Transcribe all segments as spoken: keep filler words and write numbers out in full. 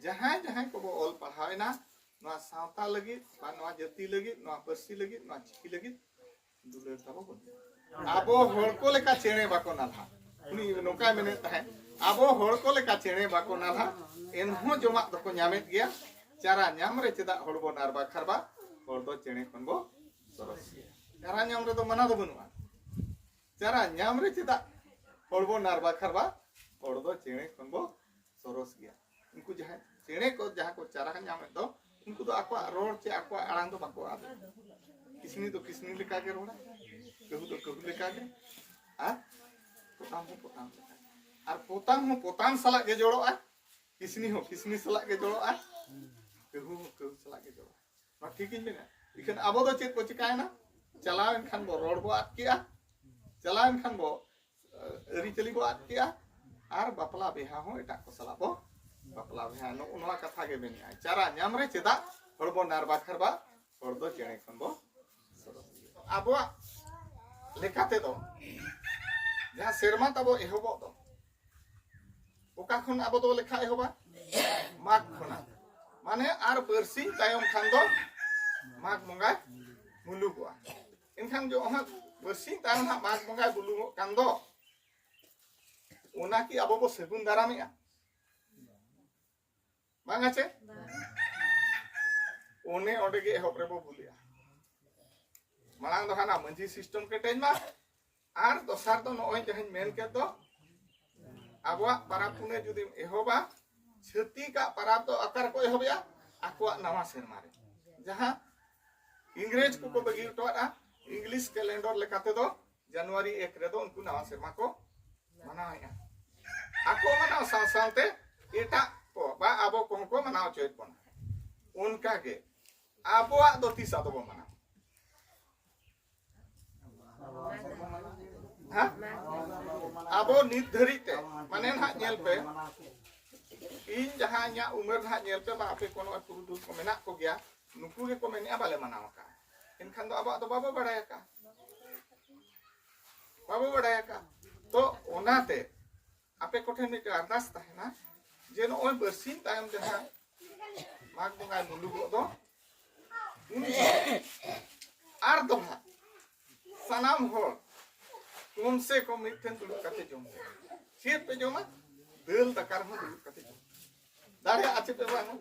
ᱡᱟᱦᱟᱸᱭ ᱡᱟᱦᱟᱸᱭ ᱠᱚᱵᱚ ᱚᱞ ᱯᱟᱲᱦᱟᱣ ᱮᱱᱟ, ᱱᱚᱣᱟ ᱥᱟᱶᱛᱟ ᱞᱟᱹᱜᱤᱫ ᱵᱟ ᱱᱚᱣᱟ ᱡᱟᱹᱛᱤ ᱞᱟᱹᱜᱤᱫ, ᱱᱚᱣᱟ ᱯᱟᱹᱨᱥᱤ ᱞᱟᱹᱜᱤᱫ, ᱱᱚᱣᱟ ᱪᱤᱠᱤ ᱞᱟᱹᱜᱤᱫ ᱫᱩᱞᱟᱹᱲ ᱛᱟᱵᱚ ᱵᱟᱹᱱᱩᱜ᱾ ᱟᱵᱚ ᱦᱚᱲ ᱠᱚ ᱞᱮᱠᱟ ᱪᱮᱬᱮ ᱵᱟᱠᱚ ᱱᱟᱞᱦᱟ᱾ ᱩᱱᱤ ᱱᱚᱝᱠᱟᱭ ᱢᱮᱱᱮᱫ ᱛᱟᱦᱮᱸᱫ, ᱟᱵᱚ ᱦᱚᱲ ᱠᱚ ᱞᱮᱠᱟ ᱪᱮᱬᱮ ᱵᱟᱠᱚ ᱱᱟᱞᱦᱟ, ᱮᱱᱦᱚᱸ ᱡᱚᱢᱟᱜ ᱫᱚᱠᱚ ᱧᱟᱢᱮᱫ ᱜᱮᱭᱟ᱾ ᱪᱟᱨᱟ ᱧᱟᱢ ᱨᱮ ᱪᱮᱫᱟᱜ ᱦᱚᱲ ᱵᱚ ᱱᱟᱨᱵᱟ ᱠᱷᱟᱨᱵᱟ? ᱦᱚᱲ ᱫᱚ ᱪᱮᱬᱮ ᱠᱷᱚᱱ ᱵᱚ ᱥᱚᱨᱚᱥ ᱜᱮᱭᱟ᱾ ᱪᱟᱨᱟ ᱧᱟᱢ ᱨᱮᱫᱚ ᱢᱟᱱᱟ ᱫᱚ ᱵᱟᱹᱱᱩᱜᱼᱟ᱾ ᱪᱟᱨᱟ ᱧᱟᱢ ᱨᱮ ᱪᱮᱫᱟᱜ ᱦᱚᱲ ᱵᱚ ᱱᱟᱨᱵᱟ ᱠᱷᱟᱨᱵᱟ? ᱦᱚᱲ ᱫᱚ ᱪᱮᱬᱮ ᱠᱷᱚᱱ ᱵᱚ ᱥᱚᱨᱚᱥ ᱜᱮᱭᱟ᱾ ᱩᱱᱠᱩ ᱡᱟᱦᱟᱸᱭ ᱪᱮᱬᱮ ᱠᱚ ᱡᱟᱦᱟᱸ ᱠᱚ ᱪᱟᱨᱟ ᱧᱟᱢᱮᱫ ᱫᱚ, ᱩᱱᱠᱩ ᱫᱚ ᱟᱠᱚᱣᱟᱜ ᱨᱚᱲ ᱪᱮ ᱟᱠᱚᱣᱟᱜ ᱟᱲᱟᱝ ᱫᱚ ᱵᱟᱠᱚ ᱟᱫ᱾ ᱠᱤᱥᱱᱤ ᱫᱚ ᱠᱤᱥᱱᱤ ᱞᱮᱠᱟᱜᱮ ᱨᱚᱲᱟ, ᱠᱟᱹᱦᱩ ᱫᱚ ᱠᱟᱹᱦᱩ ᱞᱮᱠᱟᱜᱮ, ᱟᱨ ᱯᱚᱛᱟᱢ ᱦᱚᱸ ᱯᱚᱛᱟᱢ ᱞᱮᱠᱟ᱾ ᱟᱨ ᱯᱚᱛᱟᱢ ᱦᱚᱸ ᱯᱚᱛᱟᱢ ᱥᱟᱞᱟᱜ ᱜᱮ ᱡᱚᱲᱚᱜᱼᱟ, ᱠᱤᱥᱱᱤ ᱦᱚᱸ ᱠᱤᱥᱱᱤ ᱥᱟᱞᱟᱜ ᱜᱮ ᱡᱚᱲᱚᱜᱼᱟ, ᱠᱟᱹᱦᱩ ᱦᱚᱸ ᱠᱟᱹᱦᱩ ᱥᱟᱞᱟᱜ ᱜᱮ ᱡᱚᱲᱚᱜᱼᱟ᱾ ᱱᱚᱣᱟ ᱴᱷᱤᱠ ᱤᱧ ᱢᱮᱱᱟ᱾ ᱤᱠᱷᱟᱹᱱ ᱟᱵᱚ ᱫᱚ ᱪᱮᱫ ᱵᱚ ᱪᱤᱠᱟᱭᱮᱱᱟ? ᱪᱟᱞᱟᱣ ᱮᱱᱠᱷᱟᱱ ᱵᱚ ᱨᱚᱲ ᱵᱚ ᱟᱫ ᱠᱮᱜᱼᱟ, ᱪᱟᱞᱟᱣ ᱮᱱᱠᱷᱟᱱ ᱵᱚ, ᱮ, ᱟᱹᱨᱤᱪᱟᱹᱞᱤ ᱵᱚ ᱟᱫ ᱠᱮᱜᱼᱟ, ᱟᱨ ᱵᱟᱯᱞᱟ ᱵᱤᱦᱟ ᱦᱚᱸ ᱮᱴᱟᱜ ᱠᱚ ᱥᱟᱞᱟᱜ ᱵᱚ ᱵᱟᱯᱞᱟ ᱵᱤᱦᱟ᱾ ᱱᱚᱜᱼᱚ ᱱᱚᱣᱟ ᱠᱟᱛᱷᱟ ᱜᱮ ᱢᱮᱱᱮᱜᱼᱟ, ᱪᱟᱨᱟ ᱧᱟᱢ ᱨᱮ ᱪᱮᱫᱟᱜ ᱦᱚᱲ ᱵᱚ ᱱᱟᱨᱵᱟ ᱠᱷᱟᱨᱵᱟ? ᱦᱚᱲ ᱫᱚ ᱪᱮᱬᱮ ᱠᱷᱚᱱ ᱵᱚ ᱥᱚᱨᱚᱥ ᱜᱮᱭᱟ᱾ ᱟᱵᱚᱣᱟᱜ ᱞᱮᱠᱟ ᱛᱮᱫᱚ ᱡᱟᱦᱟᱸ ᱥᱮᱨᱢᱟ ᱛᱟᱵᱚ ᱮᱦᱚᱵᱚᱜ ᱫᱚ, ᱚᱠᱟ ᱠᱷᱚᱱ ᱟᱵᱚ ᱫᱚ ᱞᱮᱠᱷᱟ ᱮᱦᱚᱵᱟ? ᱢᱟᱜᱽ ᱠᱷᱚᱱᱟᱜ᱾ ᱢᱟᱱᱮ ᱟᱨ ᱵᱟᱨᱥᱤᱧ ᱛᱟᱭᱚᱢ ᱠᱷᱟᱱ ᱫᱚ ᱢᱟᱜᱽ ᱵᱚᱸᱜᱟᱭ ᱢᱩᱞᱩᱜᱚᱜᱼᱟ᱾ ᱮᱱᱠᱷᱟᱱ ᱡᱚ ᱦᱟᱸᱜ ᱵᱟᱨᱥᱤᱧ ᱛᱟᱭᱚᱢ ᱦᱟᱸᱜ ᱢᱟᱜᱽ ᱵᱚᱸᱜᱟᱭ ᱵᱩᱞᱩᱜᱚᱜ ᱠᱟᱱ ᱫᱚ, ᱚᱱᱟ ᱠᱤ ᱟᱵᱚ ᱵᱚ ᱥᱟᱹᱜᱩᱱ ᱫᱟᱨᱟᱢᱮᱜᱼᱟ? ᱵᱟᱝᱟ ᱪᱮ? ᱚᱱᱮ ᱚᱸᱰᱮ ᱜᱮ ᱮᱦᱚᱵ ᱨᱮᱵᱚ ᱵᱷᱩᱞᱮᱜᱼᱟ᱾ ᱢᱟᱲᱟᱝ ᱫᱚ ᱦᱟᱱᱟ ᱢᱟᱹᱡᱷᱤ system ᱠᱮᱴᱮᱡ ᱢᱟ, ᱟᱨ ᱫᱚᱥᱟᱨ ᱫᱚ ᱱᱚᱜᱼᱚᱭ ᱡᱟᱦᱟᱸᱧ ᱢᱮᱱ ᱠᱮᱫ ᱫᱚ, ᱟᱵᱚᱣᱟᱜ ᱯᱟᱨᱟᱵᱽ ᱯᱩᱱᱟᱹᱭ ᱡᱩᱫᱤᱢ ᱮᱦᱚᱵᱟ, ᱪᱷᱟᱹᱛᱤᱠᱟᱜ ᱯᱟᱨᱟᱵᱽ ᱫᱚ ᱚᱠᱟ ᱨᱮᱠᱚ ᱮᱦᱚᱵᱮᱜᱼᱟ? ᱟᱠᱚᱣᱟᱜ ᱱᱟᱣᱟ ᱥᱮᱨᱢᱟ ᱨᱮ᱾ ᱡᱟᱦᱟᱸ ᱤᱝᱨᱮᱡᱽ ᱠᱚᱠᱚ ᱵᱟᱹᱜᱤ ᱦᱚᱴᱚᱣᱟᱫᱼᱟ, English calendar ᱞᱮᱠᱟ ᱛᱮᱫᱚ ᱡᱟᱱᱩᱣᱟᱨᱤ ᱮᱠ ᱨᱮᱫᱚ ᱩᱱᱠᱩ ᱱᱟᱣᱟ ᱥᱮᱨᱢᱟ ᱠᱚ ᱢᱟᱱᱟᱣᱮᱫᱼᱟ᱾ ᱟᱠᱚ ᱢᱟᱱᱟᱣ ᱥᱟᱶ ᱥᱟᱶᱛᱮ ᱮᱴᱟᱜ ᱠᱚ ᱵᱟ ᱟᱵᱚ ᱠᱚᱦᱚᱸ ᱠᱚ ᱢᱟᱱᱟᱣ ᱦᱚᱪᱚᱭᱮᱫ ᱵᱚᱱᱟ᱾ ᱚᱱᱠᱟ ᱜᱮ ᱟᱵᱚᱣᱟᱜ ᱫᱚ ᱛᱤᱥ ᱟᱫᱚ ᱵᱚ ᱢᱟᱱᱟᱣᱟ? ᱦᱮᱸ? ᱟᱵᱚ ᱱᱤᱛ ᱫᱷᱟᱹᱨᱤᱡ ᱛᱮ, ᱢᱟᱱᱮ ᱱᱟᱦᱟᱜ ᱧᱮᱞ ᱯᱮ, ᱤᱧ ᱡᱟᱦᱟᱸ ᱤᱧᱟᱹᱜ ᱩᱢᱮᱨ ᱱᱟᱦᱟᱜ ᱧᱮᱞ ᱯᱮ, ᱵᱟ ᱟᱯᱮ ᱠᱚ ᱱᱚᱜᱼᱚᱭ ᱯᱩᱨᱩᱫᱷᱩᱞ ᱠᱚ ᱢᱮᱱᱟᱜ ᱠᱚᱜᱮᱭᱟ, ᱱᱩᱠᱩ ᱜᱮᱠᱚ ᱢᱮᱱᱮᱫᱼᱟ ᱵᱟᱞᱮ ᱢᱟᱱᱟᱣ ᱟᱠᱟᱫᱼᱟ᱾ ᱮᱱᱠᱷᱟᱱ ᱫᱚ ᱟᱵᱚᱣᱟᱜ ᱫᱚ ᱵᱟᱵᱚ ᱵᱟᱲᱟᱭ ᱟᱠᱟᱫᱼᱟ, ᱵᱟᱵᱚ ᱵᱟᱲᱟᱭ ᱟᱠᱟᱫᱼᱟ᱾ ᱛᱚ ᱚᱱᱟᱛᱮ ᱟᱯᱮ ᱠᱚᱴᱷᱮᱱ ᱢᱤᱫᱴᱮᱱ ᱟᱨᱫᱟᱥ ᱛᱟᱦᱮᱱᱟ, ᱡᱮ ᱱᱚᱜᱼᱚᱭ ᱵᱟᱨᱥᱤᱧ ᱛᱟᱭᱚᱢ ᱡᱟᱦᱟᱸ ᱢᱟᱜᱽ ᱵᱚᱸᱜᱟᱭ ᱢᱩᱞᱩᱜᱚᱜ ᱫᱚ, ᱩᱱ ᱡᱚᱠᱷᱚᱱ ᱟᱨ ᱫᱚᱦᱲᱟ ᱥᱟᱱᱟᱢ ᱦᱚᱲ ᱠᱚᱢ ᱥᱮ ᱠᱚᱢ ᱢᱤᱫ ᱴᱷᱮᱱ ᱫᱩᱲᱩᱵ ᱠᱟᱛᱮ ᱡᱚᱢ ᱯᱮ᱾ ᱪᱮᱫ ᱯᱮ ᱡᱚᱢᱟ? ᱫᱟᱹᱞ ᱫᱟᱠᱟ ᱨᱮᱦᱚᱸ ᱫᱩᱲᱩᱵ ᱠᱟᱛᱮ ᱡᱚᱢ ᱯᱮ᱾ ᱫᱟᱲᱮᱭᱟᱜᱼᱟ ᱪᱮ ᱯᱮ ᱵᱟᱝᱟ?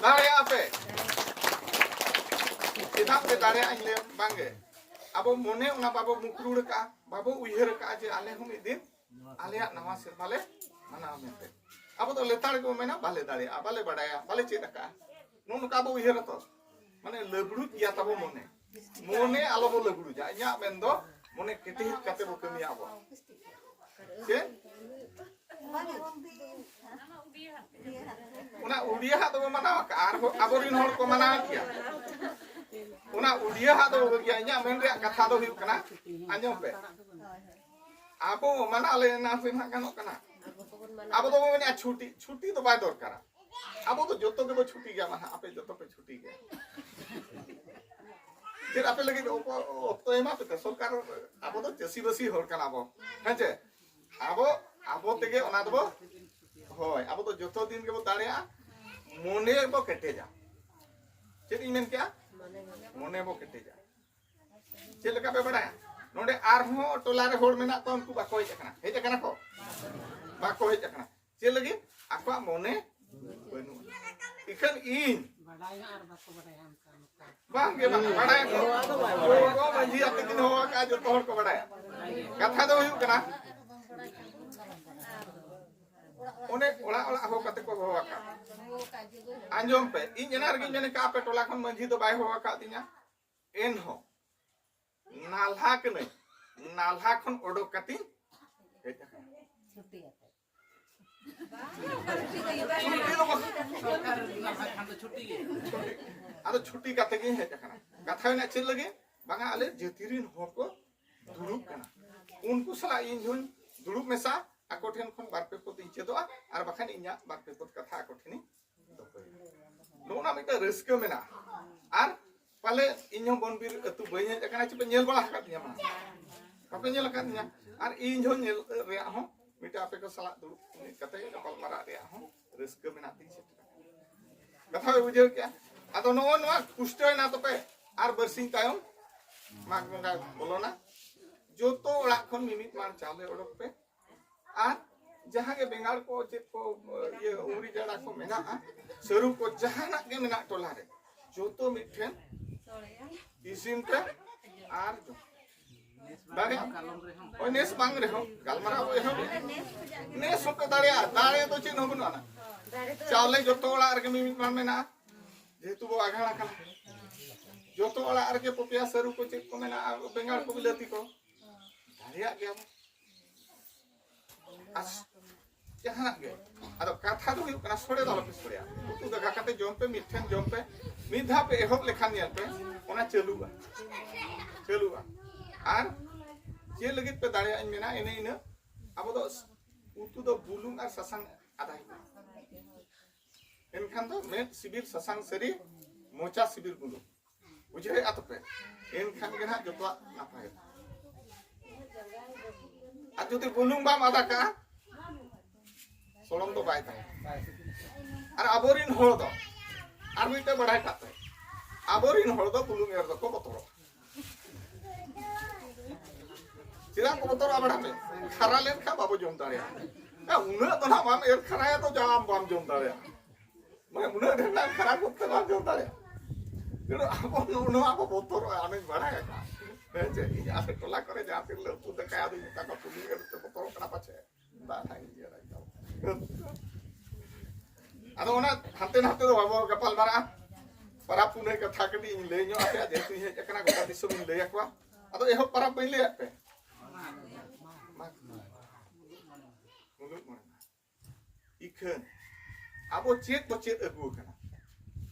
ᱫᱟᱲᱮᱭᱟᱜᱼᱟ ᱯᱮ? ᱪᱮᱫᱟᱜ ᱯᱮ ᱫᱟᱲᱮᱭᱟᱜᱼᱟ? ᱤᱧ ᱞᱟᱹᱭᱟ ᱵᱟᱝᱜᱮ᱾ ᱟᱵᱚ ᱢᱚᱱᱮ ᱚᱱᱟ ᱵᱟᱵᱚ ᱢᱩᱠᱨᱩᱲ ᱟᱠᱟᱫᱼᱟ, ᱵᱟᱵᱚ ᱩᱭᱦᱟᱹᱨ ᱟᱠᱟᱫᱼᱟ ᱡᱮ ᱟᱞᱮ ᱦᱚᱸ ᱢᱤᱫ ᱫᱤᱱ ᱟᱞᱮᱭᱟᱜ ᱱᱟᱣᱟ ᱥᱮᱨᱢᱟ ᱞᱮ ᱢᱟᱱᱟᱣᱟ ᱢᱮᱱᱛᱮ᱾ ᱟᱵᱚ ᱫᱚ ᱞᱮᱛᱟᱲ ᱜᱮᱵᱚ ᱢᱮᱱᱟ, ᱵᱟᱞᱮ ᱫᱟᱲᱮᱭᱟᱜᱼᱟ, ᱵᱟᱞᱮ ᱵᱟᱰᱟᱭᱟ, ᱵᱟᱞᱮ ᱪᱮᱫ ᱟᱠᱟᱫᱼᱟ᱾ ᱱᱚᱜᱼᱚ ᱱᱚᱝᱠᱟ ᱵᱚ ᱩᱭᱦᱟᱹᱨᱟ ᱛᱚ᱾ ᱢᱟᱱᱮ ᱞᱟᱹᱵᱲᱩᱡ ᱜᱮᱭᱟ ᱛᱟᱵᱚ ᱢᱚᱱᱮ᱾ ᱢᱚᱱᱮ ᱟᱞᱚ ᱵᱚ ᱞᱟᱹᱵᱲᱩᱡᱟ᱾ ᱤᱧᱟᱹᱜ ᱢᱮᱱ ᱫᱚ ᱢᱚᱱᱮ ᱠᱮᱴᱮᱡ ᱠᱟᱛᱮ ᱵᱚ ᱠᱟᱹᱢᱤᱭᱟ ᱟᱵᱚ᱾ ᱪᱮᱫ? ᱚᱱᱟ ᱩᱰᱤᱭᱟ ᱦᱟᱜ ᱫᱚᱵᱚ ᱢᱟᱱᱟᱣ ᱟᱠᱟᱫᱼᱟ, ᱟᱨ ᱟᱵᱚᱨᱮᱱ ᱦᱚᱲ ᱠᱚ ᱢᱟᱱᱟᱣ ᱜᱮᱭᱟ᱾ ᱚᱱᱟ ᱩᱰᱤᱭᱟ ᱦᱟᱜ ᱫᱚᱵᱚ ᱵᱟᱹᱜᱤᱭᱟ᱾ ᱤᱧᱟᱹᱜ ᱢᱮᱱ ᱨᱮᱭᱟᱜ ᱠᱟᱛᱷᱟ ᱫᱚ ᱦᱩᱭᱩᱜ ᱠᱟᱱᱟ, ᱟᱸᱡᱚᱢ ᱯᱮ, ᱟᱵᱚ ᱢᱟᱱᱟᱣ ᱞᱮ ᱮᱱᱟ ᱥᱮ ᱱᱟᱜ ᱜᱟᱱᱚᱜ ᱠᱟᱱᱟ? ᱟᱵᱚ ᱫᱚᱵᱚ ᱢᱮᱱᱟ ᱪᱷᱩᱴᱤ, ᱪᱷᱩᱴᱤ ᱫᱚ ᱵᱟᱭ ᱫᱚᱨᱠᱟᱨᱟ᱾ ᱟᱵᱚ ᱫᱚ ᱡᱚᱛᱚ ᱜᱮᱵᱚ ᱪᱷᱩᱴᱤ ᱜᱮᱭᱟ, ᱢᱟ ᱦᱟᱸᱜ ᱟᱯᱮ ᱡᱚᱛᱚ ᱯᱮ ᱪᱷᱩᱴᱤ ᱜᱮᱭᱟ᱾ ᱪᱮᱫ ᱟᱯᱮ ᱞᱟᱹᱜᱤᱫ ᱚᱠ-, ᱚᱠᱛᱚ ᱮᱢᱟ ᱯᱮ ᱛᱮ ᱥᱚᱨᱠᱟᱨ? ᱟᱵᱚ ᱫᱚ ᱪᱟᱹᱥᱤᱵᱟᱹᱥᱤ ᱦᱚᱲ ᱠᱟᱱᱟ ᱵᱚ, ᱦᱮᱸ ᱪᱮ? ᱟᱵᱚ, ᱟᱵᱚ ᱛᱮᱜᱮ ᱚᱱᱟ ᱫᱚᱵᱚ, ᱦᱳᱭ, ᱟᱵᱚ ᱫᱚ ᱡᱚᱛᱚ ᱫᱤᱱ ᱜᱮᱵᱚ ᱫᱟᱲᱮᱭᱟᱜᱼᱟ, ᱢᱚᱱᱮ ᱵᱚ ᱠᱮᱴᱮᱡᱟ᱾ ᱪᱮᱫ ᱤᱧ ᱢᱮᱱ ᱠᱮᱜᱼᱟ? ᱢᱚᱱᱮ ᱵᱚ ᱠᱮᱴᱮᱡᱟ᱾ ᱪᱮᱫ ᱞᱮᱠᱟ ᱯᱮ ᱵᱟᱲᱟᱭᱟ? ᱱᱚᱰᱮ ᱟᱨᱦᱚᱸ ᱴᱚᱞᱟ ᱨᱮ ᱦᱚᱲ ᱢᱮᱱᱟᱜ ᱠᱚᱣᱟ, ᱩᱱᱠᱩ ᱵᱟᱠᱚ ᱦᱮᱡ ᱟᱠᱟᱱᱟ᱾ ᱦᱮᱡ ᱟᱠᱟᱱᱟ ᱠᱚ? ᱵᱟᱠᱚ ᱦᱮᱡ ᱟᱠᱟᱱᱟ᱾ ᱪᱮᱫ ᱞᱟᱹᱜᱤᱫ? ᱟᱠᱚᱣᱟᱜ ᱢᱚᱱᱮ ᱵᱟᱹᱱᱩᱜᱼᱟ᱾ ᱤᱠᱷᱟᱹᱱ ᱤᱧ ᱵᱟᱰᱟᱭᱟ ᱟᱨ ᱵᱟᱠᱚ ᱵᱟᱰᱟᱭᱟ ᱚᱱᱠᱟ ᱱᱚᱝᱠᱟ᱾ ᱵᱟᱝ ᱜᱮ ᱵᱟᱝ ᱵᱟᱰᱟᱭᱟ ᱠᱚ᱾ ᱡᱚᱛᱚ ᱢᱟᱹᱡᱷᱤ ᱟᱛᱮ ᱠᱤᱱ ᱦᱚᱦᱚ ᱟᱠᱟᱫᱼᱟ, ᱡᱚᱛᱚ ᱦᱚᱲ ᱠᱚ ᱵᱟᱰᱟᱭᱟ᱾ ᱠᱟᱛᱷᱟ ᱫᱚ ᱦᱩᱭᱩᱜ ᱠᱟᱱᱟ, ᱚᱱᱮ ᱚᱲᱟᱜ ᱚᱲᱟᱜ ᱦᱚᱦᱚ ᱠᱟᱛᱮ ᱠᱚ ᱦᱚᱦᱚ ᱟᱠᱟᱫ᱾ ᱟᱸᱡᱚᱢ ᱯᱮ, ᱤᱧ ᱮᱱᱟ ᱨᱮᱜᱮᱧ ᱢᱮᱱ ᱟᱠᱟᱫ, ᱟᱯᱮ ᱴᱚᱞᱟ ᱠᱷᱚᱱ ᱢᱟᱹᱡᱷᱤ ᱫᱚ ᱵᱟᱭ ᱦᱚᱦᱚ ᱟᱠᱟᱫ ᱛᱤᱧᱟ᱾ ᱮᱱᱦᱚᱸ ᱱᱟᱞᱦᱟ ᱠᱟᱹᱱᱟᱹᱧ, ᱱᱟᱞᱦᱟ ᱠᱷᱚᱱ ᱚᱰᱚᱠ ᱠᱟᱛᱮᱧ ᱦᱮᱡ ᱟᱠᱟᱱᱟ᱾ ᱪᱷᱩᱴᱤ ᱟᱛᱮ᱾ ᱪᱷᱩᱴᱤ ᱫᱚ ᱵᱟᱝ᱾ ᱟᱫᱚ ᱪᱷᱩᱴᱤ ᱠᱟᱛᱮ ᱜᱤᱧ ᱦᱮᱡ ᱟᱠᱟᱱᱟ᱾ ᱠᱟᱛᱷᱟ ᱢᱮᱱᱟᱜ ᱪᱮᱫ ᱞᱟᱹᱜᱤᱫ? ᱵᱟᱝᱟ, ᱟᱞᱮ ᱡᱟᱹᱛᱤ ᱨᱮᱱ ᱦᱚᱲ ᱠᱚ ᱫᱩᱲᱩᱵ ᱠᱟᱱᱟ, ᱩᱱᱠᱩ ᱥᱟᱞᱟᱜ ᱤᱧ ᱦᱚᱸᱧ ᱫᱩᱲᱩᱵ ᱢᱮᱥᱟ, ᱟᱠᱚ ᱴᱷᱮᱱ ᱠᱷᱚᱱ ᱵᱟᱨ ᱯᱮ ᱯᱚᱫ ᱤᱧ ᱪᱮᱫᱚᱜᱼᱟ ᱟᱨ ᱵᱟᱠᱷᱟᱱ ᱤᱧᱟᱹᱜ ᱵᱟᱨ ᱯᱮ ᱯᱚᱫ ᱠᱟᱛᱷᱟ ᱟᱠᱚ ᱴᱷᱮᱱᱤᱧ ᱫᱚᱦᱚᱭᱟ᱾ ᱱᱚᱜᱼᱚ ᱱᱟ ᱢᱤᱫᱴᱟᱝ ᱨᱟᱹᱥᱠᱟᱹ ᱢᱮᱱᱟᱜᱼᱟ᱾ ᱟᱨ ᱯᱟᱞᱮ ᱤᱧ ᱦᱚᱸ ᱵᱚᱱᱵᱤᱨ ᱟᱹᱛᱩ ᱵᱟᱹᱧ ᱦᱮᱡ ᱟᱠᱟᱱᱟ, ᱪᱮ ᱯᱮ ᱧᱮᱞ ᱵᱟᱲᱟ ᱟᱠᱟᱫᱤᱧᱟ? ᱵᱟᱝ, ᱵᱟᱯᱮ ᱧᱮᱞ ᱟᱠᱟᱫᱤᱧᱟ᱾ ᱟᱨ ᱤᱧ ᱦᱚᱸ ᱧᱮᱞ ᱨᱮᱭᱟᱜ ᱦᱚᱸ ᱢᱤᱫᱴᱟᱝ ᱟᱯᱮ ᱠᱚ ᱥᱟᱞᱟᱜ ᱫᱩᱲᱩᱵ ᱢᱤᱫ ᱠᱟᱛᱮ ᱜᱟᱯᱟᱞ ᱢᱟᱨᱟᱜ ᱨᱮᱭᱟᱜ ᱦᱚᱸ ᱨᱟᱹᱥᱠᱟᱹ ᱢᱮᱱᱟᱜ ᱛᱤᱧ ᱥᱮᱴᱮᱨ ᱟᱠᱟᱱᱟ᱾ ᱠᱟᱛᱷᱟ ᱯᱮ ᱵᱩᱡᱷᱟᱹᱣ ᱠᱮᱜᱼᱟ? ᱟᱫᱚ ᱱᱚᱜᱼᱚ ᱱᱚᱣᱟ ᱯᱩᱥᱴᱟᱹᱣ ᱮᱱᱟ ᱛᱚᱵᱮ, ᱟᱨ ᱵᱟᱨᱥᱤᱧ ᱛᱟᱭᱚᱢ ᱢᱟᱜᱽ ᱵᱚᱸᱜᱟ ᱵᱚᱞᱚᱱᱟ᱾ ᱡᱚᱛᱚ ᱚᱲᱟᱜ ᱠᱷᱚᱱ ᱢᱤᱢᱤᱫ ᱢᱟᱱ ᱪᱟᱣᱞᱮ ᱚᱰᱚᱠ ᱯᱮ, ᱟᱨ ᱡᱟᱦᱟᱸ ᱜᱮ ᱵᱮᱸᱜᱟᱲ ᱠᱚ, ᱪᱮᱫ ᱠᱚ, ᱤᱭᱟᱹ, ᱩᱨᱤ ᱡᱟᱲᱟ ᱠᱚ ᱢᱮᱱᱟᱜᱼᱟ, ᱥᱟᱹᱨᱩ ᱠᱚ, ᱡᱟᱦᱟᱱᱟᱜ ᱜᱮ ᱢᱮᱱᱟᱜ ᱴᱚᱞᱟ ᱨᱮ, ᱡᱚᱛᱚ ᱢᱤᱫ ᱴᱷᱮᱱ ᱤᱥᱤᱱ ᱯᱮ ᱟᱨ ᱡᱚᱢ᱾ ᱫᱟᱲᱮᱭᱟᱜ ᱳᱭ ᱱᱮᱥ ᱵᱟᱝ ᱨᱮᱦᱚᱸ, ᱜᱟᱞᱢᱟᱨᱟᱣ ᱵᱚ ᱮᱦᱚᱵ᱾ ᱱᱮᱥ ᱦᱚᱸᱯᱮ ᱫᱟᱲᱮᱭᱟᱜᱼᱟ, ᱫᱟᱲᱮ ᱫᱚ ᱪᱮᱫ ᱦᱚᱸ ᱵᱟᱹᱱᱩᱜ ᱟᱱᱟ᱾ ᱪᱟᱣᱞᱮ ᱡᱚᱛᱚ ᱚᱲᱟᱜ ᱨᱮᱜᱮ ᱢᱤᱢᱤᱫ ᱢᱟᱱ ᱢᱮᱱᱟᱜᱼᱟ, ᱡᱮᱦᱮᱛᱩ ᱵᱚ ᱟᱜᱷᱟᱲ ᱟᱠᱟᱱᱟ᱾ ᱡᱚᱛᱚ ᱚᱲᱟᱜ ᱨᱮᱜᱮ ᱯᱚᱯᱮᱭᱟ, ᱥᱟᱹᱨᱩ ᱠᱚ, ᱪᱮᱫ ᱠᱚ ᱢᱮᱱᱟᱜᱼᱟ, ᱵᱮᱸᱜᱟᱲ ᱠᱚ, ᱵᱤᱞᱟᱹᱛᱤ ᱠᱚ, ᱫᱟᱲᱮᱭᱟᱜ ᱜᱮᱭᱟ ᱵᱚ᱾ ᱟᱨ ᱡᱟᱦᱟᱱᱟᱜ ᱜᱮ᱾ ᱟᱫᱚ ᱠᱟᱛᱷᱟ ᱫᱚ ᱦᱩᱭᱩᱜ ᱠᱟᱱᱟ, ᱥᱚᱲᱮ ᱫᱚ ᱟᱞᱚᱯᱮ ᱥᱚᱲᱮᱭᱟ᱾ ᱩᱛᱩ ᱫᱟᱠᱟ ᱠᱟᱛᱮ ᱡᱚᱢ ᱯᱮ, ᱢᱤᱫ ᱴᱷᱮᱱ ᱡᱚᱢ ᱯᱮ᱾ ᱢᱤᱫ ᱫᱷᱟᱣ ᱯᱮ ᱮᱦᱚᱵ ᱞᱮᱠᱷᱟᱱ ᱧᱮᱞ ᱯᱮ, ᱚᱱᱟ ᱪᱟᱹᱞᱩᱜᱼᱟ, ᱪᱟᱹᱞᱩᱜᱼᱟ᱾ ᱟᱨ ᱪᱮᱫ ᱞᱟᱹᱜᱤᱫ ᱯᱮ ᱫᱟᱲᱮᱭᱟᱜᱼᱟ, ᱤᱧ ᱢᱮᱱᱟ, ᱤᱱᱟᱹ ᱤᱱᱟᱹ ᱟᱵᱚ ᱫᱚ ᱩᱛᱩ ᱫᱚ ᱵᱩᱞᱩᱝ ᱟᱨ ᱥᱟᱥᱟᱝ ᱟᱫᱟ ᱦᱩᱭᱩᱜᱼᱟ᱾ ᱮᱱᱠᱷᱟᱱ ᱫᱚ ᱢᱮᱫ ᱥᱤᱵᱤᱞ ᱥᱟᱥᱟᱝ ᱥᱟᱹᱨᱤ, ᱢᱚᱪᱟ ᱥᱤᱵᱤᱞ ᱵᱩᱞᱩᱝ᱾ ᱵᱩᱡᱷᱟᱹᱣᱮᱫᱼᱟ ᱛᱚᱯᱮ? ᱮᱱᱠᱷᱟᱱ ᱜᱮ ᱱᱟᱦᱟᱜ ᱡᱚᱛᱚᱣᱟᱜ ᱱᱟᱯᱟᱭᱚᱜᱼᱟ᱾ ᱟᱨ ᱡᱩᱫᱤ ᱵᱩᱞᱩᱝ ᱵᱟᱢ ᱟᱫᱟ ᱠᱟᱜᱼᱟ, ᱥᱚᱲᱚᱢ ᱫᱚ ᱵᱟᱭ ᱛᱟᱦᱮᱸ᱾ ᱟᱨ ᱟᱵᱚᱨᱤᱱ ᱦᱚᱲ ᱫᱚ, ᱟᱨ ᱢᱤᱫᱴᱮᱱ ᱵᱟᱲᱟᱭ ᱠᱟᱜ ᱯᱮ, ᱟᱵᱚᱨᱤᱱ ᱦᱚᱲ ᱫᱚ ᱵᱩᱞᱩᱝ ᱮᱨ ᱫᱚᱠᱚ ᱵᱚᱛᱚᱨᱚᱜᱼᱟ᱾ ᱪᱮᱫᱟᱜ ᱠᱚ ᱵᱚᱛᱚᱨᱚᱜᱼᱟ ᱵᱟᱲᱟᱭ ᱯᱮ? ᱠᱷᱟᱨᱟ ᱞᱮᱱᱠᱷᱟᱱ ᱵᱟᱵᱚ ᱡᱚᱢ ᱫᱟᱲᱮᱭᱟᱜᱼᱟ᱾ ᱮ, ᱩᱱᱟᱹᱜ ᱫᱚ ᱱᱟᱦᱟᱜ ᱵᱟᱢ ᱮᱨ ᱠᱷᱟᱨᱟᱭᱟ ᱛᱚ ᱡᱟᱢ ᱵᱟᱢ ᱡᱚᱢ ᱫᱟᱲᱮᱭᱟᱜᱼᱟ᱾ ᱢᱟᱱᱮ ᱩᱱᱟᱹᱜ ᱰᱷᱮᱨ ᱱᱟᱜ ᱠᱷᱟᱨᱟ ᱠᱚᱛᱮ ᱵᱟᱢ ᱡᱚᱢ ᱫᱟᱲᱮᱭᱟᱜᱼᱟ᱾ ᱛᱮᱫᱚ ᱟᱵᱚ ᱱᱚᱜᱼᱚ ᱱᱚᱣᱟ ᱵᱚ ᱵᱚᱛᱚᱨᱚᱜᱼᱟ, ᱚᱱᱮᱧ ᱵᱟᱲᱟᱭ ᱟᱠᱟᱫᱼᱟ᱾ ᱦᱮᱸ ᱪᱮ? ᱤᱧ ᱟᱞᱮ ᱴᱚᱞᱟ ᱠᱚᱨᱮ ᱡᱟᱦᱟᱸ ᱛᱤᱱ ᱞᱮ ᱩᱛᱩ ᱫᱟᱠᱟᱭᱟ, ᱟᱫᱚᱧ ᱢᱮᱛᱟ ᱠᱚᱣᱟ, "ᱵᱩᱞᱩᱝ ᱮᱨ ᱛᱮ ᱵᱚᱛᱚᱨᱚᱜ ᱠᱟᱱᱟ ᱯᱟᱪᱷᱮ?" ᱵᱟᱝ, ᱦᱟᱸᱜ ᱤᱧ ᱤᱭᱟᱹ ᱫᱟᱲᱮᱭᱟᱜᱼᱟ᱾ ᱟᱫᱚ ᱚᱱᱟ ᱦᱟᱱᱛᱮ ᱱᱟᱛᱮ ᱫᱚ ᱵᱟᱵᱚ ᱜᱟᱯᱟᱞ ᱢᱟᱨᱟᱜᱼᱟ᱾ ᱯᱟᱨᱟᱵᱽ ᱯᱩᱱᱟᱹᱭ ᱠᱟᱛᱷᱟ ᱠᱟᱹᱴᱤᱡ ᱤᱧ ᱞᱟᱹᱭ ᱧᱚᱜ ᱟᱯᱮᱭᱟ, ᱡᱮᱦᱮᱛᱩ ᱤᱧ ᱦᱮᱡ ᱟᱠᱟᱱᱟ, ᱜᱚᱴᱟ ᱫᱤᱥᱚᱢ ᱤᱧ ᱞᱟᱹᱭ ᱟᱠᱚᱣᱟ᱾ ᱟᱫᱚ ᱮᱦᱚᱵ ᱯᱟᱨᱟᱵᱽ ᱵᱟᱹᱧ ᱞᱟᱹᱭᱟᱫ ᱯᱮ? ᱢᱟᱜᱽ᱾ ᱢᱩᱞᱩᱜ ᱢᱚᱬᱮ ᱢᱟᱦᱟ᱾ ᱤᱠᱷᱟᱹᱱ ᱟᱵᱚ ᱪᱮᱫ ᱵᱚ ᱪᱮᱫ ᱟᱹᱜᱩ ᱟᱠᱟᱱᱟ?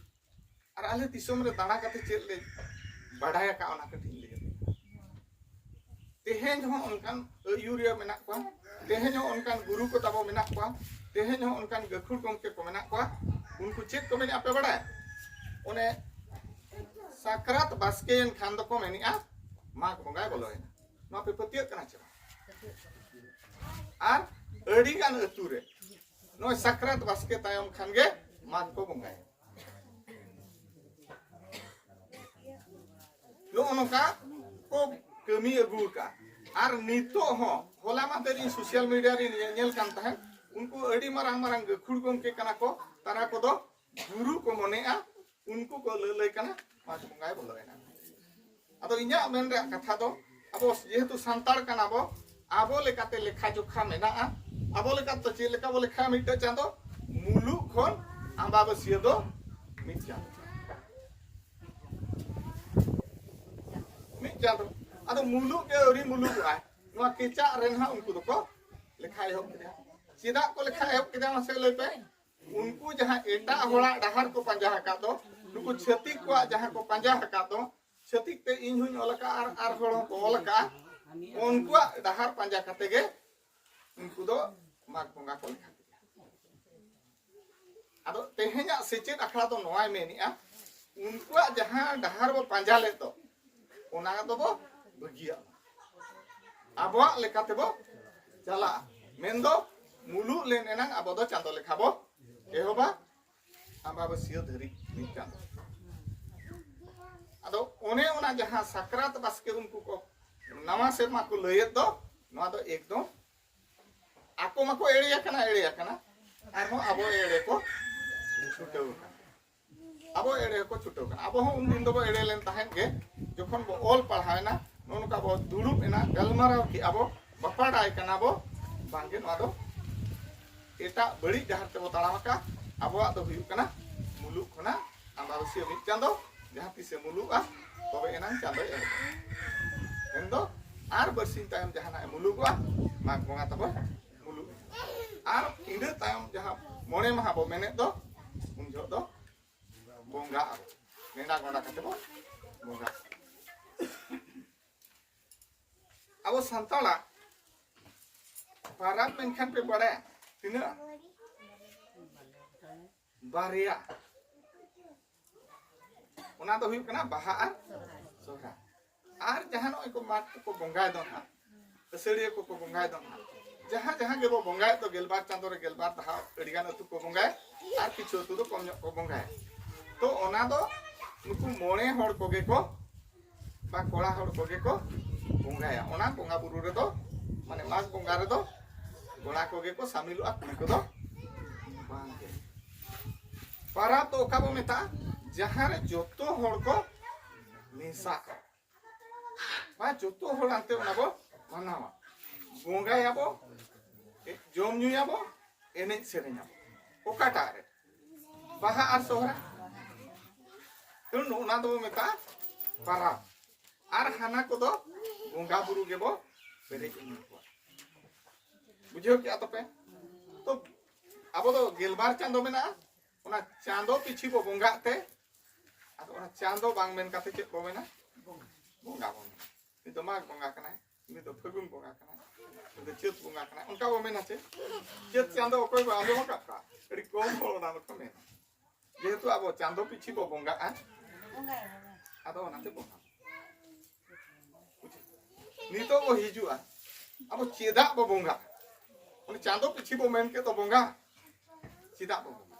ᱟᱨ ᱟᱞᱮ ᱫᱤᱥᱚᱢ ᱨᱮ ᱫᱟᱬᱟ ᱠᱟᱛᱮ ᱪᱮᱫ ᱞᱮ ᱵᱟᱰᱟᱭ ᱟᱠᱟᱫ, ᱚᱱᱟ ᱠᱟᱹᱴᱤᱡ ᱤᱧ ᱞᱟᱹᱭ ᱟᱯᱮᱭᱟ᱾ ᱛᱮᱦᱮᱧ ᱦᱚᱸ ᱚᱱᱠᱟᱱ ᱟᱹᱭᱩᱨᱤᱭᱟᱹ ᱢᱮᱱᱟᱜ ᱠᱚᱣᱟ, ᱛᱮᱦᱮᱧ ᱦᱚᱸ ᱚᱱᱠᱟᱱ ᱜᱩᱨᱩ ᱠᱚ ᱛᱟᱵᱚ ᱢᱮᱱᱟᱜ ᱠᱚᱣᱟ, ᱛᱮᱦᱮᱧ ᱦᱚᱸ ᱚᱱᱠᱟᱱ ᱜᱟᱹᱠᱷᱩᱲ ᱜᱚᱢᱠᱮ ᱠᱚ ᱢᱮᱱᱟᱜ ᱠᱚᱣᱟ᱾ ᱩᱱᱠᱩ ᱪᱮᱫ ᱠᱚ ᱢᱮᱱᱮᱫᱼᱟ ᱯᱮ ᱵᱟᱰᱟᱭᱟ? ᱚᱱᱮ ᱥᱟᱠᱨᱟᱛ ᱵᱟᱥᱠᱮᱭᱮᱱ ᱠᱷᱟᱱ ᱫᱚᱠᱚ ᱢᱮᱱᱮᱫᱼᱟ, "ᱢᱟᱜᱽ ᱵᱚᱸᱜᱟᱭ ᱵᱚᱞᱚᱭᱮᱱᱟ᱾" ᱱᱚᱣᱟ ᱯᱮ ᱯᱟᱹᱛᱭᱟᱹᱜ ᱠᱟᱱᱟ ᱪᱮ ᱵᱟᱝ? ᱟᱨ ᱟᱹᱰᱤ ᱜᱟᱱ ᱟᱹᱛᱩ ᱨᱮ ᱱᱚᱜᱼᱚᱭ ᱥᱟᱠᱨᱟᱛ ᱵᱟᱥᱠᱮ ᱛᱟᱭᱚᱢ ᱠᱷᱟᱱ ᱜᱮ ᱢᱟᱜᱽ ᱠᱚ ᱵᱚᱸᱜᱟᱭᱟ᱾ ᱱᱚᱜᱼᱚ ᱱᱚᱝᱠᱟ ᱠᱚ ᱠᱟᱹᱢᱤ ᱟᱹᱜᱩ ᱟᱠᱟᱫᱼᱟ᱾ ᱟᱨ ᱱᱤᱛᱚᱜ ᱦᱚᱸ, ᱦᱚᱞᱟ ᱢᱟᱦᱫᱮᱨ ᱤᱧ ᱥᱳᱥᱟᱞ ᱢᱤᱰᱤᱭᱟ ᱨᱮ ᱧᱮᱞ ᱧᱮᱞ ᱠᱟᱱ ᱛᱟᱦᱮᱸᱫ, ᱩᱱᱠᱩ ᱟᱹᱰᱤ ᱢᱟᱨᱟᱝ ᱢᱟᱨᱟᱝ ᱜᱟᱹᱠᱷᱩᱲ ᱜᱚᱢᱠᱮ ᱠᱟᱱᱟ ᱠᱚ, ᱛᱟᱨᱟ ᱠᱚᱫᱚ ᱜᱩᱨᱩ ᱠᱚ ᱢᱚᱱᱮᱜᱼᱟ, ᱩᱱᱠᱩ ᱠᱚ ᱞᱟᱹᱞᱟᱹᱭ ᱠᱟᱱᱟ ᱢᱟᱜᱽ ᱵᱚᱸᱜᱟᱭ ᱵᱚᱞᱚᱭᱮᱱᱟ᱾ ᱟᱫᱚ ᱤᱧᱟᱹᱜ ᱢᱮᱱ ᱨᱮᱭᱟᱜ ᱠᱟᱛᱷᱟ ᱫᱚ, ᱟᱵᱚ ᱡᱮᱦᱮᱛᱩ ᱥᱟᱱᱛᱟᱲ ᱠᱟᱱᱟ ᱵᱚ, ᱟᱵᱚ ᱞᱮᱠᱟᱛᱮ ᱞᱮᱠᱷᱟ ᱡᱚᱠᱷᱟ ᱢᱮᱱᱟᱜᱼᱟ᱾ ᱟᱵᱚ ᱞᱮᱠᱟᱛᱮ ᱪᱮᱫ ᱞᱮᱠᱟ ᱵᱚ ᱞᱮᱠᱷᱟᱭᱟ? ᱢᱤᱫᱴᱮᱡ ᱪᱟᱸᱫᱚ, ᱢᱩᱞᱩᱜ ᱠᱷᱚᱱ ᱟᱢᱵᱟᱵᱟᱹᱥᱭᱟᱹ ᱫᱚ ᱢᱤᱫ ᱪᱟᱸᱫᱚ, ᱢᱤᱫ ᱪᱟᱸᱫᱚ᱾ ᱟᱫᱚ ᱢᱩᱞᱩᱜ ᱜᱮ ᱟᱹᱣᱨᱤ ᱢᱩᱞᱩᱜᱚᱜᱼᱟᱭ, ᱱᱚᱣᱟ ᱠᱮᱪᱟᱜ ᱨᱮ ᱱᱟᱦᱟᱜ ᱩᱱᱠᱩ ᱫᱚᱠᱚ ᱞᱮᱠᱷᱟ ᱮᱦᱚᱵ ᱠᱮᱫᱟ᱾ ᱪᱮᱫᱟᱜ ᱠᱚ ᱞᱮᱠᱷᱟ ᱮᱦᱚᱵ ᱠᱮᱫᱟ, ᱢᱟᱥᱮ ᱞᱟᱹᱭ ᱯᱮ? ᱩᱱᱠᱩ ᱡᱟᱦᱟᱸ ᱮᱴᱟᱜ ᱦᱚᱲᱟᱜ ᱰᱟᱦᱟᱨ ᱠᱚ ᱯᱟᱸᱡᱟ ᱟᱠᱟᱫ ᱫᱚ, ᱱᱩᱠᱩ ᱪᱷᱟᱹᱛᱤᱠ ᱠᱚᱣᱟᱜ ᱡᱟᱦᱟᱸ ᱠᱚ ᱯᱟᱸᱡᱟ ᱟᱠᱟᱫ ᱫᱚ, ᱪᱷᱟᱹᱛᱤᱠ ᱛᱮ ᱤᱧ ᱦᱚᱧ ᱚᱞ ᱟᱠᱟᱫᱼᱟ ᱟᱨ ᱟᱨ ᱦᱚᱲ ᱦᱚᱸᱠᱚ ᱚᱞ ᱟᱠᱟᱫᱼᱟ, ᱩᱱᱠᱩᱣᱟᱜ ᱰᱟᱦᱟᱨ ᱯᱟᱸᱡᱟ ᱠᱟᱛᱮ ᱜᱮ ᱩᱱᱠᱩ ᱫᱚ ᱢᱟᱜᱽ ᱵᱚᱸᱜᱟ ᱠᱚ ᱞᱮᱠᱷᱟ ᱠᱮᱫᱟ᱾ ᱟᱫᱚ ᱛᱮᱦᱮᱧᱟᱜ ᱥᱮᱪᱮᱫ ᱟᱠᱷᱲᱟ ᱫᱚ ᱱᱚᱣᱟᱭ ᱢᱮᱱᱮᱜᱼᱟ, ᱩᱱᱠᱩᱣᱟᱜ ᱡᱟᱦᱟᱸ ᱰᱟᱦᱟᱨ ᱵᱚ ᱯᱟᱸᱡᱟ ᱞᱮᱫ ᱫᱚ, ᱚᱱᱟ ᱫᱚᱵᱚ ᱵᱟᱹᱜᱤᱭᱟᱜ ᱢᱟ, ᱟᱵᱚᱣᱟᱜ ᱞᱮᱠᱟ ᱛᱮᱵᱚ ᱪᱟᱞᱟᱜᱼᱟ᱾ ᱢᱮᱱᱫᱚ ᱢᱩᱞᱩᱜ ᱞᱮᱱ ᱮᱱᱟᱝ ᱟᱵᱚ ᱫᱚ ᱪᱟᱸᱫᱚ ᱞᱮᱠᱷᱟ ᱵᱚ ᱮᱦᱚᱵᱟ, ᱟᱢᱵᱟᱵᱟᱹᱥᱭᱟᱹ ᱫᱷᱟᱹᱨᱤᱡ ᱢᱤᱫ ᱪᱟᱸᱫᱚ᱾ ᱟᱫᱚ ᱚᱱᱮ ᱚᱱᱟ ᱡᱟᱦᱟᱸ ᱥᱟᱠᱨᱟᱛ ᱵᱟᱥᱠᱮ ᱩᱱᱠᱩ ᱠᱚ ᱱᱟᱣᱟ ᱥᱮᱨᱢᱟ ᱠᱚ ᱞᱟᱹᱭᱮᱫ ᱫᱚ, ᱱᱚᱣᱟ ᱫᱚ ᱮᱠᱫᱚᱢ ᱟᱠᱚ ᱢᱟᱠᱚ ᱮᱲᱮ ᱟᱠᱟᱱᱟ, ᱮᱲᱮ ᱟᱠᱟᱱᱟ, ᱟᱨᱦᱚᱸ ᱟᱵᱚ ᱮᱲᱮ ᱠᱚ ᱪᱷᱩᱴᱟᱹᱣ ᱟᱠᱟᱱᱟ᱾ ᱟᱵᱚ ᱮᱲᱮ ᱦᱚᱸᱠᱚ ᱪᱷᱩᱴᱟᱹᱣ ᱟᱠᱟᱱᱟ᱾ ᱟᱵᱚ ᱦᱚᱸ ᱩᱱᱫᱤᱱ ᱫᱚᱵᱚ ᱮᱲᱮ ᱞᱮᱱ ᱛᱟᱦᱮᱸᱫ ᱜᱮ, ᱡᱚᱠᱷᱚᱱ ᱵᱚ ᱚᱞ ᱯᱟᱲᱦᱟᱣ ᱮᱱᱟ, ᱱᱚᱜᱼᱚ ᱱᱚᱝᱠᱟ ᱵᱚ ᱫᱩᱲᱩᱵ ᱮᱱᱟ, ᱜᱟᱞᱢᱟᱨᱟᱣ ᱠᱮᱜᱼᱟ ᱵᱚ, ᱵᱟᱯᱟᱲᱟᱭ ᱠᱟᱱᱟ ᱵᱚ, ᱵᱟᱝᱜᱮ ᱱᱚᱣᱟ ᱫᱚ ᱮᱴᱟᱜ ᱵᱟᱹᱲᱤᱡ ᱰᱟᱦᱟᱨ ᱛᱮᱵᱚ ᱛᱟᱲᱟᱢ ᱟᱠᱟᱫ᱾ ᱟᱵᱚᱣᱟᱜ ᱫᱚ ᱦᱩᱭᱩᱜ ᱠᱟᱱᱟ ᱢᱩᱞᱩᱜ ᱠᱷᱚᱱᱟᱜ ᱟᱢᱵᱟᱵᱟᱹᱥᱭᱟᱹ ᱢᱤᱫ ᱪᱟᱸᱫᱚ, ᱡᱟᱦᱟᱸ ᱛᱤᱥᱮ ᱢᱩᱞᱩᱜᱼᱟ, ᱛᱚᱵᱮ ᱮᱱᱟᱝ ᱪᱟᱸᱫᱚᱭ ᱮᱦᱚᱵᱚᱜᱼᱟ᱾ ᱢᱮᱱᱫᱚ ᱟᱨ ᱵᱟᱨᱥᱤᱧ ᱛᱟᱭᱚᱢ ᱡᱟᱦᱟᱱᱟᱜ ᱮ ᱢᱩᱞᱩᱜᱚᱜᱼᱟ, ᱢᱟᱜᱽ ᱵᱚᱸᱜᱟ ᱛᱟᱵᱚ ᱢᱩᱞᱩᱜ᱾ ᱟᱨ ᱤᱱᱟᱹ ᱛᱟᱭᱚᱢ ᱡᱟᱦᱟᱸ ᱢᱚᱬᱮ ᱢᱟᱦᱟ ᱵᱚ ᱢᱮᱱᱮᱫ ᱫᱚ, ᱩᱱ ᱡᱚᱦᱚᱜ ᱫᱚ ᱵᱚᱸᱜᱟ ᱟᱵᱚ, ᱱᱮᱰᱟ ᱜᱚᱸᱰᱟ ᱠᱟᱛᱮ ᱵᱚ ᱵᱚᱸᱜᱟ᱾ ᱟᱵᱚ ᱥᱟᱱᱛᱟᱲᱟᱜ ᱯᱟᱨᱟᱵᱽ ᱢᱮᱱᱠᱷᱟᱱ ᱯᱮ ᱵᱟᱲᱟᱭᱟ ᱛᱤᱱᱟᱹᱜ? ᱵᱟᱨᱭᱟ᱾ ᱚᱱᱟ ᱫᱚ ᱦᱩᱭᱩᱜ ᱠᱟᱱᱟ ᱵᱟᱦᱟ ᱟᱨ ᱥᱚᱦᱨᱟᱭ᱾ ᱟᱨ ᱡᱟᱦᱟᱸ ᱱᱚᱜᱼᱚᱭ ᱠᱚ ᱢᱟᱜᱽ ᱠᱚᱠᱚ ᱵᱚᱸᱜᱟᱭ ᱫᱚ ᱱᱟᱦᱟᱜ, ᱟᱹᱥᱟᱹᱲᱤᱭᱟᱹ ᱠᱚᱠᱚ ᱵᱚᱸᱜᱟᱭ ᱫᱚ ᱱᱟᱦᱟᱜ, ᱡᱟᱦᱟᱸ ᱡᱟᱦᱟᱸ ᱜᱮᱵᱚ ᱵᱚᱸᱜᱟᱭᱮᱫ ᱫᱚ, ᱜᱮᱞᱵᱟᱨ ᱪᱟᱸᱫᱳ ᱨᱮ ᱜᱮᱞᱵᱟᱨ ᱫᱷᱟᱣ ᱟᱹᱰᱤᱜᱟᱱ ᱟᱹᱛᱩ ᱠᱚ ᱵᱚᱸᱜᱟᱭᱟ, ᱟᱨ ᱠᱤᱪᱷᱩ ᱟᱹᱛᱩ ᱫᱚ ᱠᱚᱢ ᱧᱚᱜ ᱠᱚ ᱵᱚᱸᱜᱟᱭᱟ᱾ ᱛᱚ ᱚᱱᱟ ᱫᱚ ᱱᱩᱠᱩ ᱢᱚᱬᱮ ᱦᱚᱲ ᱠᱚᱜᱮ ᱠᱚ, ᱵᱟ ᱠᱚᱲᱟ ᱦᱚᱲ ᱠᱚᱜᱮ ᱠᱚ ᱵᱚᱸᱜᱟᱭᱟ᱾ ᱚᱱᱟ ᱵᱚᱸᱜᱟ ᱵᱩᱨᱩ ᱨᱮᱫᱚ, ᱢᱟᱱᱮ ᱢᱟᱜᱽ ᱵᱚᱸᱜᱟ ᱨᱮᱫᱚ ᱠᱚᱲᱟ ᱠᱚᱜᱮ ᱠᱚ ᱥᱟᱢᱤᱞᱚᱜᱼᱟ, ᱠᱩᱲᱤ ᱠᱚᱫᱚ ᱵᱟᱝ ᱜᱮ᱾ ᱯᱟᱨᱟᱵᱽ ᱫᱚ ᱚᱠᱟ ᱵᱚ ᱢᱮᱛᱟᱜᱼᱟ? ᱡᱟᱦᱟᱸ ᱨᱮ ᱡᱚᱛᱚ ᱦᱚᱲ ᱠᱚ ᱢᱮᱥᱟᱜᱼᱟ, ᱵᱟ ᱡᱚᱛᱚ ᱦᱚᱲ ᱟᱱᱛᱮ ᱚᱱᱟ ᱵᱚ ᱢᱟᱱᱟᱣᱟ, ᱵᱚᱸᱜᱟᱭᱟᱵᱚ, ᱡᱚᱢ ᱧᱩᱭᱟᱵᱚ, ᱮᱱᱮᱡ ᱥᱮᱨᱮᱧᱟᱵᱚ᱾ ᱚᱠᱟᱴᱟᱜ ᱨᱮ? ᱵᱟᱦᱟ ᱟᱨ ᱥᱚᱦᱨᱟᱭ᱾ ᱛᱚ ᱚᱱᱟ ᱫᱚᱵᱚ ᱢᱮᱛᱟᱜᱼᱟ ᱯᱟᱨᱟᱵᱽ᱾ ᱟᱨ ᱦᱟᱱᱟ ᱠᱚᱫᱚ ᱵᱚᱸᱜᱟ ᱵᱩᱨᱩ ᱜᱮᱵᱚ ᱯᱮᱨᱮᱡ ᱩᱢᱮ ᱠᱚᱣᱟ᱾ ᱵᱩᱡᱷᱟᱹᱣ ᱠᱮᱜᱼᱟ ᱛᱚᱯᱮ? ᱛᱚ ᱟᱵᱚ ᱫᱚ ᱜᱮᱞᱵᱟᱨ ᱪᱟᱸᱫᱚ ᱢᱮᱱᱟᱜᱼᱟ, ᱚᱱᱟ ᱪᱟᱸᱫᱚ ᱯᱤᱪᱷᱤ ᱵᱚ ᱵᱚᱸᱜᱟᱜ ᱛᱮ, ᱟᱫᱚ ᱚᱱᱟ ᱪᱟᱸᱫᱚ ᱵᱟᱝ ᱢᱮᱱ ᱠᱟᱛᱮ ᱪᱮᱫ ᱵᱚ ᱢᱮᱱᱟ? ᱵᱚᱸᱜᱟ ᱵᱚ ᱢᱮᱱᱟ᱾ ᱩᱱᱤ ᱫᱚ ᱢᱟᱜᱽ ᱵᱚᱸᱜᱟ ᱠᱟᱱᱟᱭ, ᱩᱱᱤ ᱫᱚ ᱯᱷᱟᱹᱜᱩᱱ ᱵᱚᱸᱜᱟ ᱠᱟᱱᱟᱭ, ᱩᱱᱤ ᱫᱚ ᱪᱟᱹᱛ ᱵᱚᱸᱜᱟ ᱠᱟᱱᱟᱭ, ᱚᱱᱠᱟ ᱵᱚ ᱢᱮᱱᱟ ᱪᱮ? ᱪᱟᱹᱛ ᱪᱟᱸᱫᱚ ᱚᱠᱚᱭ ᱵᱚ ᱟᱸᱡᱚᱢ ᱟᱠᱟᱫ ᱠᱚᱣᱟ? ᱟᱹᱰᱤ ᱠᱚᱢ ᱦᱚᱲ ᱚᱱᱟ ᱫᱚᱠᱚ ᱢᱮᱱᱟ᱾ ᱡᱮᱦᱮᱛᱩ ᱟᱵᱚ ᱪᱟᱸᱫᱚ ᱯᱤᱪᱷᱤ ᱵᱚ ᱵᱚᱸᱜᱟᱜᱼᱟ, ᱟᱫᱚ ᱚᱱᱟᱛᱮ ᱵᱚᱸᱜᱟ᱾ ᱱᱤᱛᱚᱜ ᱵᱚ ᱦᱤᱡᱩᱜᱼᱟ, ᱟᱵᱚ ᱪᱮᱫᱟᱜ ᱵᱚ ᱵᱚᱸᱜᱟ? ᱩᱱᱤ ᱪᱟᱸᱫᱚ ᱯᱤᱪᱷᱤ ᱵᱚ ᱢᱮᱱ ᱠᱮᱫ ᱫᱚ ᱵᱚᱸᱜᱟ, ᱪᱮᱫᱟᱜ ᱵᱚ ᱵᱚᱸᱜᱟ?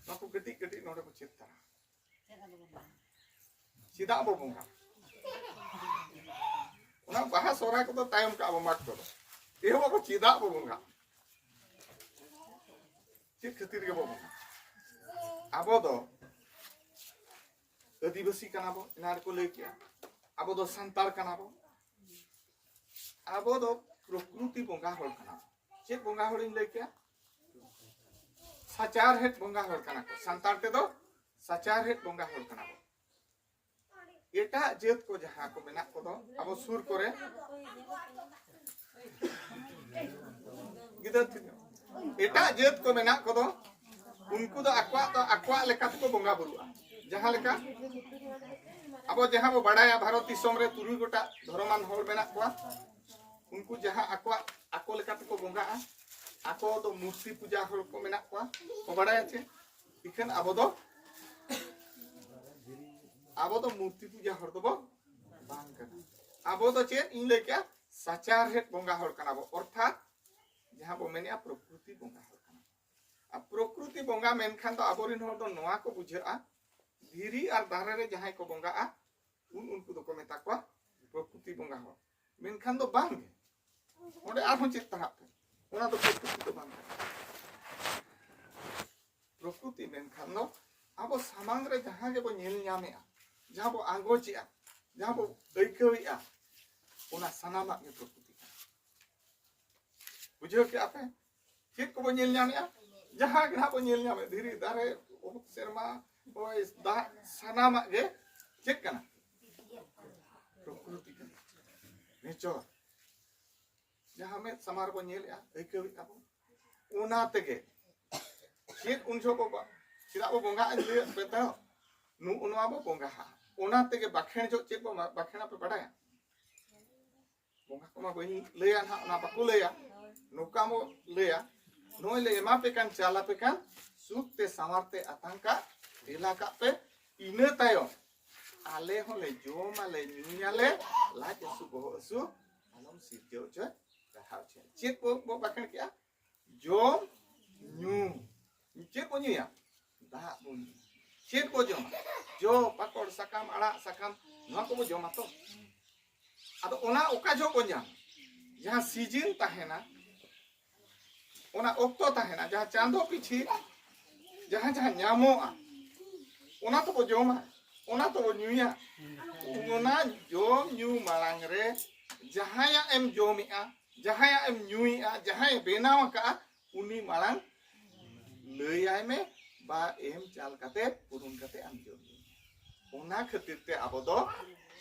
ᱱᱚᱣᱟ ᱠᱚ ᱠᱟᱹᱴᱤᱡ ᱠᱟᱹᱴᱤᱡ ᱱᱚᱰᱮ ᱵᱚ ᱪᱮᱫ ᱛᱟᱨᱟ᱾ ᱪᱮᱫᱟᱜ ᱵᱚ ᱵᱚᱸᱜᱟ? ᱚᱱᱟ ᱵᱟᱦᱟ ᱥᱚᱦᱨᱟᱭ ᱠᱚᱫᱚ ᱛᱟᱭᱚᱢ ᱠᱟᱜᱼᱟ ᱵᱚ, ᱢᱟᱜᱽ ᱠᱚᱫᱚ᱾ ᱮᱦᱚᱵ ᱟᱵᱚ ᱪᱮᱫᱟᱜ ᱵᱚ ᱵᱚᱸᱜᱟ? ᱪᱮᱫ ᱠᱷᱟᱹᱛᱤᱨ ᱜᱮᱵᱚ ᱵᱚᱸᱜᱟ? ᱟᱵᱚ ᱫᱚ ᱟᱹᱫᱤᱵᱟᱹᱥᱤ ᱠᱟᱱᱟ ᱵᱚ, ᱮᱱᱟ ᱨᱮᱠᱚ ᱞᱟᱹᱭ ᱠᱮᱜᱼᱟ᱾ ᱟᱵᱚ ᱫᱚ ᱥᱟᱱᱛᱟᱲ ᱠᱟᱱᱟ ᱵᱚ᱾ ᱟᱵᱚ ᱫᱚ ᱯᱨᱚᱠᱨᱤᱛᱤ ᱵᱚᱸᱜᱟ ᱦᱚᱲ ᱠᱟᱱᱟ ᱵᱚ᱾ ᱪᱮᱫ ᱵᱚᱸᱜᱟ ᱦᱚᱲᱤᱧ ᱞᱟᱹᱭ ᱠᱮᱜᱼᱟ? ᱥᱟᱪᱟᱨᱦᱮᱫ ᱵᱚᱸᱜᱟ ᱦᱚᱲ ᱠᱟᱱᱟ ᱠᱚ᱾ ᱥᱟᱱᱛᱟᱲ ᱛᱮᱫᱚ ᱥᱟᱪᱟᱨᱦᱮᱫ ᱵᱚᱸᱜᱟ ᱦᱚᱲ ᱠᱟᱱᱟ ᱵᱚ᱾ ᱮᱴᱟᱜ ᱡᱟᱹᱛ ᱠᱚ ᱡᱟᱦᱟᱸ ᱠᱚ ᱢᱮᱱᱟᱜ ᱠᱚᱫᱚ ᱟᱵᱚ ᱥᱩᱨ ᱠᱚᱨᱮ, ᱜᱤᱫᱟᱹᱨ ᱴᱷᱮᱱ, ᱮᱴᱟᱜ ᱡᱟᱹᱛ ᱠᱚ ᱢᱮᱱᱟᱜ ᱠᱚᱫᱚ ᱩᱱᱠᱩ ᱫᱚ ᱟᱠᱚᱣᱟᱜ ᱫᱚ ᱟᱠᱚᱣᱟᱜ ᱞᱮᱠᱟ ᱛᱮᱠᱚ ᱵᱚᱸᱜᱟ ᱵᱩᱨᱩᱜᱼᱟ᱾ ᱡᱟᱦᱟᱸ ᱞᱮᱠᱟ ᱟᱵᱚ ᱡᱟᱦᱟᱸ ᱵᱚ ᱵᱟᱲᱟᱭᱟ, ᱵᱷᱟᱨᱚᱛ ᱫᱤᱥᱚᱢ ᱨᱮ ᱛᱩᱨᱩᱭ ᱜᱚᱴᱟᱝ ᱫᱷᱚᱨᱚᱢᱟᱱ ᱦᱚᱲ ᱢᱮᱱᱟᱜ ᱠᱚᱣᱟ᱾ ᱩᱱᱠᱩ ᱡᱟᱦᱟᱸ ᱟᱠᱚᱣᱟᱜ ᱟᱠᱚ ᱞᱮᱠᱟ ᱛᱮᱠᱚ ᱵᱚᱸᱜᱟᱜᱼᱟ, ᱟᱠᱚ ᱫᱚ ᱢᱩᱨᱛᱤ ᱯᱩᱡᱟ ᱦᱚᱲ ᱠᱚ ᱢᱮᱱᱟᱜ ᱠᱚᱣᱟ, ᱠᱚ ᱵᱟᱲᱟᱭᱟ ᱪᱮ? ᱤᱠᱷᱟᱹᱱ ᱟᱵᱚ ᱫᱚ, ᱟᱵᱚ ᱫᱚ ᱢᱩᱨᱛᱤ ᱯᱩᱡᱟ ᱦᱚᱲ ᱫᱚᱵᱚ ᱵᱟᱝ ᱠᱟᱱᱟ᱾ ᱟᱵᱚ ᱫᱚ ᱪᱮᱫ ᱤᱧ ᱞᱟᱹᱭ ᱠᱮᱜᱼᱟ? ᱥᱟᱪᱟᱨᱦᱮᱫ ᱵᱚᱸᱜᱟ ᱦᱚᱲ ᱠᱟᱱᱟ ᱵᱚ, ᱚᱨᱛᱷᱟᱛ ᱡᱟᱦᱟᱸ ᱵᱚ ᱢᱮᱱᱮᱜᱼᱟ ᱯᱨᱚᱠᱨᱤᱛᱤ ᱵᱚᱸᱜᱟ ᱦᱚᱲ ᱠᱟᱱᱟ ᱵᱚ᱾ ᱟᱨ ᱯᱨᱚᱠᱨᱤᱛᱤ ᱵᱚᱸᱜᱟ ᱢᱮᱱᱠᱷᱟᱱ ᱫᱚ ᱟᱵᱚᱨᱮᱱ ᱦᱚᱲ ᱫᱚ ᱱᱚᱣᱟ ᱠᱚ ᱵᱩᱡᱷᱟᱹᱜᱼᱟ, ᱫᱷᱤᱨᱤ ᱟᱨ ᱫᱟᱨᱮ ᱨᱮ ᱡᱟᱦᱟᱸᱭ ᱠᱚ ᱵᱚᱸᱜᱟᱜᱼᱟ, ᱩᱱ ᱩᱱᱠᱩ ᱫᱚᱠᱚ ᱢᱮᱛᱟ ᱠᱚᱣᱟ ᱯᱨᱚᱠᱨᱤᱛᱤ ᱵᱚᱸᱜᱟ ᱦᱚᱲ᱾ ᱢᱮᱱᱠᱷᱟᱱ ᱫᱚ ᱵᱟᱝ ᱜᱮ, ᱚᱸᱰᱮ ᱟᱨᱦᱚᱸ ᱪᱮᱫ ᱯᱟᱲᱦᱟᱜ ᱯᱮ, ᱚᱱᱟ ᱫᱚ ᱯᱨᱚᱠᱨᱤᱛᱤ ᱫᱚ ᱵᱟᱝ ᱠᱟᱱᱟ᱾ ᱯᱨᱚᱠᱨᱤᱛᱤ ᱢᱮᱱᱠᱷᱟᱱ ᱫᱚ ᱟᱵᱚ ᱥᱟᱢᱟᱝ ᱨᱮ ᱡᱟᱦᱟᱸ ᱜᱮᱵᱚ ᱧᱮᱞ ᱧᱟᱢᱮᱜᱼᱟ, ᱡᱟᱦᱟᱸ ᱵᱚ ᱟᱸᱜᱚᱪᱮᱜᱼᱟ, ᱡᱟᱦᱟᱸ ᱵᱚ ᱟᱹᱭᱠᱟᱹᱣᱮᱜᱼᱟ, ᱚᱱᱟ ᱥᱟᱱᱟᱢᱟᱜ ᱜᱮ ᱯᱨᱚᱠᱨᱤᱛᱤ ᱠᱟᱱᱟ᱾ ᱵᱩᱡᱷᱟᱹᱣ ᱠᱮᱜᱼᱟ ᱯᱮ? ᱪᱮᱫ ᱠᱚᱵᱚ ᱧᱮᱞ ᱧᱟᱢᱮᱜᱼᱟ? ᱡᱟᱦᱟᱸ ᱜᱮ ᱱᱟᱦᱟᱜ ᱵᱚ ᱧᱮᱞ ᱧᱟᱢᱮᱫ, ᱫᱷᱤᱨᱤ, ᱫᱟᱨᱮ, ᱚᱛ, ᱥᱮᱨᱢᱟ, ᱦᱚᱭ, ᱫᱟᱜ, ᱥᱟᱱᱟᱢᱟᱜ ᱜᱮ ᱪᱮᱫ ᱠᱟᱱᱟ? ᱯᱨᱚᱠᱨᱤᱛᱤ ᱠᱟᱱᱟ, ᱱᱮᱪᱚᱨ᱾ ᱡᱟᱦᱟᱸ ᱢᱮᱫ ᱥᱟᱢᱟᱝ ᱨᱮᱵᱚ ᱧᱮᱞᱮᱜᱼᱟ, ᱟᱹᱭᱠᱟᱹᱣᱮᱜᱼᱟ ᱵᱚ, ᱚᱱᱟ ᱛᱮᱜᱮ᱾ ᱪᱮᱫ ᱩᱱ ᱡᱚᱦᱚᱜ ᱵᱚ ᱵᱟ-, ᱪᱮᱫᱟᱜ ᱵᱚ ᱵᱚᱸᱜᱟᱜᱼᱟ ᱞᱟᱹᱭ ᱯᱮ ᱛᱚ? ᱱᱚᱜᱼᱚ ᱱᱚᱣᱟ ᱵᱚ ᱵᱚᱸᱜᱟᱜᱼᱟ᱾ ᱚᱱᱟ ᱛᱮᱜᱮ ᱵᱟᱠᱷᱮᱬ ᱡᱚᱦᱚᱜ ᱪᱮᱫ ᱵᱚ ᱵᱟᱠᱷᱮᱬᱟ ᱯᱮ ᱵᱟᱰᱟᱭᱟ? ᱵᱚᱸᱜᱟ ᱠᱚᱢᱟ ᱵᱟᱹᱧ ᱞᱟᱹᱭᱟ ᱱᱟᱦᱟᱜ, ᱚᱱᱟ ᱵᱟᱠᱚ ᱞᱟᱹᱭᱟ᱾ ᱱᱚᱝᱠᱟ ᱵᱚ ᱞᱟᱹᱭᱟ, ᱱᱚᱜᱼᱚᱭ ᱞᱮ ᱮᱢᱟ ᱯᱮ ᱠᱟᱱ, ᱪᱟᱞ ᱟᱯᱮ ᱠᱟᱱ, ᱥᱩᱠ ᱛᱮ ᱥᱟᱶᱟᱨ ᱛᱮ ᱟᱛᱟᱝ ᱠᱟᱜ, ᱫᱮᱞᱟ ᱠᱟᱜ ᱯᱮ᱾ ᱤᱱᱟᱹ ᱛᱟᱭᱚᱢ ᱟᱞᱮ ᱦᱚᱸᱞᱮ ᱡᱚᱢᱟᱞᱮ, ᱧᱩᱭᱟᱞᱮ, ᱞᱟᱡ ᱦᱟᱹᱥᱩ, ᱵᱚᱦᱚᱜ ᱦᱟᱹᱥᱩ ᱟᱞᱚᱢ ᱥᱤᱨᱡᱟᱹᱣ ᱦᱚᱪᱚᱭ, ᱰᱟᱦᱟᱣ ᱦᱚᱪᱚᱭ᱾ ᱪᱮᱫ ᱵᱚ, ᱵᱚ ᱵᱟᱠᱷᱮᱬ ᱠᱮᱜᱼᱟ? ᱡᱚᱢ ᱧᱩ᱾ ᱪᱮᱫ ᱵᱚ ᱧᱩᱭᱟ? ᱫᱟᱜ ᱵᱚ ᱧᱩᱭᱟ᱾ ᱪᱮᱫ ᱵᱚ ᱡᱚᱢᱟ? ᱡᱚ, ᱯᱟᱠᱚᱲ, ᱥᱟᱠᱟᱢ, ᱟᱲᱟᱜ, ᱥᱟᱠᱟᱢ, ᱱᱚᱣᱟ ᱠᱚᱵᱚ ᱡᱚᱢᱟ ᱛᱚ᱾ ᱟᱫᱚ ᱚᱱᱟ ᱚᱠᱟ ᱡᱚᱦᱚᱜ ᱵᱚ ᱧᱟᱢᱟ? ᱡᱟᱦᱟᱸ ᱥᱤᱡᱤᱱ ᱛᱟᱦᱮᱱᱟ, ᱚᱱᱟ ᱚᱠᱛᱚ ᱛᱟᱦᱮᱱᱟ, ᱡᱟᱦᱟᱸ ᱪᱟᱸᱫᱚ ᱯᱤᱪᱷᱤ ᱡᱟᱦᱟᱸ ᱡᱟᱦᱟᱸ ᱧᱟᱢᱚᱜᱼᱟ, ᱚᱱᱟ ᱛᱚᱵᱚ ᱡᱚᱢᱟ᱾ ᱚᱱᱟ ᱛᱚᱵᱚ ᱧᱩᱭᱟ᱾ ᱚᱱᱟ ᱡᱚᱢ ᱧᱩ ᱢᱟᱲᱟᱝ ᱨᱮ ᱡᱟᱦᱟᱸᱭᱟᱜ ᱮᱢ ᱡᱚᱢᱮᱜᱼᱟ, ᱡᱟᱦᱟᱸᱭᱟᱜ ᱮᱢ ᱧᱩᱭᱮᱜᱼᱟ, ᱡᱟᱦᱟᱸᱭ ᱵᱮᱱᱟᱣ ᱟᱠᱟᱜᱼᱟ, ᱩᱱᱤ ᱢᱟᱲᱟᱝ ᱞᱟᱹᱭᱟᱭ ᱢᱮ, ᱵᱟ ᱮᱢ ᱪᱟᱞ ᱠᱟᱛᱮ, ᱯᱩᱨᱩᱱ ᱠᱟᱛᱮ ᱟᱢ ᱡᱚᱢ ᱧᱩ᱾ ᱚᱱᱟ ᱠᱷᱟᱹᱛᱤᱨ ᱛᱮ ᱟᱵᱚ ᱫᱚ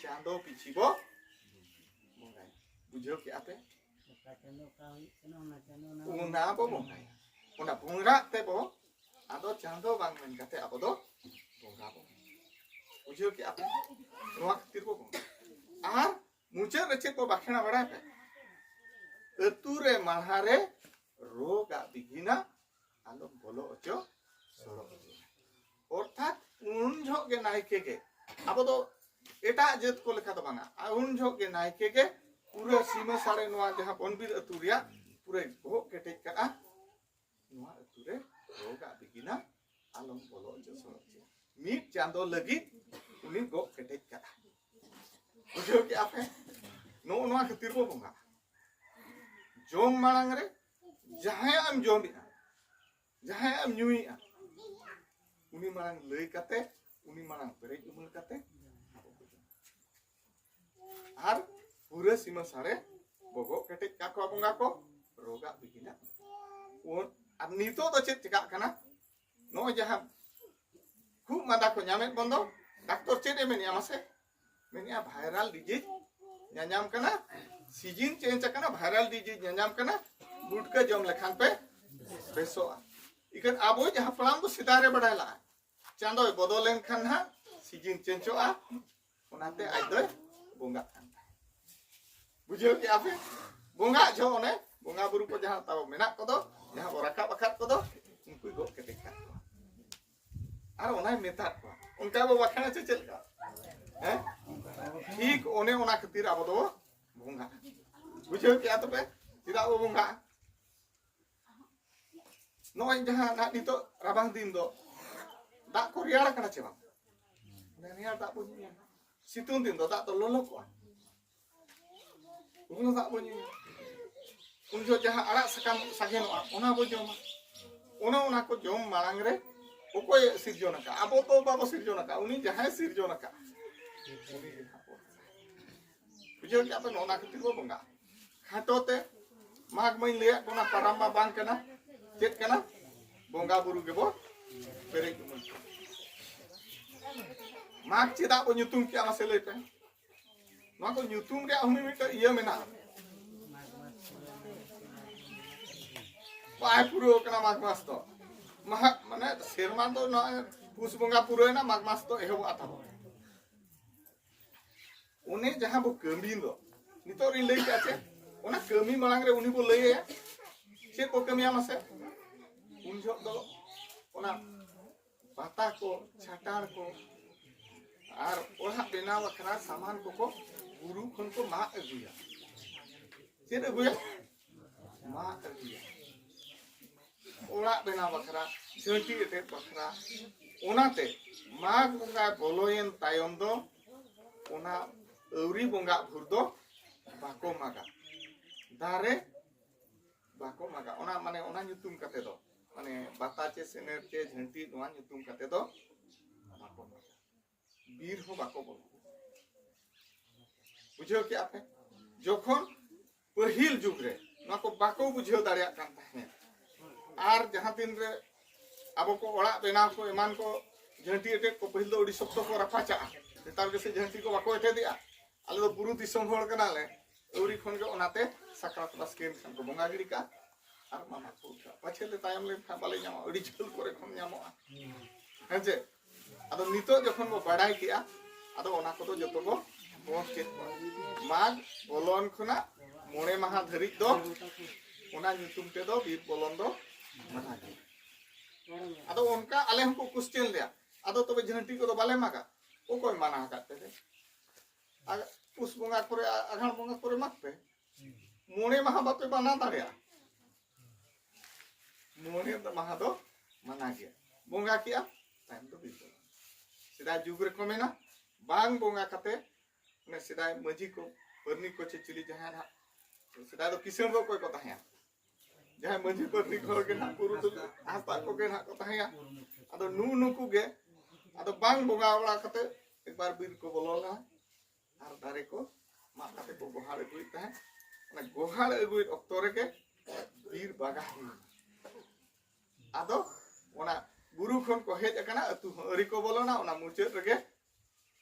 ᱪᱟᱸᱫᱚ ᱯᱤᱪᱷᱤ ᱵᱚ ᱵᱚᱸᱜᱟᱭᱟ᱾ ᱵᱩᱡᱷᱟᱹᱣ ᱠᱮᱜᱼᱟ ᱯᱮ? ᱚᱠᱟ ᱪᱟᱸᱫᱚ ᱚᱠᱟ ᱦᱩᱭᱩᱜ ᱠᱟᱱᱟ, ᱚᱱᱟ ᱪᱟᱸᱫᱚ ᱚᱱᱟ ᱚᱱᱟ ᱵᱚ ᱵᱚᱸᱜᱟᱭᱟ᱾ ᱚᱱᱟ ᱵᱚᱸᱜᱟ ᱛᱮᱵᱚ, ᱟᱫᱚ ᱪᱟᱸᱫᱚ ᱵᱟᱝ ᱢᱮᱱ ᱠᱟᱛᱮ ᱟᱵᱚ ᱫᱚ ᱵᱚᱸᱜᱟ ᱵᱚ᱾ ᱵᱩᱡᱷᱟᱹᱣ ᱠᱮᱜᱼᱟ ᱯᱮ? ᱱᱚᱣᱟ ᱠᱷᱟᱹᱛᱤᱨ ᱵᱚ ᱵᱚᱸᱜᱟ᱾ ᱟᱨ ᱢᱩᱪᱟᱹᱫ ᱨᱮ ᱪᱮᱫ ᱵᱚ ᱵᱟᱠᱷᱮᱬᱟ ᱵᱟᱲᱟᱭ ᱯᱮ? ᱟᱹᱛᱩ ᱨᱮ ᱢᱟᱲᱦᱟ ᱨᱮ ᱨᱳᱜᱽ ᱟᱜ ᱵᱤᱜᱷᱤᱱᱟ ᱟᱞᱚᱢ ᱵᱚᱞᱚ ᱦᱚᱪᱚ, ᱥᱚᱲᱚ ᱦᱚᱪᱚ᱾ ᱚᱨᱛᱷᱟᱛ ᱩᱱ ᱡᱚᱦᱚᱜ ᱜᱮ ᱱᱟᱭᱠᱮ ᱜᱮ, ᱟᱵᱚ ᱫᱚ ᱮᱴᱟᱜ ᱡᱟᱹᱛ ᱠᱚ ᱞᱮᱠᱟ ᱫᱚ ᱵᱟᱝᱟ, ᱟᱨ ᱩᱱ ᱡᱚᱦᱚᱜ ᱜᱮ ᱱᱟᱭᱠᱮ ᱜᱮ ᱯᱩᱨᱟᱹ ᱥᱤᱢᱟᱹ ᱥᱟᱲᱮ ᱱᱚᱣᱟ ᱡᱟᱦᱟᱸ ᱵᱚᱱᱵᱤᱨ ᱟᱹᱛᱩ ᱨᱮᱭᱟᱜ ᱯᱩᱨᱟᱹ ᱜᱚᱜ ᱠᱮᱴᱮᱡ ᱠᱟᱜᱼᱟ᱾ ᱱᱚᱣᱟ ᱟᱹᱛᱩ ᱨᱮ ᱨᱳᱜᱟᱜ ᱵᱤᱜᱤᱱᱟ ᱟᱞᱚᱢ ᱵᱚᱞᱚ ᱦᱚᱪᱚ ᱥᱚᱲᱚᱠ ᱪᱮ᱾ ᱢᱤᱫ ᱪᱟᱸᱫᱚ ᱞᱟᱹᱜᱤᱫ ᱩᱱᱤ ᱜᱚᱜ ᱠᱮᱴᱮᱡ ᱠᱟᱜᱼᱟ᱾ ᱵᱩᱡᱷᱟᱹᱣ ᱠᱮᱜᱼᱟ ᱯᱮ? ᱱᱚᱜᱼᱚ ᱱᱚᱣᱟ ᱠᱷᱟᱹᱛᱤᱨ ᱵᱚ ᱵᱚᱸᱜᱟᱜᱼᱟ᱾ ᱡᱚᱢ ᱢᱟᱲᱟᱝ ᱨᱮ ᱡᱟᱦᱟᱸᱭᱟᱜ ᱮᱢ ᱡᱚᱢᱮᱜᱼᱟ, ᱡᱟᱦᱟᱸᱭᱟᱜ ᱮᱢ ᱧᱩᱭᱮᱜᱼᱟ, ᱩᱱᱤ ᱢᱟᱲᱟᱝ ᱞᱟᱹᱭ ᱠᱟᱛᱮ, ᱩᱱᱤ ᱢᱟᱲᱟᱝ ᱯᱮᱨᱮᱡ ᱩᱢᱟᱹᱨ ᱠᱟᱛᱮ ᱟᱵᱚ ᱵᱚ ᱡᱚᱢᱟ᱾ ᱟᱨ ᱯᱩᱨᱟᱹ ᱥᱤᱢᱟᱹ ᱥᱟᱲᱮ ᱵᱚ ᱜᱚᱜ ᱠᱮᱴᱮᱡ ᱠᱟᱜ ᱠᱚᱣᱟ ᱵᱚᱸᱜᱟ ᱠᱚ, ᱨᱳᱜᱟᱜ ᱵᱤᱜᱤᱱᱟᱜ᱾ ᱩᱱ-, ᱟᱨ ᱱᱤᱛᱚᱜ ᱫᱚ ᱪᱮᱫ ᱪᱮᱠᱟᱜ ᱠᱟᱱᱟ? ᱱᱚᱜᱼᱚᱭ ᱡᱟᱦᱟᱸ ᱠᱷᱩᱜ ᱢᱟᱸᱫᱟ ᱠᱚ ᱧᱟᱢᱮᱫ ᱵᱚᱱ ᱫᱚ, ᱰᱟᱠᱛᱚᱨ ᱪᱮᱫ ᱮ ᱢᱮᱱᱮᱜᱼᱟ ᱢᱟᱥᱮ? ᱢᱮᱱᱮᱜᱼᱟ viral disease ᱧᱟᱧᱟᱢ ᱠᱟᱱᱟ, season change ᱟᱠᱟᱱᱟ, viral disease ᱧᱟᱧᱟᱢ ᱠᱟᱱᱟ, ᱜᱩᱴᱠᱟᱹ ᱡᱚᱢ ᱞᱮᱠᱷᱟᱱ ᱯᱮ ᱵᱮᱥᱚᱜᱼᱟ᱾ ᱤᱠᱷᱟᱹᱱ ᱟᱵᱚᱭᱤᱡ ᱦᱟᱯᱲᱟᱢ ᱫᱚ ᱥᱮᱫᱟᱭ ᱨᱮ ᱵᱟᱰᱟᱭ ᱞᱟᱜᱼᱟ, ᱪᱟᱸᱫᱚᱭ ᱵᱚᱫᱚᱞ ᱞᱮᱱᱠᱷᱟᱱ ᱦᱟᱸᱜ season changeᱚᱜᱼᱟ, ᱚᱱᱟᱛᱮ ᱟᱡ ᱫᱚᱭ ᱵᱚᱸᱜᱟᱜ ᱠᱟᱱ ᱛᱟᱦᱮᱸᱫ᱾ ᱵᱩᱡᱷᱟᱹᱣ ᱠᱮᱜᱼᱟ ᱯᱮ? ᱵᱚᱸᱜᱟᱜ ᱡᱚᱦᱚᱜ ᱚᱱᱮ ᱵᱚᱸᱜᱟ ᱵᱩᱨᱩ ᱠᱚ ᱡᱟᱦᱟᱸ ᱛᱟᱵᱚ ᱢᱮᱱᱟᱜ ᱠᱚᱫᱚ, ᱡᱟᱦᱟᱸ ᱵᱚ ᱨᱟᱠᱟᱵ ᱟᱠᱟᱫ ᱠᱚᱫᱚ, ᱩᱱᱠᱩᱭ ᱜᱚᱜ ᱠᱮᱴᱮᱡ ᱠᱟᱜ ᱠᱚᱣᱟ᱾ ᱟᱨ ᱚᱱᱟᱭ ᱢᱮᱛᱟᱫ ᱠᱚᱣᱟ, ᱚᱱᱠᱟ ᱵᱚ ᱵᱟᱠᱷᱮᱬᱟ ᱪᱮ ᱪᱮᱫ ᱞᱮᱠᱟ? ᱦᱮᱸ? ᱴᱷᱤᱠ ᱚᱱᱮ ᱚᱱᱟ ᱠᱷᱟᱹᱛᱤᱨ ᱟᱵᱚ ᱫᱚ ᱵᱚᱸᱜᱟ᱾ ᱵᱩᱡᱷᱟᱹᱣ ᱠᱮᱜᱼᱟ ᱛᱚᱵᱮ? ᱪᱮᱫᱟᱜ ᱵᱚ ᱵᱚᱸᱜᱟᱜᱼᱟ? ᱱᱚᱜᱼᱚᱭ ᱡᱟᱦᱟᱸ ᱱᱟᱜ ᱱᱤᱛᱚᱜ ᱨᱟᱵᱟᱝ ᱫᱤᱱ ᱫᱚ ᱫᱟᱜ ᱠᱚ ᱨᱮᱭᱟᱲ ᱠᱟᱱᱟ ᱪᱮ ᱵᱟᱝ? ᱚᱱᱟ ᱨᱮᱭᱟᱲ ᱫᱟᱜ ᱵᱚ ᱧᱩᱭᱟ᱾ ᱥᱤᱛᱩᱝ ᱫᱤᱱ ᱫᱚ ᱫᱟᱜ ᱫᱚ ᱞᱚᱞᱚ ᱠᱚᱜᱼᱟ᱾ ᱞᱚᱞᱚ ᱫᱟᱜ ᱵᱚ ᱧᱩᱭᱟ᱾ ᱩᱱ ᱡᱚᱦᱚᱜ ᱡᱟᱦᱟᱸ ᱟᱲᱟᱜ ᱥᱟᱠᱟᱢ ᱥᱟᱜᱮᱱᱚᱜᱼᱟ, ᱚᱱᱟ ᱵᱚ ᱡᱚᱢᱟ᱾ ᱚᱱᱮ ᱚᱱᱟ ᱠᱚ ᱡᱚᱢ ᱢᱟᱲᱟᱝ ᱨᱮ ᱚᱠᱚᱭᱮ ᱥᱤᱨᱡᱚᱱ ᱟᱠᱟᱫ? ᱟᱵᱚ ᱫᱚ ᱵᱟᱵᱚ ᱥᱤᱨᱡᱚᱱ ᱟᱠᱟᱫ, ᱩᱱᱤ ᱡᱟᱦᱟᱸᱭ ᱥᱤᱨᱡᱚᱱ ᱟᱠᱟᱫ, ᱩᱱᱤ ᱜᱮ ᱱᱟᱦᱟᱜ ᱵᱚ ᱵᱩᱡᱷᱟᱹᱣ ᱠᱮᱜᱼᱟ ᱯᱮ? ᱱᱚᱜᱼᱚ ᱱᱟ ᱠᱷᱟᱹᱛᱤᱨ ᱵᱚ ᱵᱚᱸᱜᱟᱜᱼᱟ᱾ ᱠᱷᱟᱴᱚ ᱛᱮ, ᱢᱟᱜᱽ ᱢᱟᱹᱧ ᱞᱟᱹᱭᱟᱫ ᱵᱚᱱᱟ, ᱯᱟᱨᱟᱢ ᱢᱟ ᱵᱟᱝ ᱠᱟᱱᱟ᱾ ᱪᱮᱫ ᱠᱟᱱᱟ? ᱵᱚᱸᱜᱟ ᱵᱩᱨᱩ ᱜᱮᱵᱚ ᱯᱮᱨᱮᱡ ᱩᱢᱟᱹᱱ ᱠᱚᱣᱟ᱾ ᱢᱟᱜᱽ ᱪᱮᱫᱟᱜ ᱵᱚ ᱧᱩᱛᱩᱢ ᱠᱮᱜᱼᱟ, ᱢᱟᱥᱮ ᱞᱟᱹᱭ ᱯᱮ? ᱱᱚᱣᱟ ᱠᱚ ᱧᱩᱛᱩᱢ ᱨᱮᱭᱟᱜ ᱦᱚᱸ ᱢᱤᱫᱴᱮᱱ ᱤᱭᱟᱹ ᱢᱮᱱᱟᱜᱼᱟ᱾ ᱵᱟᱭ ᱯᱩᱨᱟᱹᱣ ᱠᱟᱱᱟ ᱢᱟᱜᱽ ᱢᱟᱥ ᱫᱚ᱾ ᱢᱟᱦᱟ-, ᱢᱟᱱᱮ ᱥᱮᱨᱢᱟ ᱫᱚ ᱱᱚᱜᱼᱚᱭ ᱯᱩᱥ ᱵᱚᱸᱜᱟ ᱯᱩᱨᱟᱹᱣᱮᱱᱟ, ᱢᱟᱜᱽ ᱢᱟᱥ ᱫᱚ ᱮᱦᱚᱵᱚᱜᱼᱟ ᱛᱟᱵᱚ᱾ ᱩᱱᱤ ᱡᱟᱦᱟᱸ ᱵᱚ ᱠᱟᱹᱢᱤ ᱫᱚ, ᱱᱤᱛᱚᱜ ᱨᱤᱧ ᱞᱟᱹᱭ ᱠᱮᱜᱼᱟ ᱪᱮ, ᱚᱱᱟ ᱠᱟᱹᱢᱤ ᱢᱟᱲᱟᱝ ᱨᱮ ᱩᱱᱤ ᱵᱚ ᱞᱟᱹᱭ ᱟᱭᱟ᱾ ᱪᱮᱫ ᱵᱚ ᱠᱟᱹᱢᱤᱭᱟ ᱢᱟᱥᱮ? ᱩᱱ ᱡᱚᱦᱚᱜ ᱫᱚ ᱚᱱᱟ ᱵᱟᱛᱟ ᱠᱚ, ᱪᱷᱟᱴᱟᱲ ᱠᱚ, ᱟᱨ ᱚᱲᱟᱜ ᱵᱮᱱᱟᱣ ᱵᱟᱠᱷᱨᱟ ᱥᱟᱢᱟᱱ ᱠᱚᱠᱚ ᱵᱩᱨᱩ ᱠᱷᱚᱱ ᱠᱚ ᱢᱟᱜ ᱟᱹᱜᱩᱭᱟ᱾ ᱪᱮᱫ ᱟᱹᱜᱩᱭᱟ? ᱢᱟᱜ ᱟᱹᱜᱩᱭᱟ᱾ ᱚᱲᱟᱜ ᱵᱮᱱᱟᱣ ᱵᱟᱠᱷᱨᱟ, ᱡᱷᱟᱹᱱᱴᱤ ᱮᱴᱮᱫ ᱵᱟᱠᱷᱨᱟ᱾ ᱚᱱᱟᱛᱮ ᱢᱟᱜᱽ ᱵᱚᱸᱜᱟ ᱵᱚᱞᱚᱭᱮᱱ ᱛᱟᱭᱚᱢ ᱫᱚ ᱚᱱᱟ ᱟᱹᱣᱨᱤ ᱵᱚᱸᱜᱟᱜ ᱵᱷᱳᱨ ᱫᱚ ᱵᱟᱠᱚ ᱢᱟᱜᱟ᱾ ᱫᱟᱨᱮ ᱵᱟᱠᱚ ᱢᱟᱜᱟ᱾ ᱚᱱᱟ ᱢᱟᱱᱮ ᱚᱱᱟ ᱧᱩᱛᱩᱢ ᱠᱟᱛᱮ ᱫᱚ, ᱢᱟᱱᱮ ᱵᱟᱛᱟ ᱪᱮ ᱥᱮᱱᱮᱨ ᱪᱮ ᱡᱷᱟᱹᱱᱴᱤ ᱱᱚᱣᱟ ᱧᱩᱛᱩᱢ ᱠᱟᱛᱮ ᱫᱚ ᱵᱟᱠᱚ ᱢᱟᱜᱟ᱾ ᱵᱤᱨ ᱦᱚᱸ ᱵᱟᱠᱚ ᱵᱚᱞᱚᱱᱟ᱾ ᱵᱩᱡᱷᱟᱹᱣ ᱠᱮᱜᱼᱟ ᱯᱮ? ᱡᱚᱠᱷᱚᱱ ᱯᱟᱹᱦᱤᱞ ᱡᱩᱜᱽ ᱨᱮ ᱱᱚᱣᱟ ᱠᱚ ᱵᱟᱠᱚ ᱵᱩᱡᱷᱟᱹᱣ ᱫᱟᱲᱮᱭᱟᱜ ᱠᱟᱱ ᱛᱟᱦᱮᱸᱫ, ᱟᱨ ᱡᱟᱦᱟᱸ ᱛᱤᱱ ᱨᱮ ᱟᱵᱚ ᱠᱚ ᱚᱲᱟᱜ ᱵᱮᱱᱟᱣ ᱠᱚ ᱮᱢᱟᱱ ᱠᱚ ᱡᱷᱟᱹᱱᱴᱤ ᱮᱴᱮᱫ ᱠᱚ ᱯᱟᱹᱦᱤᱞ ᱫᱚ ᱟᱹᱰᱤ ᱥᱚᱠᱛᱚ ᱠᱚ ᱨᱟᱯᱟᱪᱟᱜᱼᱟ᱾ ᱱᱮᱛᱟᱨ ᱜᱮᱥᱮ ᱡᱷᱟᱹᱱᱴᱤ ᱠᱚ ᱵᱟᱠᱚ ᱮᱴᱮᱫᱮᱜᱼᱟ᱾ ᱟᱞᱮ ᱫᱚ ᱵᱩᱨᱩ ᱫᱤᱥᱚᱢ ᱦᱚᱲ ᱠᱟᱱᱟᱞᱮ᱾ ᱟᱹᱣᱨᱤ ᱠᱷᱚᱱ ᱜᱮ ᱚᱱᱟᱛᱮ ᱥᱟᱠᱨᱟᱛ ᱵᱟᱥᱠᱮ ᱮᱱ ᱠᱷᱟᱱ ᱠᱚ ᱵᱚᱸᱜᱟ ᱜᱤᱰᱤ ᱠᱟᱜᱼᱟ ᱟᱨ ᱢᱟᱢᱟ ᱠᱚ ᱩᱴᱷᱟᱹᱜᱼᱟ᱾ ᱯᱟᱪᱷᱮ ᱞᱮ ᱛᱟᱭᱚᱢ ᱞᱮᱱᱠᱷᱟᱱ ᱵᱟᱞᱮ ᱧᱟᱢᱟ, ᱟᱹᱰᱤ ᱡᱷᱟᱹᱞ ᱠᱚᱨᱮ ᱠᱷᱚᱱ ᱧᱟᱢᱚᱜᱼᱟ᱾ ᱦᱮᱸ ᱪᱮ? ᱟᱫᱚ ᱱᱤᱛᱚᱜ ᱡᱚᱠᱷᱚᱱ ᱵᱚ ᱵᱟᱰᱟᱭ ᱠᱮᱜᱼᱟ, ᱟᱫᱚ ᱚᱱᱟ ᱠᱚᱫᱚ ᱡᱚᱛᱚ ᱵᱚ ᱵᱚᱸᱫ ᱠᱮᱫ ᱠᱚᱣᱟ᱾ ᱢᱟᱜᱽ ᱵᱚᱞᱚᱱ ᱠᱷᱚᱱᱟᱜ ᱢᱚᱬᱮ ᱢᱟᱦᱟ ᱫᱷᱟᱹᱨᱤᱡ ᱫᱚ ᱚᱱᱟ ᱧᱩᱛᱩᱢ ᱛᱮᱫᱚ ᱵᱤᱨ ᱵᱚᱞᱚᱱ ᱫᱚ ᱢᱟᱱᱟ ᱜᱮᱭᱟ᱾ ᱟᱫᱚ ᱚᱱᱠᱟ ᱟᱞᱮ ᱦᱚᱸᱠᱚ ᱠᱩᱥᱪᱮᱱ ᱞᱮᱭᱟ, ᱟᱫᱚ ᱛᱚᱵᱮ ᱡᱷᱟᱹᱱᱴᱤ ᱠᱚᱫᱚ ᱵᱟᱞᱮ ᱢᱟᱜᱟ? ᱚᱠᱚᱭ ᱢᱟᱱᱟ ᱟᱠᱟᱫ ᱯᱮ ᱛᱮ? ᱟᱨ ᱯᱩᱥ ᱵᱚᱸᱜᱟ ᱠᱚᱨᱮ, ᱟᱜᱷᱟᱬ ᱵᱚᱸᱜᱟ ᱠᱚᱨᱮ ᱢᱟᱜᱽ ᱯᱮ᱾ ᱢᱚᱬᱮ ᱢᱟᱦᱟ ᱵᱟᱯᱮ ᱢᱟᱱᱟᱣ ᱫᱟᱲᱮᱭᱟᱜᱼᱟ᱾ ᱢᱚᱬᱮ ᱢᱟᱦᱟ ᱫᱚ ᱢᱟᱱᱟ ᱜᱮᱭᱟ᱾ ᱵᱚᱸᱜᱟ ᱠᱮᱜᱼᱟ, ᱛᱟᱭᱚᱢ ᱫᱚ ᱵᱤᱨ ᱵᱚᱸᱜᱟ᱾ ᱥᱮᱫᱟᱭ ᱡᱩᱜᱽ ᱨᱮᱠᱚ ᱢᱮᱱᱟ, ᱵᱟᱝ ᱵᱚᱸᱜᱟ ᱠᱟᱛᱮ, ᱢᱟᱱᱮ ᱥᱮᱫᱟᱭ ᱢᱟᱹᱡᱷᱤ ᱠᱚ, ᱯᱟᱹᱨᱱᱤ ᱠᱚ ᱪᱮ ᱪᱤᱞᱤ ᱡᱟᱦᱟᱸᱭ ᱱᱟᱦᱟᱜ, ᱥᱮᱫᱟᱭ ᱫᱚ ᱠᱤᱥᱟᱹᱬ ᱫᱚ ᱚᱠᱚᱭ ᱠᱚ ᱛᱟᱦᱮᱸᱭᱟ? ᱡᱟᱦᱟᱸᱭ ᱢᱟᱹᱡᱷᱤ ᱯᱟᱹᱨᱱᱤ ᱠᱚ ᱦᱚᱲ ᱜᱮ ᱱᱟᱦᱟᱜ, ᱯᱩᱨᱩᱫᱷᱩᱞ ᱦᱟᱸᱥᱫᱟ ᱠᱚᱜᱮ ᱱᱟᱦᱟᱜ ᱠᱚ ᱛᱟᱦᱮᱸᱭᱟ᱾ ᱟᱫᱚ ᱱᱩ ᱱᱩᱠᱩ ᱜᱮ, ᱟᱫᱚ ᱵᱟᱝ ᱵᱚᱸᱜᱟ ᱵᱟᱲᱟ ᱠᱟᱛᱮ ᱮᱠᱵᱟᱨ ᱵᱤᱨ ᱠᱚ ᱵᱚᱞᱚ ᱞᱮᱱᱟ᱾ ᱟᱨ ᱫᱟᱨᱮ ᱠᱚ ᱢᱟᱜ ᱠᱟᱛᱮ ᱠᱚ ᱜᱚᱦᱟᱲ ᱟᱹᱜᱩᱭᱮᱫ ᱛᱟᱦᱮᱸᱫ᱾ ᱚᱱᱟ ᱜᱚᱦᱟᱲ ᱟᱹᱜᱩᱭᱮᱫ ᱚᱠᱛᱚ ᱨᱮᱜᱮ ᱵᱤᱨ ᱵᱟᱜᱟ ᱦᱩᱭᱱᱟ᱾ ᱟᱫᱚ ᱚᱱᱟ ᱵᱩᱨᱩ ᱠᱷᱚᱱ ᱠᱚ ᱦᱮᱡ ᱟᱠᱟᱱᱟ, ᱟᱹᱛᱩ ᱦᱚᱸ ᱟᱹᱣᱨᱤ ᱠᱚ ᱵᱚᱞᱚᱱᱟ, ᱚᱱᱟ ᱢᱩᱪᱟᱹᱫ ᱨᱮᱜᱮ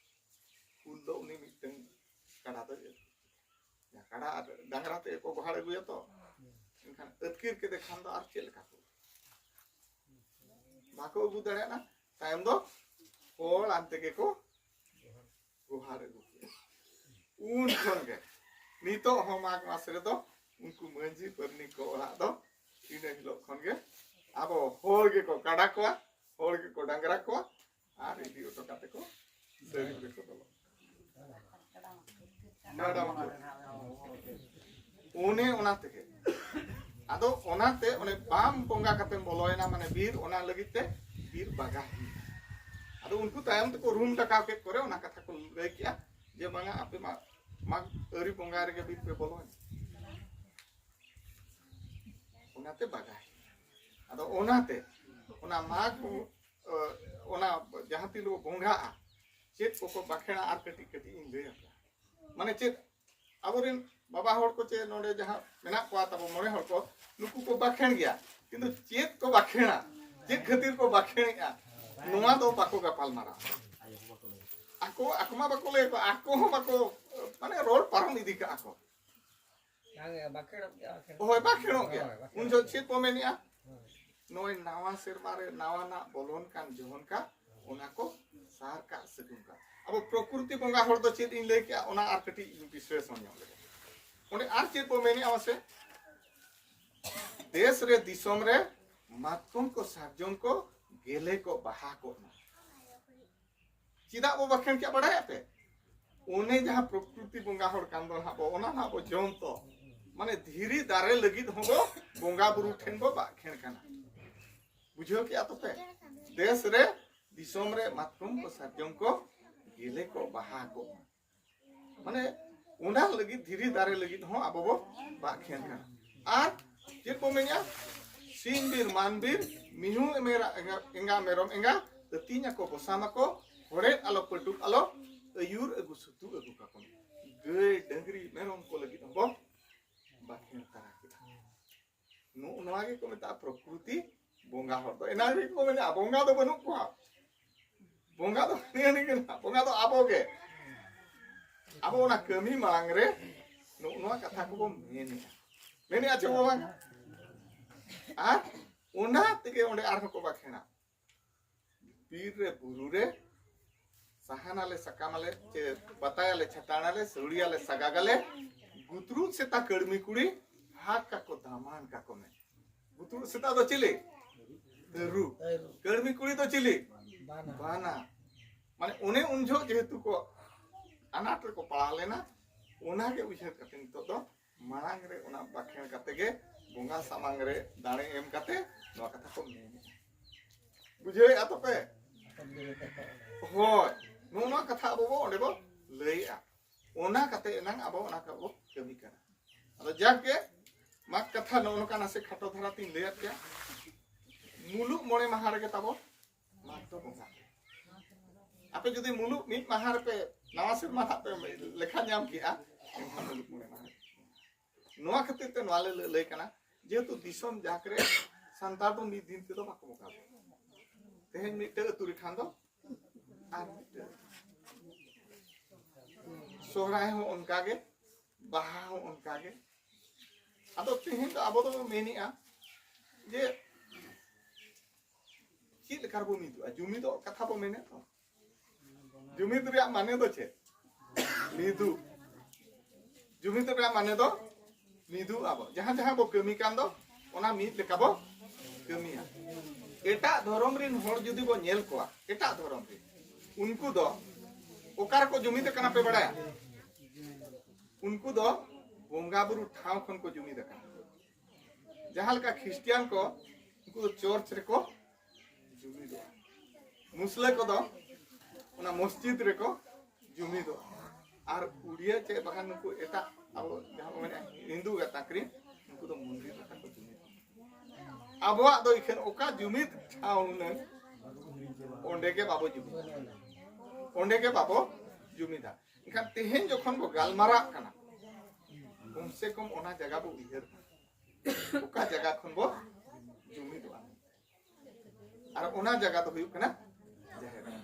ᱩᱱ ᱫᱚ ᱩᱱᱤ ᱢᱤᱫᱴᱟᱝ ᱠᱟᱰᱟ ᱫᱚᱭ ᱟᱹᱜᱩ ᱠᱮᱫᱟ᱾ ᱠᱟᱰᱟ ᱟᱨ ᱰᱟᱝᱨᱟ ᱛᱮᱜᱮ ᱠᱚ ᱜᱚᱦᱟᱲ ᱟᱹᱜᱩᱭᱟ ᱛᱚ, ᱮᱱᱠᱷᱟᱱ ᱟᱹᱛᱠᱤᱨ ᱠᱮᱫᱮ ᱠᱷᱟᱱ ᱫᱚ ᱟᱨ ᱪᱮᱫ ᱞᱮᱠᱟ ᱠᱚ, ᱵᱟᱠᱚ ᱟᱹᱜᱩ ᱫᱟᱲᱮᱭᱟᱜᱼᱟ᱾ ᱛᱟᱭᱚᱢ ᱫᱚ ᱦᱚᱲ ᱟᱱ ᱛᱮᱜᱮ ᱠᱚ ᱜᱚᱦᱟᱲ ᱟᱹᱜᱩ ᱠᱮᱫᱟ᱾ ᱩᱱ ᱠᱷᱚᱱ ᱜᱮ ᱱᱤᱛᱚᱜ ᱦᱚᱸ ᱢᱟᱜᱽ ᱢᱟᱥ ᱨᱮᱫᱚ ᱩᱱᱠᱩ ᱢᱟᱹᱡᱷᱤ ᱯᱟᱹᱨᱱᱤ ᱠᱚ ᱚᱲᱟᱜ ᱫᱚ ᱤᱱᱟᱹ ᱦᱤᱞᱳᱜ ᱠᱷᱚᱱ ᱜᱮ ᱟᱵᱚ ᱦᱚᱲ ᱜᱮᱠᱚ ᱠᱟᱰᱟ ᱠᱚᱣᱟ, ᱦᱚᱲ ᱜᱮᱠᱚ ᱰᱟᱝᱨᱟ ᱠᱚᱣᱟ, ᱟᱨ ᱤᱫᱤ ᱦᱚᱴᱚ ᱠᱟᱛᱮ ᱠᱚ ᱥᱟᱹᱨᱤ ᱨᱮᱠᱚ ᱵᱚᱞᱚ᱾ ᱠᱟᱰᱟ ᱢᱟᱜ᱾ ᱚᱱᱮ ᱚᱱᱟ ᱛᱮᱜᱮ᱾ ᱟᱫᱚ ᱚᱱᱟᱛᱮ ᱚᱱᱮ ᱵᱟᱢ ᱵᱚᱸᱜᱟ ᱠᱟᱛᱮᱢ ᱵᱚᱞᱚᱭᱮᱱᱟ, ᱢᱟᱱᱮ ᱵᱤᱨ, ᱚᱱᱟ ᱞᱟᱹᱜᱤᱫ ᱛᱮ ᱵᱤᱨ ᱵᱟᱜᱟ ᱦᱩᱭᱩᱜᱼᱟ᱾ ᱟᱫᱚ ᱩᱱᱠᱩ ᱛᱟᱭᱚᱢ ᱛᱮᱠᱚ ᱨᱩᱢ ᱰᱟᱠᱟᱣ ᱠᱮᱫ ᱠᱚᱨᱮ ᱚᱱᱟ ᱠᱟᱛᱷᱟ ᱠᱚ ᱞᱟᱹᱭ ᱠᱮᱜᱼᱟ ᱡᱮ, "ᱵᱟᱝᱟ, ᱟᱯᱮ ᱢᱟ ᱢᱟᱜᱽ ᱟᱹᱨᱤ ᱵᱚᱸᱜᱟ ᱨᱮᱜᱮ ᱵᱤᱨ ᱯᱮ ᱵᱚᱞᱚᱭᱮᱱᱟ᱾" ᱚᱱᱟᱛᱮ ᱵᱟᱜᱟ ᱦᱩᱭᱩᱜᱼᱟ᱾ ᱟᱫᱚ ᱚᱱᱟᱛᱮ ᱚᱱᱟ ᱢᱟᱜᱽ ᱵᱚ-, ᱚ, ᱚᱱᱟ ᱡᱟᱦᱟᱸ ᱛᱤᱱ ᱨᱮᱵᱚ ᱵᱚᱸᱜᱟᱜᱼᱟ, ᱪᱮᱫ ᱠᱚᱠᱚ ᱵᱟᱠᱷᱮᱲᱟ ᱟᱨ ᱠᱟᱹᱴᱤᱡ ᱠᱟᱹᱴᱤᱡ ᱤᱧ ᱞᱟᱹᱭ ᱟᱯᱮᱭᱟ᱾ ᱢᱟᱱᱮ ᱪᱮᱫ, ᱟᱵᱚᱨᱮᱱ ᱵᱟᱵᱟ ᱦᱚᱲ ᱠᱚ ᱪᱮ ᱱᱚᱰᱮ ᱡᱟᱦᱟᱸ ᱢᱮᱱᱟᱜ ᱠᱚᱣᱟ ᱛᱟᱵᱚ ᱢᱚᱬᱮ ᱦᱚᱲ ᱠᱚ, ᱱᱩᱠᱩ ᱠᱚ ᱵᱟᱠᱷᱮᱲ ᱜᱮᱭᱟ, ᱠᱤᱱᱛᱩ ᱪᱮᱫ ᱠᱚ ᱵᱟᱠᱷᱮᱲᱟ, ᱪᱮᱫ ᱠᱷᱟᱹᱛᱤᱨ ᱠᱚ ᱵᱟᱠᱷᱮᱲᱮᱜᱼᱟ, ᱱᱚᱣᱟ ᱫᱚ ᱵᱟᱠᱚ ᱜᱟᱯᱟᱞ ᱢᱟᱨᱟᱣᱟ᱾ ᱟᱠᱚ, ᱟᱠᱚ ᱢᱟ ᱵᱟᱠᱚ ᱞᱟᱹᱭ ᱟᱠᱚ, ᱟᱠᱚ ᱦᱚᱸ ᱵᱟᱠᱚ, ᱢᱟᱱᱮ ᱨᱚᱲ ᱯᱟᱨᱚᱢ ᱤᱫᱤ ᱠᱟᱜᱼᱟ ᱠᱚ᱾ ᱵᱟᱝ, ᱵᱟᱠᱷᱮᱲᱚᱜ ᱜᱮᱭᱟ, ᱵᱟᱠᱷᱮᱲ᱾ ᱦᱳᱭ, ᱵᱟᱠᱷᱮᱲᱚᱜ ᱜᱮᱭᱟ᱾ ᱦᱳᱭ, ᱵᱟᱠᱷᱮᱲ᱾ ᱩᱱ ᱡᱚᱦᱚᱜ ᱪᱮᱫ ᱵᱚ ᱢᱮᱱᱮᱜᱼᱟ? ᱦᱳᱭ᱾ ᱱᱚᱜᱼᱚᱭ ᱱᱟᱣᱟ ᱥᱮᱨᱢᱟ ᱨᱮ ᱱᱟᱣᱟᱱᱟᱜ ᱵᱚᱞᱚᱱ ᱠᱟᱱ ᱡᱚᱦᱚᱱ ᱠᱟ, ᱚᱱᱟ ᱠᱚ ᱥᱟᱨ ᱠᱟᱜ ᱥᱟᱹᱜᱩᱱ ᱠᱟ᱾ ᱟᱵᱚ ᱯᱨᱚᱠᱨᱤᱛᱤ ᱵᱚᱸᱜᱟ ᱦᱚᱲ ᱫᱚ ᱪᱮᱫ ᱤᱧ ᱞᱟᱹᱭ ᱠᱮᱜᱼᱟ, ᱚᱱᱟ ᱟᱨ ᱠᱟᱹᱴᱤᱡ ᱵᱤᱥᱞᱮᱥᱚᱱ ᱧᱚᱜ ᱞᱮᱜᱮ᱾ ᱚᱸᱰᱮ ᱟᱨ ᱪᱮᱫ ᱵᱚ ᱢᱮᱱᱮᱜᱼᱟ ᱢᱟᱥᱮ? ᱫᱮᱥ ᱨᱮ ᱫᱤᱥᱚᱢ ᱨᱮ ᱢᱟᱛᱠᱚᱢ ᱠᱚ ᱥᱟᱨᱡᱚᱢ ᱠᱚ ᱜᱮᱞᱮ ᱠᱚ ᱵᱟᱦᱟ ᱠᱚᱜ ᱢᱟ᱾ ᱪᱮᱫᱟᱜ ᱵᱚ ᱵᱟᱠᱷᱮᱲ ᱠᱮᱜᱼᱟ ᱵᱟᱲᱟᱭᱟᱯᱮ? ᱚᱱᱮ ᱡᱟᱦᱟᱸ ᱯᱨᱚᱠᱨᱤᱛᱤ ᱵᱚᱸᱜᱟ ᱦᱚᱲ ᱠᱟᱱ ᱫᱚ ᱱᱟᱦᱟᱜ ᱵᱚ, ᱚᱱᱟ ᱱᱟᱦᱟᱜ ᱵᱚ ᱡᱚᱢ ᱛᱚ᱾ ᱢᱟᱱᱮ ᱫᱷᱤᱨᱤ ᱫᱟᱨᱮ ᱞᱟᱹᱜᱤᱫ ᱦᱚᱸ ᱵᱚ ᱵᱚᱸᱜᱟ ᱵᱩᱨᱩ ᱴᱷᱮᱱ ᱵᱚ ᱵᱟᱠᱷᱮᱲ ᱠᱟᱱᱟ᱾ ᱵᱩᱡᱷᱟᱹᱣ ᱠᱮᱜᱼᱟ ᱛᱚᱯᱮ? ᱫᱮᱥ ᱨᱮ, ᱫᱤᱥᱚᱢ ᱨᱮ ᱢᱟᱛᱠᱚᱢ ᱠᱚ, ᱥᱟᱨᱡᱚᱢ ᱠᱚ, ᱜᱮᱞᱮ ᱠᱚ, ᱵᱟᱦᱟ ᱠᱚ᱾ ᱢᱟᱱᱮ ᱚᱱᱟ ᱞᱟᱹᱜᱤᱫ, ᱫᱷᱤᱨᱤ ᱫᱟᱨᱮ ᱞᱟᱹᱜᱤᱫ ᱦᱚᱸ ᱟᱵᱚ ᱵᱚ ᱵᱟᱠᱷᱮᱲ ᱠᱟᱱᱟ᱾ ᱟᱨ ᱪᱮᱫ ᱵᱚ ᱢᱮᱱᱮᱜᱼᱟ? ᱥᱤᱢ ᱵᱤᱨ, ᱢᱟᱱ ᱵᱤᱨ, ᱢᱤᱦᱩ ᱮᱢᱮᱨᱟ, ᱮᱸᱜᱟ, ᱮᱸᱜᱟ ᱢᱮᱨᱚᱢ ᱮᱸᱜᱟ, ᱟᱹᱛᱤᱧ ᱟᱠᱚ, ᱵᱚᱥᱟᱢ ᱟᱠᱚ, ᱦᱚᱲᱮᱫ ᱟᱞᱚ, ᱯᱟᱹᱴᱩᱵ ᱟᱞᱚ, ᱟᱹᱭᱩᱨ ᱟᱹᱜᱩ, ᱥᱩᱛᱩᱜ ᱟᱹᱜᱩ ᱠᱟᱠᱚ ᱢᱮ᱾ ᱜᱟᱹᱭ, ᱰᱟᱹᱝᱨᱤ, ᱢᱮᱨᱚᱢ ᱠᱚ ᱞᱟᱹᱜᱤᱫ ᱦᱚᱸ ᱵᱚ ᱵᱟᱠᱷᱮᱲ ᱛᱟᱨᱟ ᱠᱮᱫᱟ᱾ ᱱᱚᱜᱼᱚ ᱱᱚᱣᱟ ᱜᱮᱠᱚ ᱢᱮᱛᱟᱜᱼᱟ ᱯᱨᱚᱠᱨᱤᱛᱤ ᱵᱚᱸᱜᱟ ᱦᱚᱲ ᱫᱚ᱾ ᱮᱱᱟᱝ ᱨᱮᱜᱮ ᱠᱚ ᱢᱮᱱᱟ, ᱵᱚᱸᱜᱟ ᱫᱚ ᱵᱟᱹᱱᱩᱜ ᱠᱚᱣᱟ, ᱵᱚᱸᱜᱟ ᱫᱚ ᱱᱤᱭᱟᱹ ᱜᱮ ᱢᱮᱱᱟᱜ, ᱵᱚᱸᱜᱟ ᱫᱚ ᱟᱵᱚ ᱜᱮ᱾ ᱟᱵᱚ ᱚᱱᱟ ᱠᱟᱹᱢᱤ ᱢᱟᱲᱟᱝ ᱨᱮ ᱱᱚᱜᱼᱚ ᱱᱚᱣᱟ ᱠᱟᱛᱷᱟ ᱠᱚᱵᱚ ᱢᱮᱱᱮᱜᱼᱟ, ᱢᱮᱱᱮᱜᱼᱟ ᱪᱮ ᱵᱟᱝ? ᱟᱨ ᱚᱱᱟ ᱛᱮᱜᱮ ᱚᱸᱰᱮ ᱟᱨᱦᱚᱸ ᱠᱚ ᱵᱟᱠᱷᱮᱲᱟ, ᱵᱤᱨ ᱨᱮ ᱵᱩᱨᱩ ᱨᱮ, ᱥᱟᱦᱟᱱ ᱟᱞᱮ, ᱥᱟᱠᱟᱢ ᱟᱞᱮ, ᱪᱮ ᱵᱟᱛᱟᱭ ᱟᱞᱮ, ᱪᱷᱟᱴᱟᱱ ᱟᱞᱮ, ᱥᱟᱹᱣᱲᱤ ᱟᱞᱮ, ᱥᱟᱜᱟᱜ ᱟᱞᱮ, ᱜᱩᱛᱨᱩᱫ ᱥᱮᱛᱟ ᱠᱟᱹᱲᱢᱤ ᱠᱩᱲᱤ, ᱦᱟᱜ ᱠᱟᱠᱚ ᱫᱟᱢᱟᱱ ᱠᱟᱠᱚ ᱢᱮ᱾ ᱜᱩᱛᱨᱩᱫ ᱥᱮᱛᱟ ᱫᱚ ᱪᱤᱞᱤ? ᱛᱟᱹᱨᱩᱵ᱾ ᱛᱟᱹᱨᱩᱵ᱾ ᱠᱟᱹᱲᱢᱤ ᱠᱩᱲᱤ ᱫᱚ ᱪᱤᱞᱤ? ᱵᱟᱱᱟ᱾ ᱵᱟᱱᱟ᱾ ᱢᱟᱱᱮ ᱚᱱᱮ ᱩᱱ ᱡᱚᱦᱚᱜ ᱡᱮᱦᱮᱛᱩ ᱠᱚ ᱟᱱᱟᱴ ᱨᱮᱠᱚ ᱯᱟᱲᱟᱣ ᱞᱮᱱᱟ, ᱚᱱᱟᱜᱮ ᱩᱭᱦᱟᱹᱨ ᱠᱟᱛᱮ ᱱᱤᱛᱚᱜ ᱫᱚ ᱢᱟᱲᱟᱝ ᱨᱮ ᱚᱱᱟ ᱵᱟᱠᱷᱮᱬ ᱠᱟᱛᱮ ᱜᱮ ᱵᱚᱸᱜᱟ ᱥᱟᱢᱟᱝ ᱨᱮ ᱫᱟᱲᱮ ᱮᱢ ᱠᱟᱛᱮ ᱱᱚᱣᱟ ᱠᱟᱛᱷᱟ ᱠᱚ ᱢᱮᱱᱮᱜᱼᱟ᱾ ᱵᱩᱡᱷᱟᱹᱣᱮᱫᱼᱟ ᱛᱚᱯᱮ? ᱦᱳᱭ, ᱱᱚᱜᱼᱚ ᱱᱚᱣᱟ ᱠᱟᱛᱷᱟ ᱟᱵᱚ ᱵᱚ ᱚᱸᱰᱮ ᱵᱚ ᱞᱟᱹᱭᱮᱜᱼᱟ᱾ ᱚᱱᱟ ᱠᱟᱛᱮ ᱮᱱᱟᱝ ᱟᱵᱚ ᱚᱱᱟ ᱠᱚ ᱵᱚ ᱠᱟᱹᱢᱤ ᱠᱟᱱᱟ᱾ ᱟᱫᱚ ᱡᱟᱠ ᱜᱮ, ᱢᱟᱜᱽ ᱠᱟᱛᱷᱟ ᱱᱚᱜᱼᱚ ᱱᱚᱝᱠᱟ ᱱᱟᱥᱮ ᱠᱷᱟᱴᱚ ᱫᱷᱟᱨᱟ ᱛᱤᱧ ᱞᱟᱹᱭᱟᱫ ᱯᱮᱭᱟ᱾ ᱢᱩᱞᱩᱜ ᱢᱚᱬᱮ ᱢᱟᱦᱟ ᱨᱮᱜᱮ ᱛᱟᱵᱚ ᱢᱟᱜᱽ ᱫᱚ ᱵᱚᱸᱜᱟ᱾ ᱟᱯᱮ ᱡᱩᱫᱤ ᱢᱩᱞᱩᱜ ᱢᱤᱫ ᱢᱟᱦᱟ ᱨᱮᱯᱮ ᱱᱟᱣᱟ ᱥᱮᱨᱢᱟ ᱱᱟᱜ ᱯᱮ ᱞᱮᱠᱷᱟ ᱧᱟᱢ ᱠᱮᱜᱼᱟ, ᱮᱱᱠᱷᱟᱱ ᱢᱩᱞᱩᱜ ᱢᱚᱬᱮ ᱢᱟᱦᱟ ᱨᱮ᱾ ᱱᱚᱣᱟ ᱠᱷᱟᱹᱛᱤᱨ ᱛᱮ ᱱᱚᱣᱟ ᱞᱮ ᱞᱟᱹᱭ ᱠᱟᱱᱟ, ᱡᱮᱦᱮᱛᱩ ᱫᱤᱥᱚᱢ ᱡᱟᱠ ᱨᱮ ᱥᱟᱱᱛᱟᱲ ᱫᱚ ᱢᱤᱫ ᱫᱤᱱ ᱛᱮᱫᱚ ᱵᱟᱠᱚ ᱵᱚᱸᱜᱟ ᱵᱩᱨᱩᱜᱼᱟ᱾ ᱛᱮᱦᱮᱧ ᱢᱤᱫᱴᱟᱹᱝ ᱟᱹᱛᱩ ᱨᱮ ᱠᱷᱟᱱ ᱫᱚ ᱟᱨ ᱢᱤᱫᱴᱟᱹᱝ᱾ ᱥᱚᱦᱨᱟᱭ ᱦᱚᱸ ᱚᱱᱠᱟ ᱜᱮ, ᱵᱟᱦᱟ ᱦᱚᱸ ᱚᱱᱠᱟ ᱜᱮ᱾ ᱟᱫᱚ ᱛᱮᱦᱮᱧ ᱫᱚ ᱟᱵᱚ ᱫᱚᱵᱚ ᱢᱮᱱᱮᱜᱼᱟ ᱡᱮ ᱪᱮᱫ ᱞᱮᱠᱟ ᱨᱮᱵᱚ ᱢᱤᱫᱚᱜᱼᱟ? ᱡᱩᱢᱤᱫᱚᱜ ᱠᱟᱛᱷᱟ ᱵᱚ ᱢᱮᱱᱮᱫ ᱫᱚ᱾ ᱡᱩᱢᱤᱫ ᱨᱮᱭᱟᱜ ᱢᱟᱱᱮ ᱫᱚ ᱪᱮᱫ? ᱢᱤᱫᱩᱜ᱾ ᱡᱩᱢᱤᱫ ᱨᱮᱭᱟᱜ ᱢᱟᱱᱮ ᱫᱚ ᱢᱤᱫᱩᱜ ᱟᱵᱚ᱾ ᱡᱟᱦᱟᱸ ᱡᱟᱦᱟᱸ ᱵᱚ ᱠᱟᱹᱢᱤ ᱠᱟᱱ ᱫᱚ, ᱚᱱᱟ ᱢᱤᱫ ᱞᱮᱠᱟ ᱵᱚ ᱠᱟᱹᱢᱤᱭᱟ᱾ ᱮᱴᱟᱜ ᱫᱷᱚᱨᱚᱢ ᱨᱤᱱ ᱦᱚᱲ ᱡᱩᱫᱤ ᱵᱚ ᱧᱮᱞ ᱠᱚᱣᱟ, ᱮᱴᱟᱜ ᱫᱷᱚᱨᱚᱢ ᱨᱤᱱ, ᱩᱱᱠᱩ ᱫᱚ ᱚᱠᱟ ᱨᱮᱠᱚ ᱡᱩᱢᱤᱫ ᱟᱠᱟᱱᱟ ᱯᱮ ᱵᱟᱲᱟᱭᱟ? ᱩᱱᱠᱩ ᱫᱚ ᱵᱚᱸᱜᱟ ᱵᱩᱨᱩ ᱴᱷᱟᱶ ᱠᱷᱚᱱ ᱠᱚ ᱡᱩᱢᱤᱫ ᱟᱠᱟᱱᱟ᱾ ᱡᱟᱦᱟᱸ ᱞᱮᱠᱟ ᱠᱷᱨᱤᱥᱴᱤᱭᱟᱱ ᱠᱚ, ᱩᱱᱠᱩ ᱫᱚ ᱪᱚᱨᱪ ᱨᱮᱠᱚ ᱡᱩᱢᱤᱫᱚᱜᱼᱟ᱾ ᱢᱩᱥᱞᱟᱹ ᱠᱚᱫᱚ ᱚᱱᱟ ᱢᱚᱥᱡᱤᱫ ᱨᱮᱠᱚ ᱡᱩᱢᱤᱫᱚᱜᱼᱟ᱾ ᱟᱨ ᱩᱲᱤᱭᱟ ᱪᱮ ᱵᱟᱠᱷᱟᱱ ᱱᱩᱠᱩ ᱮᱴᱟᱜ ᱟᱵᱚ ᱡᱟᱦᱟᱸ ᱵᱚ ᱢᱮᱱᱮᱫᱼᱟ ᱦᱤᱱᱫᱩ ᱜᱟᱛᱟᱠ ᱨᱮᱱ, ᱩᱱᱠᱩ ᱫᱚ ᱢᱚᱱᱫᱤᱨ ᱨᱮ ᱛᱟᱠᱚ ᱡᱩᱢᱤᱫ᱾ ᱟᱵᱚᱣᱟᱜ ᱫᱚ ᱮᱠᱷᱮᱱ ᱚᱠᱟ ᱡᱩᱢᱤᱫ ᱴᱷᱟᱶ ᱦᱩᱱᱟᱹᱝ, ᱚᱸᱰᱮ ᱜᱮ ᱵᱟᱵᱚ ᱡᱩᱢᱤᱫ, ᱚᱸᱰᱮ ᱜᱮ ᱵᱟᱵᱚ ᱡᱩᱢᱤᱫᱟ᱾ ᱮᱱᱠᱷᱟᱱ ᱛᱮᱦᱮᱧ ᱡᱚᱠᱷᱚᱱ ᱵᱚ ᱜᱟᱞᱢᱟᱨᱟᱜ ᱠᱟᱱᱟ, ᱠᱚᱢ ᱥᱮ ᱠᱚᱢ ᱚᱱᱟ ᱡᱟᱭᱜᱟ ᱵᱚ ᱩᱭᱦᱟᱹᱨ ᱢᱟ, ᱚᱠᱟ ᱡᱟᱭᱜᱟ ᱠᱷᱚᱱ ᱵᱚ ᱡᱩᱢᱤᱫᱚᱜᱼᱟ᱾ ᱟᱨ ᱚᱱᱟ ᱡᱟᱭᱜᱟ ᱫᱚ ᱦᱩᱭᱩᱜ ᱠᱟᱱᱟ ᱡᱟᱦᱮᱨ ᱜᱟᱲ᱾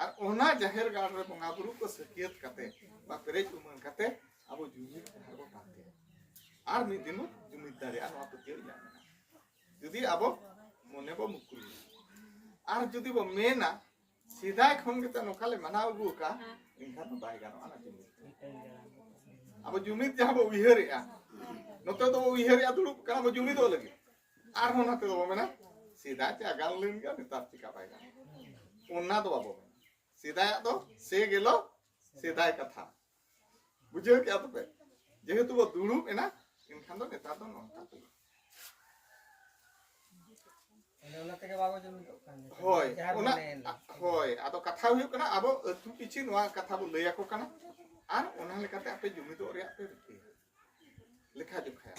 ᱟᱨ ᱚᱱᱟ ᱡᱟᱦᱮᱨ ᱜᱟᱲ ᱨᱮ ᱵᱚᱸᱜᱟ ᱵᱩᱨᱩ ᱠᱚ ᱥᱟᱹᱠᱷᱭᱟᱹᱛ ᱠᱟᱛᱮ ᱵᱟ ᱯᱮᱨᱮᱡ ᱩᱢᱟᱹᱱ ᱠᱟᱛᱮ ᱟᱵᱚ ᱡᱩᱢᱤᱫ ᱡᱟᱦᱟᱸ ᱨᱮᱵᱚ ᱯᱟᱱᱛᱮᱭᱟ, ᱟᱨ ᱢᱤᱫ ᱫᱤᱱ ᱵᱚ ᱡᱩᱢᱤᱫ ᱫᱟᱲᱮᱭᱟᱜᱼᱟ, ᱱᱚᱣᱟ ᱯᱟᱹᱛᱭᱟᱹᱣ ᱤᱧᱟᱹᱜ ᱢᱮᱱᱟᱜᱼᱟ᱾ ᱡᱩᱫᱤ ᱟᱵᱚ ᱢᱚᱱᱮ ᱵᱚ ᱢᱩᱠᱩᱞ, ᱟᱨ ᱡᱩᱫᱤ ᱵᱚ ᱢᱮᱱᱟ ᱥᱮᱫᱟᱭ ᱠᱷᱚᱱ ᱜᱮᱛᱚ ᱱᱚᱝᱠᱟ ᱞᱮ ᱢᱟᱱᱟᱣ ᱟᱹᱜᱩ ᱟᱠᱟᱫᱼᱟ, ᱮᱱᱠᱷᱟᱱ ᱫᱚ ᱵᱟᱭ ᱜᱟᱱᱚᱜᱼᱟ ᱚᱱᱟ ᱡᱩᱢᱤᱫ᱾ ᱟᱵᱚ ᱡᱩᱢᱤᱫ ᱡᱟᱦᱟᱸ ᱵᱚ ᱩᱭᱦᱟᱹᱨᱮᱜᱼᱟ, ᱱᱚᱛᱮ ᱫᱚ ᱵᱚ ᱩᱭᱦᱟᱹᱨᱮᱜᱼᱟ ᱫᱩᱲᱩᱵ ᱠᱟᱱᱟ ᱵᱚ ᱡᱩᱢᱤᱫᱚᱜ ᱞᱟᱹᱜᱤᱫ, ᱟᱨᱦᱚᱸ ᱱᱚᱛᱮ ᱫᱚᱵᱚ ᱢᱮᱱᱟ ᱥᱮᱫᱟᱭ ᱪᱮ ᱟᱜᱟᱢ ᱞᱮᱱ ᱜᱮᱭᱟ, ᱱᱮᱛᱟᱨ ᱪᱤᱠᱟ ᱵᱟᱭ ᱜᱟᱱᱚᱜᱼᱟ᱾ ᱚᱱᱟ ᱫᱚ ᱵᱟᱵᱚ ᱢᱮᱱᱟ᱾ ᱥᱮᱫᱟᱭᱟᱜ ᱫᱚ ᱥᱮ ᱜᱮᱞᱚ ᱥᱮᱫᱟᱭ ᱠᱟᱛᱷᱟ, ᱵᱩᱡᱷᱟᱹᱣ ᱠᱮᱜᱼᱟ ᱛᱚᱯᱮ? ᱡᱮᱦᱮᱛᱩ ᱵᱚ ᱫᱩᱲᱩᱵ ᱮᱱᱟ, ᱮᱱᱠᱷᱟᱱ ᱫᱚ ᱱᱮᱛᱟᱨ ᱫᱚ ᱱᱚᱝᱠᱟ ᱦᱩᱭᱩᱜᱼᱟ᱾ ᱟᱫᱚ ᱚᱱᱟ ᱛᱮᱜᱮ ᱵᱟᱵᱚ ᱡᱩᱢᱤᱫᱚᱜ ᱠᱟᱱ ᱜᱮᱭᱟ᱾ ᱦᱳᱭ, ᱡᱟᱦᱟᱸ ᱚᱱᱟ, ᱢᱚᱱᱮ ᱮᱱᱟ᱾ ᱦᱳᱭ, ᱟᱫᱚ ᱠᱟᱛᱷᱟ ᱦᱩᱭᱩᱜ ᱠᱟᱱᱟ, ᱟᱵᱚ ᱟᱹᱛᱩ ᱯᱤᱪᱷᱤ ᱱᱚᱣᱟ ᱠᱟᱛᱷᱟ ᱵᱚ ᱞᱟᱹᱭ ᱟᱠᱚ ᱠᱟᱱᱟ, ᱟᱨ ᱚᱱᱟ ᱞᱮᱠᱟᱛᱮ ᱟᱯᱮ ᱡᱩᱢᱤᱫᱚᱜ ᱨᱮᱭᱟᱜ ᱯᱮ ᱨᱤᱠᱟᱹᱭᱟ, ᱞᱮᱠᱷᱟ ᱡᱚᱠᱷᱟᱭᱟ᱾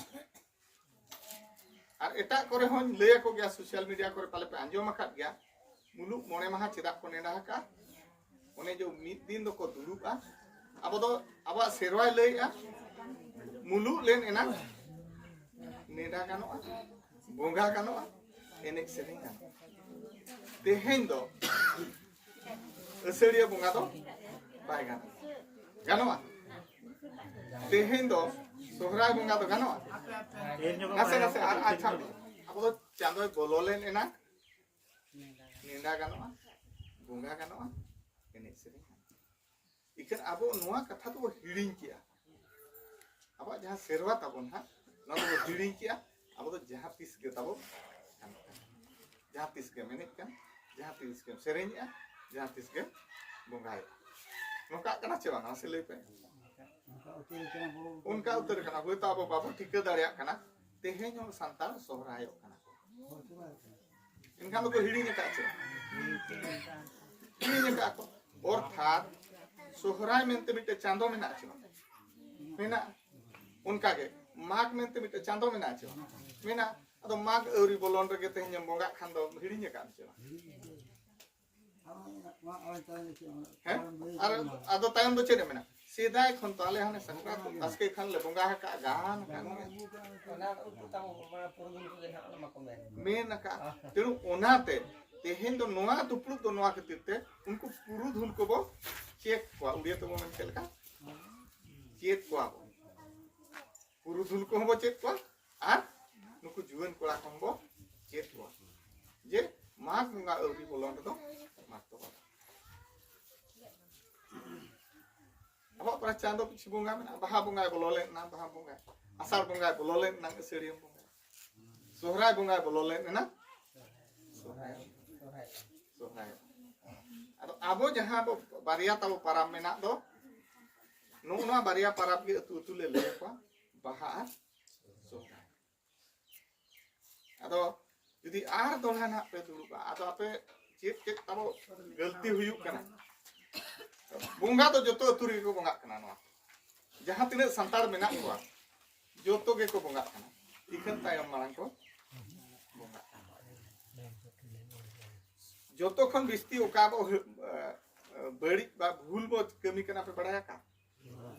ᱟᱨ ᱮᱴᱟᱜ ᱠᱚᱨᱮ ᱦᱚᱸᱧ ᱞᱟᱹᱭ ᱟᱠᱚ ᱜᱮᱭᱟ, ᱥᱳᱥᱟᱞ ᱢᱤᱰᱤᱭᱟ ᱠᱚᱨᱮ ᱯᱟᱞᱮ ᱯᱮ ᱟᱸᱡᱚᱢ ᱟᱠᱟᱫ ᱜᱮᱭᱟ, ᱢᱩᱞᱩᱜ ᱢᱚᱬᱮ ᱢᱟᱦᱟ ᱪᱮᱫᱟᱜ ᱠᱚ ᱱᱮᱰᱟ ᱟᱠᱟᱫᱼᱟ? ᱚᱱᱮ ᱡᱮ ᱢᱤᱫ ᱫᱤᱱ ᱫᱚᱠᱚ ᱫᱩᱲᱩᱵᱼᱟ, ᱟᱵᱚ ᱫᱚ ᱟᱵᱚᱣᱟᱜ ᱥᱮᱨᱣᱟᱭ ᱞᱟᱹᱭᱮᱜᱼᱟ, ᱢᱩᱞᱩᱜ ᱞᱮᱱ ᱮᱱᱟᱝ ᱱᱮᱰᱟ ᱜᱟᱱᱚᱜᱼᱟ, ᱵᱚᱸᱜᱟ ᱜᱟᱱᱚᱜᱼᱟ, ᱮᱱᱮᱡ ᱥᱮᱨᱮᱧ ᱜᱟᱱᱚᱜᱼᱟ᱾ ᱛᱮᱦᱮᱧ ᱫᱚ ᱟᱹᱥᱟᱹᱲᱤᱭᱟᱹ ᱵᱚᱸᱜᱟ ᱫᱚ ᱵᱟᱭ ᱜᱟᱱᱚᱜᱼᱟ᱾ ᱜᱟᱱᱚᱜᱼᱟ? ᱛᱮᱦᱮᱧ ᱫᱚ ᱥᱚᱦᱨᱟᱭ ᱵᱚᱸᱜᱟ ᱫᱚ ᱜᱟᱱᱚᱜᱼᱟ? ᱱᱟᱥᱮ ᱱᱟᱥᱮ ᱟᱨ ᱟᱪᱪᱷᱟ, ᱟᱵᱚ ᱫᱚ ᱪᱟᱸᱫᱚᱭ ᱵᱚᱞᱚ ᱞᱮᱱ ᱮᱱᱟ, ᱱᱮᱰᱟ ᱜᱟᱱᱚᱜᱼᱟ, ᱵᱚᱸᱜᱟ ᱜᱟᱱᱚᱜᱼᱟ, ᱮᱱᱮᱡ ᱥᱮᱨᱮᱧ ᱜᱟᱱᱚᱜᱼᱟ᱾ ᱤᱠᱷᱟᱹᱱ ᱟᱵᱚ ᱱᱚᱣᱟ ᱠᱟᱛᱷᱟ ᱫᱚᱵᱚ ᱦᱤᱲᱤᱧ ᱠᱮᱜᱼᱟ᱾ ᱟᱵᱚᱣᱟᱜ ᱡᱟᱦᱟᱸ ᱥᱮᱨᱣᱟ ᱛᱟᱵᱚᱱ ᱦᱟᱸᱜ, ᱱᱚᱣᱟ ᱫᱚᱵᱚ ᱦᱤᱲᱤᱧ ᱠᱮᱜᱼᱟ᱾ ᱟᱵᱚ ᱫᱚ ᱡᱟᱦᱟᱸ ᱛᱤᱥ ᱜᱮ ᱛᱟᱵᱚ ᱜᱟᱱᱚᱜ ᱠᱟᱱᱟ, ᱡᱟᱦᱟᱸ ᱛᱤᱥ ᱜᱮᱢ ᱮᱱᱮᱡ ᱠᱟᱱ, ᱡᱟᱦᱟᱸ ᱛᱤᱥ ᱜᱮᱢ ᱥᱮᱨᱮᱧᱮᱜᱼᱟ, ᱡᱟᱦᱟᱸ ᱛᱤᱥ ᱜᱮᱢ ᱵᱚᱸᱜᱟᱭᱮᱜᱼᱟ᱾ ᱱᱚᱝᱠᱟᱜ ᱠᱟᱱᱟ ᱪᱮ ᱵᱟᱝ? ᱢᱟᱥᱮ ᱞᱟᱹᱭ ᱯᱮ᱾ ᱚᱱᱠᱟ ᱩᱛᱟᱹᱨ ᱠᱟᱱᱟ ᱵᱚ᱾ ᱚᱱᱠᱟ ᱩᱛᱟᱹᱨ ᱠᱟᱱᱟ, ᱦᱳᱭᱛᱳ ᱟᱵᱚ ᱵᱟᱵᱚ ᱴᱷᱤᱠᱟᱹ ᱫᱟᱲᱮᱭᱟᱜ ᱠᱟᱱᱟ᱾ ᱛᱮᱦᱮᱧ ᱦᱚᱸ ᱥᱟᱱᱛᱟᱲ ᱥᱚᱦᱨᱟᱭᱚᱜ ᱠᱟᱱᱟ ᱠᱚ, ᱮᱱᱠᱷᱟᱱ ᱫᱚᱠᱚ ᱦᱤᱲᱤᱧ ᱟᱠᱟᱫ ᱪᱮ ᱵᱟᱝ? ᱦᱤᱲᱤᱧ ᱟᱠᱟᱫ ᱠᱚ᱾ ᱚᱨᱛᱷᱟᱛ ᱥᱚᱦᱨᱟᱭ ᱢᱮᱱᱛᱮ ᱢᱤᱫᱴᱮᱱ ᱪᱟᱸᱫᱚ ᱢᱮᱱᱟᱜᱼᱟ ᱪᱮ ᱵᱟᱝ? ᱢᱮᱱᱟᱜᱼᱟ᱾ ᱚᱱᱠᱟᱜᱮ ᱢᱟᱜᱽ ᱢᱮᱱᱛᱮ ᱢᱤᱫᱴᱮᱱ ᱪᱟᱸᱫᱚ ᱢᱮᱱᱟᱜᱼᱟ ᱪᱮ ᱵᱟᱝ? ᱢᱮᱱᱟᱜᱼᱟ᱾ ᱟᱫᱚ ᱢᱟᱜᱽ ᱟᱹᱣᱨᱤ ᱵᱚᱞᱚᱱ ᱨᱮᱜᱮ ᱛᱮᱦᱮᱧ ᱮᱢ ᱵᱚᱸᱜᱟᱜ ᱠᱷᱟᱱ ᱫᱚ ᱦᱤᱲᱤᱧ ᱟᱠᱟᱫ ᱪᱮ ᱵᱟᱝ? ᱦᱮᱸ? ᱟᱨ ᱟᱫᱚ ᱛᱟᱭᱚᱢ ᱫᱚ ᱪᱮᱫ ᱮ ᱢᱮᱱᱟ? ᱥᱮᱫᱟᱭ ᱠᱷᱚᱱ ᱛᱚ ᱟᱞᱮ ᱦᱟᱱᱮ ᱥᱟᱠᱨᱟᱛ ᱵᱟᱥᱠᱮ ᱠᱷᱟᱱ ᱞᱮ ᱵᱚᱸᱜᱟ ᱟᱠᱟᱫ ᱜᱟᱱ ᱟᱠᱟᱱ ᱜᱮᱭᱟ᱾ ᱚᱱᱟ ᱩᱱᱠᱩ ᱛᱟᱵᱚ ᱢᱟᱱᱮ ᱯᱩᱨᱩᱫᱷᱩᱞ ᱠᱚᱜᱮ ᱱᱟᱦᱟᱜ ᱚᱱᱟ ᱢᱟᱠᱚ ᱢᱮᱱ᱾ ᱢᱮᱱ ᱟᱠᱟᱫ᱾ ᱛᱮᱬᱩ ᱚᱱᱟᱛᱮ ᱛᱮᱦᱮᱧ ᱫᱚ ᱱᱚᱣᱟ ᱫᱩᱯᱲᱩᱵ ᱫᱚ ᱱᱚᱣᱟ ᱠᱷᱟᱹᱛᱤᱨ ᱛᱮ ᱩᱱᱠᱩ ᱯᱩᱨᱩᱫᱷᱩᱞ ᱠᱚᱵᱚ ᱪᱮᱫ ᱠᱚᱣᱟ᱾ ᱩᱲᱤᱭᱟ ᱛᱮᱵᱚ ᱢᱮᱱ ᱪᱮᱫ ᱞᱮᱠᱟ? ᱪᱮᱫ ᱠᱚᱣᱟ ᱵᱚ᱾ ᱯᱩᱨᱩᱫᱷᱩᱞ ᱠᱚᱦᱚᱸ ᱵᱚ ᱪᱮᱫ ᱠᱚᱣᱟ ᱟᱨ ᱱᱩᱠᱩ ᱡᱩᱣᱟᱹᱱ ᱠᱚᱲᱟ ᱠᱚᱦᱚᱸ ᱵᱚ ᱪᱮᱫ ᱠᱚᱣᱟ ᱡᱮ ᱢᱟᱜᱽ ᱵᱚᱸᱜᱟ ᱟᱹᱣᱨᱤ ᱵᱚᱞᱚᱱ ᱨᱮᱫᱚ ᱢᱟᱜᱽ ᱛᱚ ᱵᱟᱵᱚ᱾ ᱟᱵᱚᱣᱟᱜ ᱯᱟᱨᱟ ᱪᱟᱸᱫᱚ ᱯᱤᱪᱷᱩ ᱵᱚᱸᱜᱟ ᱢᱮᱱᱟᱜᱼᱟ᱾ ᱵᱟᱦᱟ ᱵᱚᱸᱜᱟᱭ ᱵᱚᱞᱚ ᱞᱮᱱ ᱮᱱᱟ, ᱵᱟᱦᱟ ᱵᱚᱸᱜᱟ᱾ ᱟᱥᱟᱲ ᱵᱚᱸᱜᱟᱭ ᱵᱚᱞᱚ ᱞᱮᱱ ᱮᱱᱟ, ᱟᱹᱥᱟᱹᱲᱤᱭᱟᱹ ᱵᱚᱸᱜᱟ᱾ ᱥᱚᱦᱨᱟᱭ ᱵᱚᱸᱜᱟᱭ ᱵᱚᱞᱚ ᱞᱮᱱ ᱮᱱᱟ, ᱥᱚᱦᱨᱟᱭ᱾ ᱥᱚᱦᱨᱟᱭ᱾ ᱟᱫᱚ ᱟᱵᱚ ᱡᱟᱦᱟᱸ ᱵᱚ ᱵᱟᱨᱭᱟ ᱛᱟᱵᱚ ᱯᱟᱨᱟᱵᱽ ᱢᱮᱱᱟᱜ ᱫᱚ, ᱱᱚᱜᱼᱚ ᱱᱚᱣᱟ ᱵᱟᱨᱭᱟ ᱯᱟᱨᱟᱵᱽ ᱜᱮ ᱟᱹᱛᱩ ᱟᱹᱛᱩ ᱞᱮ ᱞᱟᱹᱭ ᱟᱠᱚᱣᱟ, ᱵᱟᱦᱟ ᱟᱨ ᱥᱚᱦᱨᱟᱭ᱾ ᱟᱫᱚ ᱡᱩᱫᱤ ᱟᱨ ᱫᱚᱦᱲᱟ ᱱᱟᱦᱟᱜ ᱯᱮ ᱫᱩᱲᱩᱵᱼᱟ, ᱟᱫᱚ ᱟᱯᱮ ᱪᱮᱫ ᱪᱮᱫ ᱛᱟᱵᱚ ᱜᱟᱹᱞᱛᱤ ᱦᱩᱭᱩᱜ ᱠᱟᱱᱟ? ᱵᱚᱸᱜᱟ ᱫᱚ ᱡᱚᱛᱚ ᱟᱹᱛᱩ ᱨᱮᱜᱮ ᱠᱚ ᱵᱚᱸᱜᱟᱜ ᱠᱟᱱᱟ᱾ ᱱᱚᱣᱟ ᱡᱟᱦᱟᱸ ᱛᱤᱱᱟᱹᱜ ᱥᱟᱱᱛᱟᱲ ᱢᱮᱱᱟᱜ ᱠᱚᱣᱟ, ᱡᱚᱛᱚ ᱜᱮᱠᱚ ᱵᱚᱸᱜᱟᱜ ᱠᱟᱱᱟ᱾ ᱤᱠᱷᱟᱹᱱ ᱛᱟᱭᱚᱢ ᱢᱟᱲᱟᱝ ᱠᱚ ᱵᱚᱸᱜᱟᱜ ᱠᱟᱱᱟ᱾ ᱡᱚᱛᱚ ᱠᱷᱚᱱ ᱵᱤᱥᱛᱤ ᱚᱠᱟ ᱵᱚ ᱦᱩ-, ᱮ, ᱮ, ᱵᱟᱹᱲᱤᱡ ᱵᱟ ᱵᱷᱩᱞ ᱵᱚ ᱠᱟᱹᱢᱤ ᱠᱟᱱᱟ, ᱯᱮ ᱵᱟᱲᱟᱭ ᱟᱠᱟᱫ?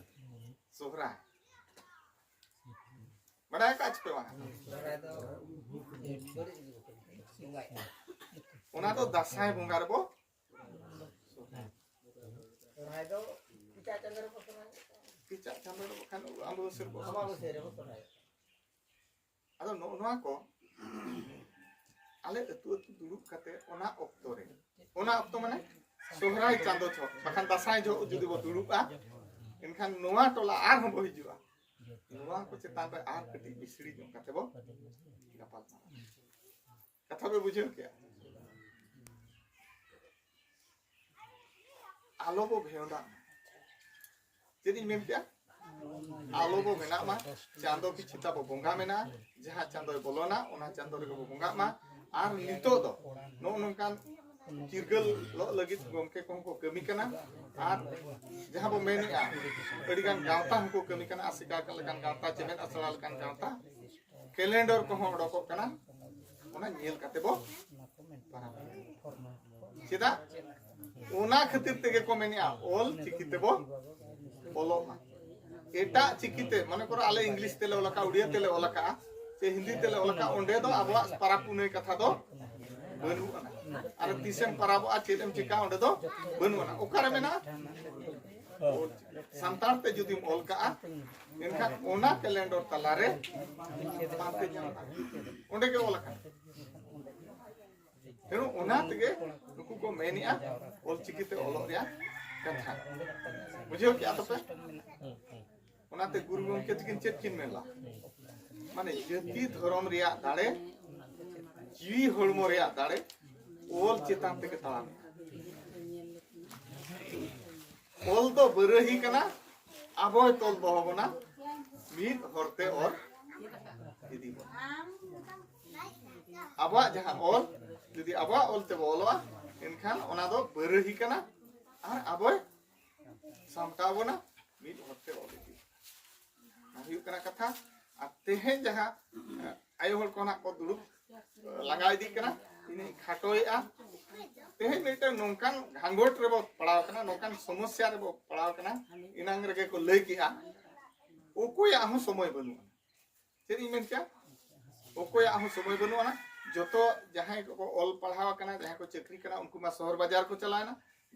ᱥᱚᱦᱨᱟᱭ᱾ ᱵᱟᱲᱟᱭ ᱟᱠᱟᱫ ᱪᱮ ᱯᱮ ᱵᱟᱝ? ᱥᱚᱦᱨᱟᱭ ᱫᱚ ᱵᱟᱹᱲᱤᱡ ᱜᱮ ᱵᱚᱸᱜᱟᱭᱟ᱾ ᱚᱱᱟ ᱫᱚ ᱫᱟᱸᱥᱟᱭ ᱵᱚᱸᱜᱟ ᱨᱮᱵᱚ ᱥᱚᱦᱨᱟᱭ᱾ ᱥᱚᱦᱨᱟᱭ ᱫᱚ ᱠᱮᱪᱟᱜ ᱪᱟᱸᱫᱳ ᱨᱮᱵᱚ ᱥᱚᱦᱨᱟᱭᱚᱜ ᱠᱟᱱᱟ᱾ ᱠᱮᱪᱟᱜ ᱪᱟᱸᱫᱳ ᱨᱮ ᱵᱟᱠᱷᱟᱱ ᱟᱢᱵᱟᱵᱟᱹᱥᱭᱟᱹ ᱨᱮᱵᱚ ᱥᱚᱦᱨᱟᱭᱚᱜ ᱠᱟᱱᱟ᱾ ᱟᱢᱵᱟᱵᱟᱹᱥᱭᱟᱹ ᱨᱮᱵᱚ ᱥᱚᱦᱨᱟᱭᱚᱜ ᱠᱟᱱᱟ᱾ ᱟᱫᱚ ᱱᱚᱜᱼᱚ ᱱᱚᱣᱟ ᱠᱚ ᱟᱞᱮ ᱟᱹᱛᱩ ᱟᱹᱛᱩ ᱫᱩᱲᱩᱵ ᱠᱟᱛᱮ ᱚᱱᱟ ᱚᱠᱛᱚ ᱨᱮ, ᱚᱱᱟ ᱚᱠᱛᱚ ᱢᱟᱱᱮ ᱥᱚᱦᱨᱟᱭ ᱪᱟᱸᱫᱳ ᱡᱚᱦᱚᱜ, ᱵᱟᱠᱷᱟᱱ ᱫᱟᱸᱥᱟᱭ ᱡᱚᱦᱚᱜ ᱡᱩᱫᱤ ᱵᱚ ᱫᱩᱲᱩᱵᱼᱟ, ᱮᱱᱠᱷᱟᱱ ᱱᱚᱣᱟ ᱴᱚᱞᱟ ᱟᱨᱦᱚᱸ ᱵᱚ ᱦᱤᱡᱩᱜᱼᱟ᱾ ᱱᱚᱣᱟ ᱠᱚ ᱪᱮᱛᱟᱱ ᱨᱮ ᱟᱨ ᱠᱟᱹᱴᱤᱡ ᱵᱤᱥᱲᱤ ᱧᱚᱜ ᱠᱟᱛᱮ ᱵᱚ ᱜᱟᱯᱟᱞ ᱢᱟᱨᱟᱣᱟ᱾ ᱠᱟᱛᱷᱟ ᱯᱮ ᱵᱩᱡᱷᱟᱹᱣ ᱠᱮᱜᱼᱟ? ᱟᱞᱚ ᱵᱚ ᱵᱷᱮᱣᱰᱟᱜ ᱢᱟ᱾ ᱪᱮᱫ ᱤᱧ ᱢᱮᱱ ᱠᱮᱜᱼᱟ? ᱟᱞᱚ ᱵᱚ ᱵᱮᱱᱟᱜ ᱢᱟ᱾ ᱪᱟᱸᱫᱚ ᱯᱤᱪᱷᱤ ᱛᱟᱵᱚ ᱵᱚᱸᱜᱟ ᱢᱮᱱᱟᱜᱼᱟ᱾ ᱡᱟᱦᱟᱸ ᱪᱟᱸᱫᱚᱭ ᱵᱚᱞᱚᱱᱟ, ᱚᱱᱟ ᱪᱟᱸᱫᱚ ᱨᱮᱜᱮ ᱵᱚ ᱵᱚᱸᱜᱟᱜ ᱢᱟ᱾ ᱟᱨ ᱱᱤᱛᱚᱜ ᱫᱚ ᱱᱚᱜᱼᱚ ᱱᱚᱝᱠᱟᱱ ᱪᱤᱨᱜᱟᱹᱞᱚᱜ ᱞᱟᱹᱜᱤᱫ ᱜᱚᱢᱠᱮ ᱠᱚᱦᱚᱸ ᱠᱚ ᱠᱟᱹᱢᱤ ᱠᱟᱱᱟ᱾ ᱟᱨ ᱡᱟᱦᱟᱸ ᱵᱚ ᱢᱮᱱᱮᱜᱼᱟ, ᱟᱹᱰᱤᱜᱟᱱ ᱜᱟᱶᱛᱟ ᱦᱚᱸᱠᱚ ᱠᱟᱹᱢᱤ ᱠᱟᱱᱟ, ᱟᱥᱮᱠᱟ ᱞᱮᱠᱟᱱ ᱜᱟᱶᱛᱟ, ᱪᱮᱢᱮᱫ ᱟᱥᱲᱟ ᱞᱮᱠᱟᱱ ᱜᱟᱶᱛᱟ, ᱠᱮᱞᱮᱱᱰᱟᱨ ᱠᱚᱦᱚᱸ ᱚᱰᱚᱠᱚᱜ ᱠᱟᱱᱟ, ᱚᱱᱟ ᱧᱮᱞ ᱠᱟᱛᱮ ᱵᱚ ᱯᱟᱨᱚᱢ᱾ ᱪᱮᱫᱟᱜ? ᱚᱱᱟ ᱠᱷᱟᱹᱛᱤᱨ ᱛᱮᱜᱮ ᱠᱚ ᱢᱮᱱᱮᱜᱼᱟ, ᱚᱞ ᱪᱤᱠᱤ ᱛᱮᱵᱚ ᱚᱞᱚᱜ ᱢᱟ᱾ ᱮᱴᱟᱜ ᱪᱤᱠᱤ ᱛᱮ, ᱢᱚᱱᱮ ᱠᱚᱨᱚ ᱟᱞᱮ ᱤᱝᱞᱤᱥ ᱛᱮᱞᱮ ᱚᱞ ᱟᱠᱟᱫᱼᱟ, ᱩᱲᱤᱭᱟ ᱛᱮᱞᱮ ᱚᱞ ᱟᱠᱟᱫᱼᱟ, ᱥᱮ ᱦᱤᱱᱫᱤ ᱛᱮᱞᱮ ᱚᱞ ᱟᱠᱟᱫᱼᱟ, ᱚᱸᱰᱮ ᱫᱚ ᱟᱵᱚᱣᱟᱜ ᱯᱟᱨᱟᱵᱽ ᱯᱩᱱᱟᱹᱭ ᱠᱟᱛᱷᱟ ᱫᱚ ᱵᱟᱹᱱᱩᱜ ᱟᱱᱟ᱾ ᱟᱨ ᱛᱤᱥᱮᱢ ᱯᱟᱨᱟᱵᱚᱜᱼᱟ, ᱪᱮᱫ ᱮᱢ ᱪᱤᱠᱟ, ᱚᱸᱰᱮ ᱫᱚ ᱵᱟᱹᱱᱩᱜ ᱟᱱᱟ᱾ ᱚᱠᱟᱨᱮ ᱢᱮᱱᱟᱜᱼᱟ? ᱥᱟᱱᱛᱟᱲ ᱛᱮ ᱡᱩᱫᱤᱢ ᱚᱞ ᱠᱟᱜᱼᱟ, ᱮᱱᱠᱷᱟᱱ ᱚᱱᱟ ᱠᱮᱞᱮᱱᱰᱚᱨ ᱛᱟᱞᱟᱨᱮ ᱵᱟᱝᱯᱮ ᱧᱟᱢᱟ᱾ ᱚᱸᱰᱮ ᱜᱮ ᱚᱞ ᱟᱠᱟᱱᱟ᱾ ᱛᱮᱱᱩ ᱚᱱᱟ ᱛᱮᱜᱮ ᱱᱩᱠᱩ ᱠᱚ ᱢᱮᱱᱮᱜᱼᱟ, ᱚᱞᱪᱤᱠᱤ ᱛᱮ ᱚᱞᱚᱜ ᱨᱮᱭᱟᱜ ᱠᱟᱛᱷᱟ᱾ ᱵᱩᱡᱷᱟᱹᱣ ᱠᱮᱜᱼᱟ ᱛᱚᱯᱮ? ᱚᱱᱟᱛᱮ ᱜᱩᱨᱩ ᱜᱚᱢᱠᱮ ᱛᱟᱹᱠᱤᱱ ᱪᱮᱫ ᱠᱤᱱ ᱢᱮᱱ ᱞᱮᱫᱟ? ᱢᱟᱱᱮ, ᱡᱟᱹᱛᱤ ᱫᱷᱚᱨᱚᱢ ᱨᱮᱭᱟᱜ ᱫᱟᱲᱮ, ᱡᱤᱣᱤ ᱦᱚᱲᱢᱚ ᱨᱮᱭᱟᱜ ᱫᱟᱲᱮ ᱚᱞ ᱪᱮᱛᱟᱱ ᱛᱮᱜᱮ ᱛᱟᱲᱟᱢ᱾ ᱚᱞ ᱫᱚ ᱵᱟᱹᱨᱟᱹᱦᱤ ᱠᱟᱱᱟ, ᱟᱵᱚᱭ ᱛᱚᱞ ᱫᱚᱦᱚ ᱵᱚᱱᱟ, ᱢᱤᱫ ᱦᱚᱨᱛᱮ ᱚᱨ ᱤᱫᱤ ᱵᱚᱱᱟ᱾ ᱟᱵᱚᱣᱟᱜ ᱡᱟᱦᱟᱸ ᱚᱞ, ᱡᱩᱫᱤ ᱟᱵᱚᱣᱟᱜ ᱚᱞ ᱛᱮᱵᱚ ᱚᱞᱚᱜᱼᱟ, ᱮᱱᱠᱷᱟᱱ ᱚᱱᱟ ᱫᱚ ᱵᱟᱹᱨᱟᱹᱦᱤ ᱠᱟᱱᱟ ᱟᱨ ᱟᱵᱚᱭ ᱥᱟᱢᱴᱟᱣ ᱵᱚᱱᱟ, ᱢᱤᱫ ᱦᱚᱨᱛᱮ ᱚᱞ ᱤᱫᱤ᱾ ᱚᱱᱟ ᱦᱩᱭᱩᱜ ᱠᱟᱱᱟ ᱠᱟᱛᱷᱟ᱾ ᱟᱨ ᱛᱮᱦᱮᱧ ᱡᱟᱦᱟᱸ, ᱮ, ᱟᱭᱳ ᱦᱚᱲ ᱠᱚ ᱱᱟᱜ ᱠᱚ ᱫᱩᱲᱩᱵ, ᱮ, ᱞᱟᱸᱜᱟ ᱤᱫᱤᱜ ᱠᱟᱱᱟ, ᱤᱧᱤᱧ ᱠᱷᱟᱴᱚᱭᱮᱫᱼᱟ᱾ ᱛᱮᱦᱮᱧ ᱢᱤᱫᱴᱟᱝ ᱱᱚᱝᱠᱟᱱ ᱜᱷᱟᱸᱜᱚᱴ ᱨᱮᱵᱚ ᱯᱟᱲᱟᱣ ᱠᱟᱱᱟ, ᱱᱚᱝᱠᱟᱱ ᱥᱚᱢᱚᱥᱥᱟ ᱨᱮᱵᱚ ᱯᱟᱲᱟᱣ ᱠᱟᱱᱟ, ᱮᱱᱟᱝ ᱨᱮᱜᱮ ᱠᱚ ᱞᱟᱹᱭ ᱠᱮᱜᱼᱟ, ᱚᱠᱚᱭᱟᱜ ᱦᱚᱸ ᱥᱚᱢᱚᱭ ᱵᱟᱹᱱᱩᱜᱼᱟ᱾ ᱪᱮᱫ ᱤᱧ ᱢᱮᱱ ᱠᱮᱭᱟ? ᱚᱠᱚᱭᱟᱜ ᱦᱚᱸ ᱥᱚᱢᱚᱭ ᱵᱟᱹᱱᱩᱜ ᱟᱱᱟ᱾ ᱡᱚᱛᱚ ᱡᱟᱦᱟᱸᱭ ᱠᱚᱠᱚ ᱚᱞ ᱯᱟᱲᱦᱟᱣ ᱟᱠᱟᱱᱟ, ᱡᱟᱦᱟᱸᱭ ᱠᱚ ᱪᱟᱹᱠᱨᱤ ᱠᱟᱱᱟ, ᱩᱱᱠᱩ ᱢᱟ ᱥᱚᱦᱚᱨ ᱵᱟᱡᱟᱨ ᱠᱚ ᱪᱟᱞᱟᱣᱮᱱᱟ᱾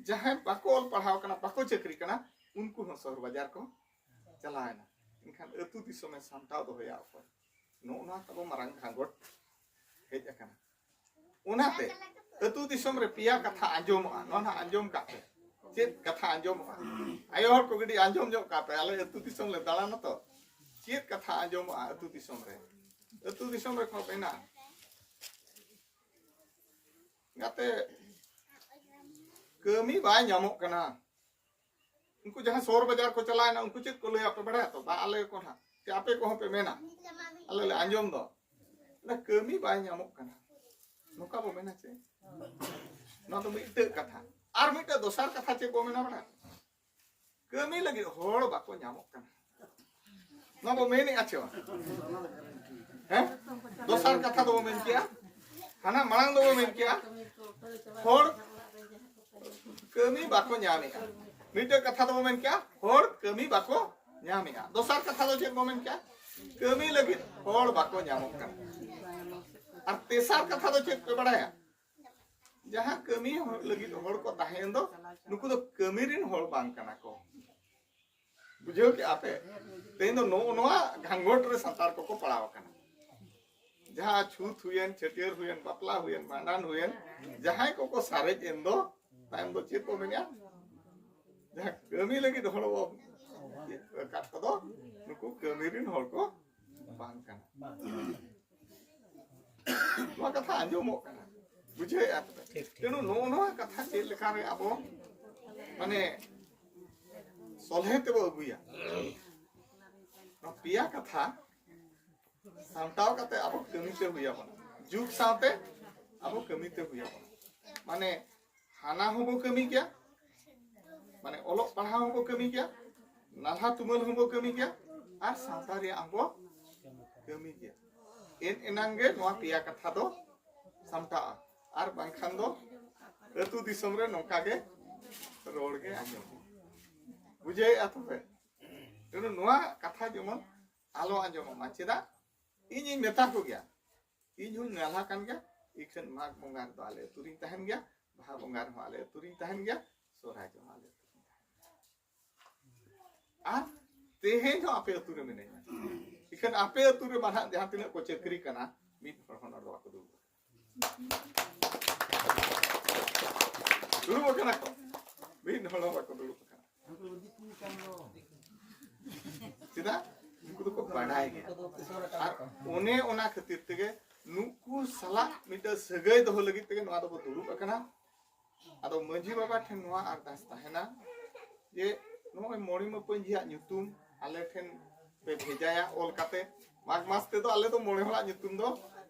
ᱡᱟᱦᱟᱸᱭ ᱵᱟᱠᱚ ᱚᱞ ᱯᱟᱲᱦᱟᱣ ᱟᱠᱟᱱᱟ, ᱵᱟᱠᱚ ᱪᱟᱹᱠᱨᱤ ᱠᱟᱱᱟ, ᱩᱱᱠᱩ ᱦᱚᱸ ᱥᱚᱦᱚᱨ ᱵᱟᱡᱟᱨ ᱠᱚ ᱪᱟᱞᱟᱣᱮᱱᱟ᱾ ᱮᱱᱠᱷᱟᱱ ᱟᱹᱛᱩ ᱫᱤᱥᱚᱢᱮ ᱥᱟᱢᱴᱟᱣ ᱫᱚᱦᱚᱭᱟ ᱚᱠᱚᱭ? ᱱᱚᱜᱼᱚ ᱱᱚᱣᱟ ᱛᱟᱵᱚ ᱢᱟᱨᱟᱝ ᱜᱷᱟᱸᱜᱚᱴ ᱦᱮᱡ ᱟᱠᱟᱱᱟ᱾ ᱚᱱᱟᱛᱮ ᱟᱹᱛᱩ ᱫᱤᱥᱚᱢ ᱨᱮ ᱯᱮᱭᱟ ᱠᱟᱛᱷᱟ ᱟᱸᱡᱚᱢᱚᱜᱼᱟ, ᱱᱚᱣᱟ ᱱᱟᱦᱟᱜ ᱟᱸᱡᱚᱢ ᱠᱟᱜ ᱯᱮ᱾ ᱪᱮᱫ ᱠᱟᱛᱷᱟ ᱟᱸᱡᱚᱢᱚᱜᱼᱟ? ᱟᱭᱳ ᱦᱚᱲ ᱠᱚ ᱠᱟᱹᱴᱤᱡ ᱟᱸᱡᱚᱢ ᱧᱚᱜ ᱠᱟᱜ ᱯᱮ, ᱟᱞᱮ ᱟᱹᱛᱩ ᱫᱤᱥᱚᱢ ᱞᱮ ᱫᱟᱬᱟᱱᱟ ᱛᱚ᱾ ᱪᱮᱫ ᱠᱟᱛᱷᱟ ᱟᱸᱡᱚᱢᱚᱜᱼᱟ ᱟᱹᱛᱩ ᱫᱤᱥᱚᱢ ᱨᱮ? ᱟᱹᱛᱩ ᱫᱤᱥᱚᱢ ᱨᱮᱠᱚ ᱢᱮᱱᱟ, ᱜᱟᱛᱮ, ᱠᱟᱹᱢᱤ ᱵᱟᱭ ᱧᱟᱢᱚᱜ ᱠᱟᱱᱟ᱾ ᱩᱱᱠᱩ ᱡᱟᱦᱟᱸ ᱥᱚᱦᱚᱨ ᱵᱟᱡᱟᱨ ᱠᱚ ᱪᱟᱞᱟᱣᱮᱱᱟ, ᱩᱱᱠᱩ ᱪᱮᱫ ᱠᱚ ᱞᱟᱹᱭᱟ ᱯᱮ ᱵᱟᱲᱟᱭᱟ ᱛᱚ? ᱵᱟ, ᱟᱞᱮ ᱠᱚ ᱱᱟᱦᱟᱜ, ᱥᱮ ᱟᱯᱮ ᱠᱚᱦᱚᱸ ᱯᱮ ᱢᱮᱱᱟ, ᱟᱞᱮ ᱞᱮ ᱟᱸᱡᱚᱢ ᱫᱚ, "ᱚᱱᱟ ᱠᱟᱹᱢᱤ ᱵᱟᱭ ᱧᱟᱢᱚᱜ ᱠᱟᱱᱟ", ᱱᱚᱝᱠᱟ ᱵᱚ ᱢᱮᱱᱟ ᱪᱮ? ᱱᱚᱣᱟ ᱫᱚ ᱢᱤᱫᱴᱟᱹᱜ ᱠᱟᱛᱷᱟ᱾ ᱟᱨ ᱢᱤᱫᱴᱟᱹᱜ ᱫᱚᱥᱟᱨ ᱠᱟᱛᱷᱟ ᱪᱮᱫ ᱵᱚ ᱢᱮᱱᱟ ᱵᱟᱲᱟᱭᱟ? ᱠᱟᱹᱢᱤ ᱞᱟᱹᱜᱤᱫ ᱦᱚᱲ ᱵᱟᱠᱚ ᱧᱟᱢᱚᱜ ᱠᱟᱱᱟ᱾ ᱱᱚᱣᱟ ᱵᱚ ᱢᱮᱱᱮᱫᱼᱟ ᱪᱮ ᱵᱟᱝ? ᱦᱮᱸ? ᱫᱚᱥᱟᱨ ᱠᱟᱛᱷᱟ ᱫᱚᱵᱚ ᱢᱮᱱ ᱠᱮᱜᱼᱟ, ᱦᱟᱱᱟ ᱢᱟᱲᱟᱝ ᱫᱚᱵᱚ ᱢᱮᱱ ᱠᱮᱜᱼᱟ, ᱦᱚᱲ ᱠᱟᱹᱢᱤ ᱵᱟᱠᱚ ᱧᱟᱢᱮᱜᱼᱟ᱾ ᱢᱤᱫᱴᱮᱱ ᱠᱟᱛᱷᱟ ᱫᱚᱵᱚ ᱢᱮᱱ ᱠᱮᱜᱼᱟ, ᱦᱚᱲ ᱠᱟᱹᱢᱤ ᱵᱟᱠᱚ ᱧᱟᱢᱮᱜᱼᱟ᱾ ᱫᱚᱥᱟᱨ ᱠᱟᱛᱷᱟ ᱫᱚ ᱪᱮᱫ ᱵᱚ ᱢᱮᱱ ᱠᱮᱜᱼᱟ? ᱠᱟᱹᱢᱤ ᱞᱟᱹᱜᱤᱫ ᱦᱚᱲ ᱵᱟᱠᱚ ᱧᱟᱢᱚᱜ ᱠᱟᱱᱟ᱾ ᱟᱨ ᱛᱮᱥᱟᱨ ᱠᱟᱛᱷᱟ ᱫᱚ ᱪᱮᱫ ᱯᱮ ᱵᱟᱲᱟᱭᱟ? ᱡᱟᱦᱟᱸ ᱠᱟᱹᱢᱤ ᱦᱚᱲ ᱞᱟᱹᱜᱤᱫ ᱦᱚᱲ ᱠᱚ ᱛᱟᱦᱮᱸᱭᱮᱱ ᱫᱚ, ᱱᱩᱠᱩ ᱫᱚ ᱠᱟᱹᱢᱤ ᱨᱤᱱ ᱦᱚᱲ ᱵᱟᱝ ᱠᱟᱱᱟ ᱠᱚ᱾ ᱵᱩᱡᱷᱟᱹᱣ ᱠᱮᱜᱼᱟ ᱯᱮ? ᱛᱮᱦᱮᱧ ᱫᱚ ᱱᱚᱜᱼᱚ ᱱᱚᱣᱟ ᱜᱷᱟᱸᱜᱚᱴ ᱨᱮ ᱥᱟᱱᱛᱟᱲ ᱠᱚᱠᱚ ᱯᱟᱲᱟᱣ ᱟᱠᱟᱱᱟ᱾ ᱡᱟᱦᱟᱸ ᱪᱷᱩᱛ ᱦᱩᱭᱮᱱ, ᱪᱷᱟᱹᱴᱭᱟᱹᱨ ᱦᱩᱭᱮᱱ, ᱵᱟᱯᱞᱟ ᱦᱩᱭᱮᱱ, ᱵᱷᱟᱸᱰᱟᱱ ᱦᱩᱭᱮᱱ, ᱡᱟᱦᱟᱸᱭ ᱠᱚᱠᱚ ᱥᱟᱨᱮᱡ ᱮᱱ ᱫᱚ, ᱛᱟᱭᱚᱢ ᱫᱚ ᱪᱮᱫ ᱠᱚ ᱢᱮᱱᱟ? ᱡᱟᱦᱟᱸ ᱠᱟᱹᱢᱤ ᱞᱟᱹᱜᱤᱫ ᱦᱚᱲ ᱵᱚ ᱟᱠᱟᱫ ᱠᱚᱫᱚ, ᱱᱩᱠᱩ ᱠᱟᱹᱢᱤ ᱨᱤᱱ ᱦᱚᱲ ᱠᱚ ᱵᱟᱝ ᱠᱟᱱᱟ᱾ ᱱᱚᱣᱟ ᱠᱟᱛᱷᱟ ᱟᱸᱡᱚᱢᱚᱜ ᱠᱟᱱᱟ, ᱵᱩᱡᱷᱟᱹᱣᱮᱫᱼᱟ ᱯᱮ? ᱴᱷᱤᱠ, ᱴᱷᱤᱠ᱾ ᱛᱮᱱᱩ ᱱᱚᱜᱼᱚ ᱱᱚᱣᱟ ᱠᱟᱛᱷᱟ ᱪᱮᱫ ᱞᱮᱠᱟᱨᱮ ᱟᱵᱚ, ᱢᱟᱱᱮ, ᱥᱚᱞᱦᱮ ᱛᱮᱵᱚ ᱟᱹᱜᱩᱭᱟ᱾ ᱱᱚᱣᱟ ᱯᱮᱭᱟ ᱠᱟᱛᱷᱟ ᱥᱟᱢᱴᱟᱣ ᱠᱟᱛᱮ ᱟᱵᱚ ᱠᱟᱹᱢᱤᱛᱮ ᱦᱩᱭ ᱟᱵᱚᱱᱟ, ᱡᱩᱜᱽ ᱥᱟᱶᱛᱮ ᱟᱵᱚ ᱠᱟᱹᱢᱤᱛᱮ ᱦᱩᱭ ᱟᱵᱚᱱᱟ᱾ ᱢᱟᱱᱮ ᱦᱟᱱᱟ ᱦᱚᱸᱵᱚ ᱠᱟᱹᱢᱤ ᱜᱮᱭᱟ, ᱢᱟᱱᱮ ᱚᱞᱚᱜ ᱯᱟᱲᱦᱟᱣ ᱦᱚᱸᱵᱚ ᱠᱟᱹᱢᱤ ᱜᱮᱭᱟ, ᱱᱟᱞᱦᱟ ᱛᱩᱢᱟᱹᱞ ᱦᱚᱸᱵᱚ ᱠᱟᱹᱢᱤ ᱜᱮᱭᱟ, ᱟᱨ ᱥᱟᱶᱛᱟ ᱨᱮᱭᱟᱜ ᱦᱚᱸᱵᱚ ᱠᱟᱹᱢᱤ ᱜᱮᱭᱟ᱾ ᱮᱱ ᱮᱱᱟᱝ ᱜᱮ ᱱᱚᱣᱟ ᱯᱮᱭᱟ ᱠᱟᱛᱷᱟ ᱫᱚ ᱥᱟᱢᱴᱟᱜᱼᱟ, ᱟᱨ ᱵᱟᱝᱠᱷᱟᱱ ᱫᱚ ᱟᱹᱛᱩ ᱫᱤᱥᱚᱢ ᱨᱮ ᱱᱚᱝᱠᱟ ᱜᱮ ᱨᱚᱲ ᱜᱮ ᱟᱸᱡᱚᱢᱚᱜᱼᱟ᱾ ᱵᱩᱡᱷᱟᱹᱣᱮᱫᱼᱟ ᱛᱚᱯᱮ? ᱛᱮᱱᱩ ᱱᱚᱣᱟ ᱠᱟᱛᱷᱟ ᱡᱮᱢᱚᱱ ᱟᱞᱚ ᱟᱸᱡᱚᱢᱚᱜ ᱢᱟ᱾ ᱪᱮᱫᱟᱜ? ᱤᱧᱤᱧ ᱢᱮᱛᱟ ᱠᱚᱜᱮᱭᱟ, ᱤᱧ ᱦᱚᱸᱧ ᱱᱟᱞᱦᱟ ᱠᱟᱱ ᱜᱮᱭᱟ, ᱤᱠᱷᱟᱹᱱ ᱢᱟᱜᱽ ᱵᱚᱸᱜᱟ ᱨᱮᱫᱚ ᱟᱞᱮ ᱟᱹᱛᱩ ᱨᱤᱧ ᱛᱟᱦᱮᱱ ᱜᱮᱭᱟ, ᱵᱟᱦᱟ ᱵᱚᱸᱜᱟ ᱨᱮᱦᱚᱸ ᱟᱞᱮ ᱟᱹᱛᱩ ᱨᱤᱧ ᱛᱟᱦᱮᱱ ᱜᱮᱭᱟ, ᱥᱚᱦᱨᱟᱭ ᱨᱮᱦᱚᱸ ᱟᱞᱮ ᱟᱹᱛᱩ ᱨᱤᱧ ᱛᱟᱦᱮᱱ ᱜᱮᱭᱟ᱾ ᱟᱨ ᱛᱮᱦᱮᱧ ᱦᱚᱸ ᱟᱯᱮ ᱟᱹᱛᱩ ᱨᱮ ᱢᱤᱱᱟᱹᱧᱟ, ᱤᱠᱷᱟᱹᱱ ᱟᱯᱮ ᱟᱹᱛᱩ ᱨᱮ ᱢᱟ ᱱᱟᱦᱟᱜ ᱡᱟᱦᱟᱸ ᱛᱤᱱᱟᱹᱜ ᱠᱚ ᱪᱟᱹᱠᱨᱤ ᱠᱟᱱᱟ, ᱢᱤᱫ ᱦᱚᱲ ᱦᱚᱸ ᱱᱚᱰᱮ ᱵᱟᱠᱚ ᱫᱩᱲᱩᱵ ᱟᱠᱟᱱᱟ᱾ ᱫᱩᱲᱩᱵ ᱟᱠᱟᱱᱟ ᱠᱚ, ᱢᱤᱫ ᱦᱚᱲ ᱦᱚᱸ ᱵᱟᱠᱚ ᱫᱩᱲᱩᱵ ᱟᱠᱟᱱᱟ᱾ ᱪᱮᱫᱟᱜ? ᱩᱱᱠᱩ ᱫᱚᱠᱚ ᱵᱟᱰᱟᱭ ᱜᱮᱭᱟ᱾ ᱟᱨ ᱚᱱᱮ ᱚᱱᱟ ᱠᱷᱟᱹᱛᱤᱨ ᱛᱮᱜᱮ ᱱᱩᱠᱩ ᱥᱟᱞᱟᱜ ᱢᱤᱫᱴᱟᱝ ᱥᱟᱹᱜᱟᱹᱭ ᱫᱚᱦᱚ ᱞᱟᱹᱜᱤᱫ ᱛᱮᱜᱮ ᱱᱚᱣᱟ ᱫᱚᱵᱚ ᱫᱩᱲᱩᱵ ᱟᱠᱟᱱᱟ᱾ ᱟᱫᱚ ᱢᱟᱹᱡᱷᱤ ᱵᱟᱵᱟ ᱴᱷᱮᱱ ᱱᱚᱣᱟ ᱟᱨᱫᱟᱥ ᱛᱟᱦᱮᱱᱟ ᱡᱮ ᱱᱚᱜᱼᱚᱭ ᱢᱚᱬᱮ ᱢᱟᱹᱯᱟᱹᱧᱡᱤᱭᱟᱜ ᱧᱩᱛᱩᱢ ᱟᱞᱮ ᱴᱷᱮᱱ ᱯᱮ ᱵᱷᱮᱡᱟᱭᱟ ᱚᱞ ᱠᱟᱛᱮ᱾ ᱢᱟᱜᱽ ᱢᱟᱥ ᱛᱮᱫᱚ ᱟᱞᱮ ᱫᱚ ᱢᱚᱬᱮ ᱦᱚᱲᱟᱜ ᱧᱩᱛᱩᱢ ᱫᱚ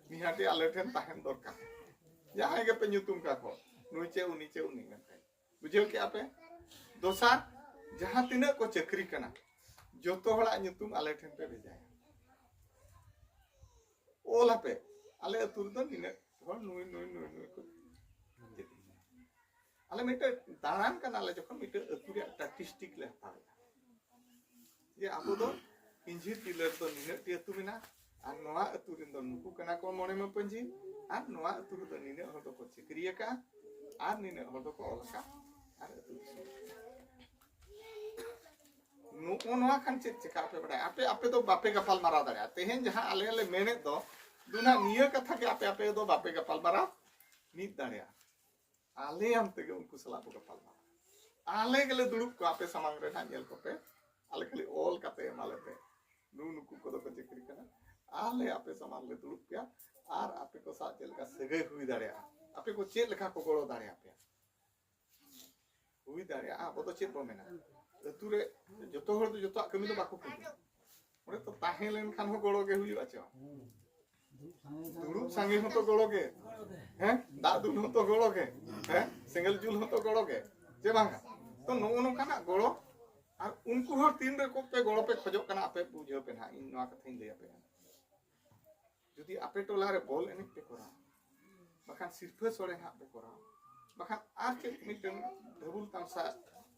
ᱱᱤᱦᱟᱹᱛᱤ ᱟᱞᱮ ᱴᱷᱮᱱ ᱛᱟᱦᱮᱱ ᱫᱚᱨᱠᱟᱨ᱾ ᱡᱟᱦᱟᱸᱭ ᱜᱮᱯᱮ ᱧᱩᱛᱩᱢ ᱠᱟᱠᱚ, ᱱᱩᱭ ᱪᱮ ᱩᱱᱤ ᱪᱮ ᱩᱱᱤ ᱢᱮᱱᱛᱮ᱾ ᱵᱩᱡᱷᱟᱹᱣ ᱠᱮᱜᱼᱟ ᱯᱮ? ᱫᱚᱥᱟᱨ, ᱡᱟᱦᱟᱸ ᱛᱤᱱᱟᱹᱜ ᱠᱚ ᱪᱟᱹᱠᱨᱤ ᱠᱟᱱᱟ, ᱡᱚᱛᱚ ᱦᱚᱲᱟᱜ ᱧᱩᱛᱩᱢ ᱟᱞᱮ ᱴᱷᱮᱱ ᱯᱮ ᱵᱷᱮᱡᱟᱭᱟ᱾ ᱚᱞ ᱟᱯᱮ, ᱟᱞᱮ ᱟᱹᱛᱩ ᱨᱮᱫᱚ ᱱᱤᱱᱟᱹᱜ ᱦᱚᱲ ᱱᱩᱭ ᱱᱩᱭ ᱱᱩᱭ ᱱᱩᱭ ᱠᱚ ᱪᱟᱹᱠᱨᱤ ᱠᱟᱱᱟ᱾ ᱟᱞᱮ ᱢᱤᱫᱴᱮᱱ ᱫᱟᱬᱟᱱ ᱠᱟᱱᱟᱞᱮ, ᱡᱚᱠᱷᱚᱱ ᱢᱤᱫᱴᱮᱱ ᱟᱹᱛᱩ ᱨᱮᱭᱟᱜ ᱥᱴᱟᱴᱤᱥᱴᱤᱠ ᱞᱮ ᱦᱟᱛᱟᱣ ᱮᱫᱟ ᱡᱮ ᱟᱵᱚ ᱫᱚ ᱤᱧᱡᱷᱤ ᱴᱤᱞᱟᱹ ᱨᱮᱫᱚ ᱱᱤᱱᱟᱹᱜ ᱴᱤ ᱟᱹᱛᱩ ᱢᱮᱱᱟᱜᱼᱟ, ᱟᱨ ᱱᱚᱣᱟ ᱟᱹᱛᱩ ᱨᱮᱱ ᱫᱚ ᱱᱩᱠᱩ ᱠᱟᱱᱟ ᱠᱚ ᱢᱚᱬᱮ ᱢᱟᱹᱯᱟᱹᱧᱡᱤ, ᱟᱨ ᱱᱚᱣᱟ ᱟᱹᱛᱩ ᱨᱮᱫᱚ ᱱᱤᱱᱟᱹᱜ ᱦᱚᱲ ᱫᱚᱠᱚ ᱪᱟᱹᱠᱨᱤ ᱟᱠᱟᱫᱼᱟ, ᱟᱨ ᱱᱤᱱᱟᱹᱜ ᱦᱚᱲ ᱫᱚᱠᱚ ᱚᱞ ᱟᱠᱟᱫᱼᱟ, ᱟᱨ ᱟᱹᱛᱩ ᱫᱤᱥᱚᱢ᱾ ᱱᱚᱜᱼᱚ ᱱᱚᱣᱟ ᱠᱷᱟᱱ ᱪᱮᱫ ᱪᱮᱠᱟ ᱟᱯᱮ ᱵᱟᱰᱟᱭᱟ? ᱟᱯᱮ, ᱟᱯᱮ ᱫᱚ ᱵᱟᱯᱮ ᱜᱟᱯᱟᱞ ᱢᱟᱨᱟᱣ ᱫᱟᱲᱮᱭᱟᱜᱼᱟ᱾ ᱛᱮᱦᱮᱧ ᱡᱟᱦᱟᱸ ᱟᱞᱮ ᱞᱮ ᱢᱮᱱᱮᱫ ᱫᱚ, ᱫᱩᱱᱟᱜ ᱱᱤᱭᱟᱹ ᱠᱟᱛᱷᱟ ᱜᱮ ᱟᱯᱮ, ᱟᱯᱮ ᱫᱚ ᱵᱟᱯᱮ ᱜᱟᱯᱟᱞ ᱢᱟᱨᱟᱣ ᱢᱤᱫ ᱫᱟᱲᱮᱭᱟᱜᱼᱟ᱾ ᱟᱞᱮᱭᱟᱱ ᱛᱮᱜᱮ ᱩᱱᱠᱩ ᱥᱟᱞᱟᱜ ᱵᱚ ᱜᱟᱯᱟᱞ ᱢᱟᱨᱟᱣ᱾ ᱟᱞᱮ ᱜᱮᱞᱮ ᱫᱩᱲᱩᱵ ᱠᱚᱣᱟ ᱟᱯᱮ ᱥᱟᱢᱟᱝ ᱨᱮ ᱱᱟᱦᱟᱜ, ᱧᱮᱞ ᱠᱚᱯᱮ᱾ ᱟᱞᱮ ᱠᱷᱟᱹᱞᱤ ᱚᱞ ᱠᱟᱛᱮ ᱮᱢᱟᱞᱮ ᱯᱮ, ᱱᱩ ᱱᱩᱠᱩ ᱠᱚᱫᱚ ᱠᱚ ᱪᱟᱹᱠᱨᱤ ᱠᱟᱱᱟ᱾ ᱟᱞᱮ ᱟᱯᱮ ᱥᱟᱢᱟᱝ ᱞᱮ ᱫᱩᱲᱩᱵ ᱯᱮᱭᱟ, ᱟᱨ ᱟᱯᱮ ᱠᱚ ᱥᱟᱶ ᱪᱮᱫ ᱞᱮᱠᱟ ᱥᱟᱹᱜᱟᱹᱭ ᱦᱩᱭ ᱫᱟᱲᱮᱭᱟᱜᱼᱟ, ᱟᱯᱮ ᱠᱚ ᱪᱮᱫ ᱞᱮᱠᱟ ᱠᱚ ᱜᱚᱲᱚ ᱫᱟᱲᱮᱭᱟᱯᱮᱭᱟ᱾ ᱦᱩᱭ ᱫᱟᱲᱮᱭᱟᱜᱼᱟ, ᱟᱵᱚ ᱫᱚ ᱪᱮᱫ ᱵᱚ ᱢᱮᱱᱟ? ᱟᱹᱛᱩ ᱨᱮ ᱡᱚᱛᱚ ᱦᱚᱲ ᱫᱚ ᱡᱚᱛᱚᱣᱟᱜ ᱠᱟᱹᱢᱤ ᱫᱚ ᱵᱟᱠᱚ ᱠᱟᱹᱢᱤᱭᱟ᱾ ᱚᱸᱰᱮ ᱛᱚ ᱛᱟᱦᱮᱸ ᱞᱮᱱᱠᱷᱟᱱ ᱦᱚᱸ ᱜᱚᱲᱚ ᱜᱮ ᱦᱩᱭᱩᱜᱼᱟ ᱪᱮ ᱵᱟᱝ? ᱫᱩᱲᱩᱵ ᱥᱟᱸᱜᱮ ᱦᱚᱸᱛᱚ ᱜᱚᱲᱚ ᱜᱮ, ᱦᱮᱸ, ᱫᱟᱜ ᱫᱩᱞ ᱦᱚᱸᱛᱚ ᱜᱚᱲᱚ ᱜᱮ, ᱦᱮᱸ, ᱥᱮᱸᱜᱮᱞ ᱡᱩᱞ ᱦᱚᱸᱛᱚ ᱜᱚᱲᱚ ᱜᱮ, ᱪᱮ ᱵᱟᱝ? ᱛᱚ ᱱᱚᱜᱼᱚ ᱱᱚᱝᱠᱟᱱᱟᱜ ᱜᱚᱲᱚ, ᱟᱨ ᱩᱱᱠᱩ ᱦᱚᱲ ᱛᱤᱱ ᱨᱮ ᱠᱚ ᱯᱮ ᱜᱚᱲᱚ ᱯᱮ ᱠᱷᱚᱡᱚᱜ ᱠᱟᱱᱟ, ᱟᱯᱮ ᱵᱩᱡᱷᱟᱹᱣ ᱯᱮ ᱱᱟᱦᱟᱜ, ᱤᱧ ᱱᱚᱣᱟ ᱠᱟᱛᱷᱟᱧ ᱞᱟᱹᱭ ᱟᱯᱮ ᱠᱟᱱᱟ᱾ ᱡᱩᱫᱤ ᱟᱯᱮ ᱴᱚᱞᱟ ᱨᱮ ᱵᱚᱞ ᱮᱱᱮᱡ ᱯᱮ ᱠᱚᱨᱟᱣᱟ, ᱵᱟᱠᱷᱟᱱ ᱥᱤᱨᱯᱷᱟᱹ ᱥᱚᱲᱮ ᱱᱟᱦᱟᱜ ᱯᱮ ᱠᱚᱨᱟᱣᱟ, ᱵᱟᱠᱷᱟᱱ ᱟᱨ ᱪᱮᱫ ᱢᱤᱫᱴᱟᱝ ᱰᱷᱟᱹᱵᱩᱞ ᱛᱟᱢᱥᱟ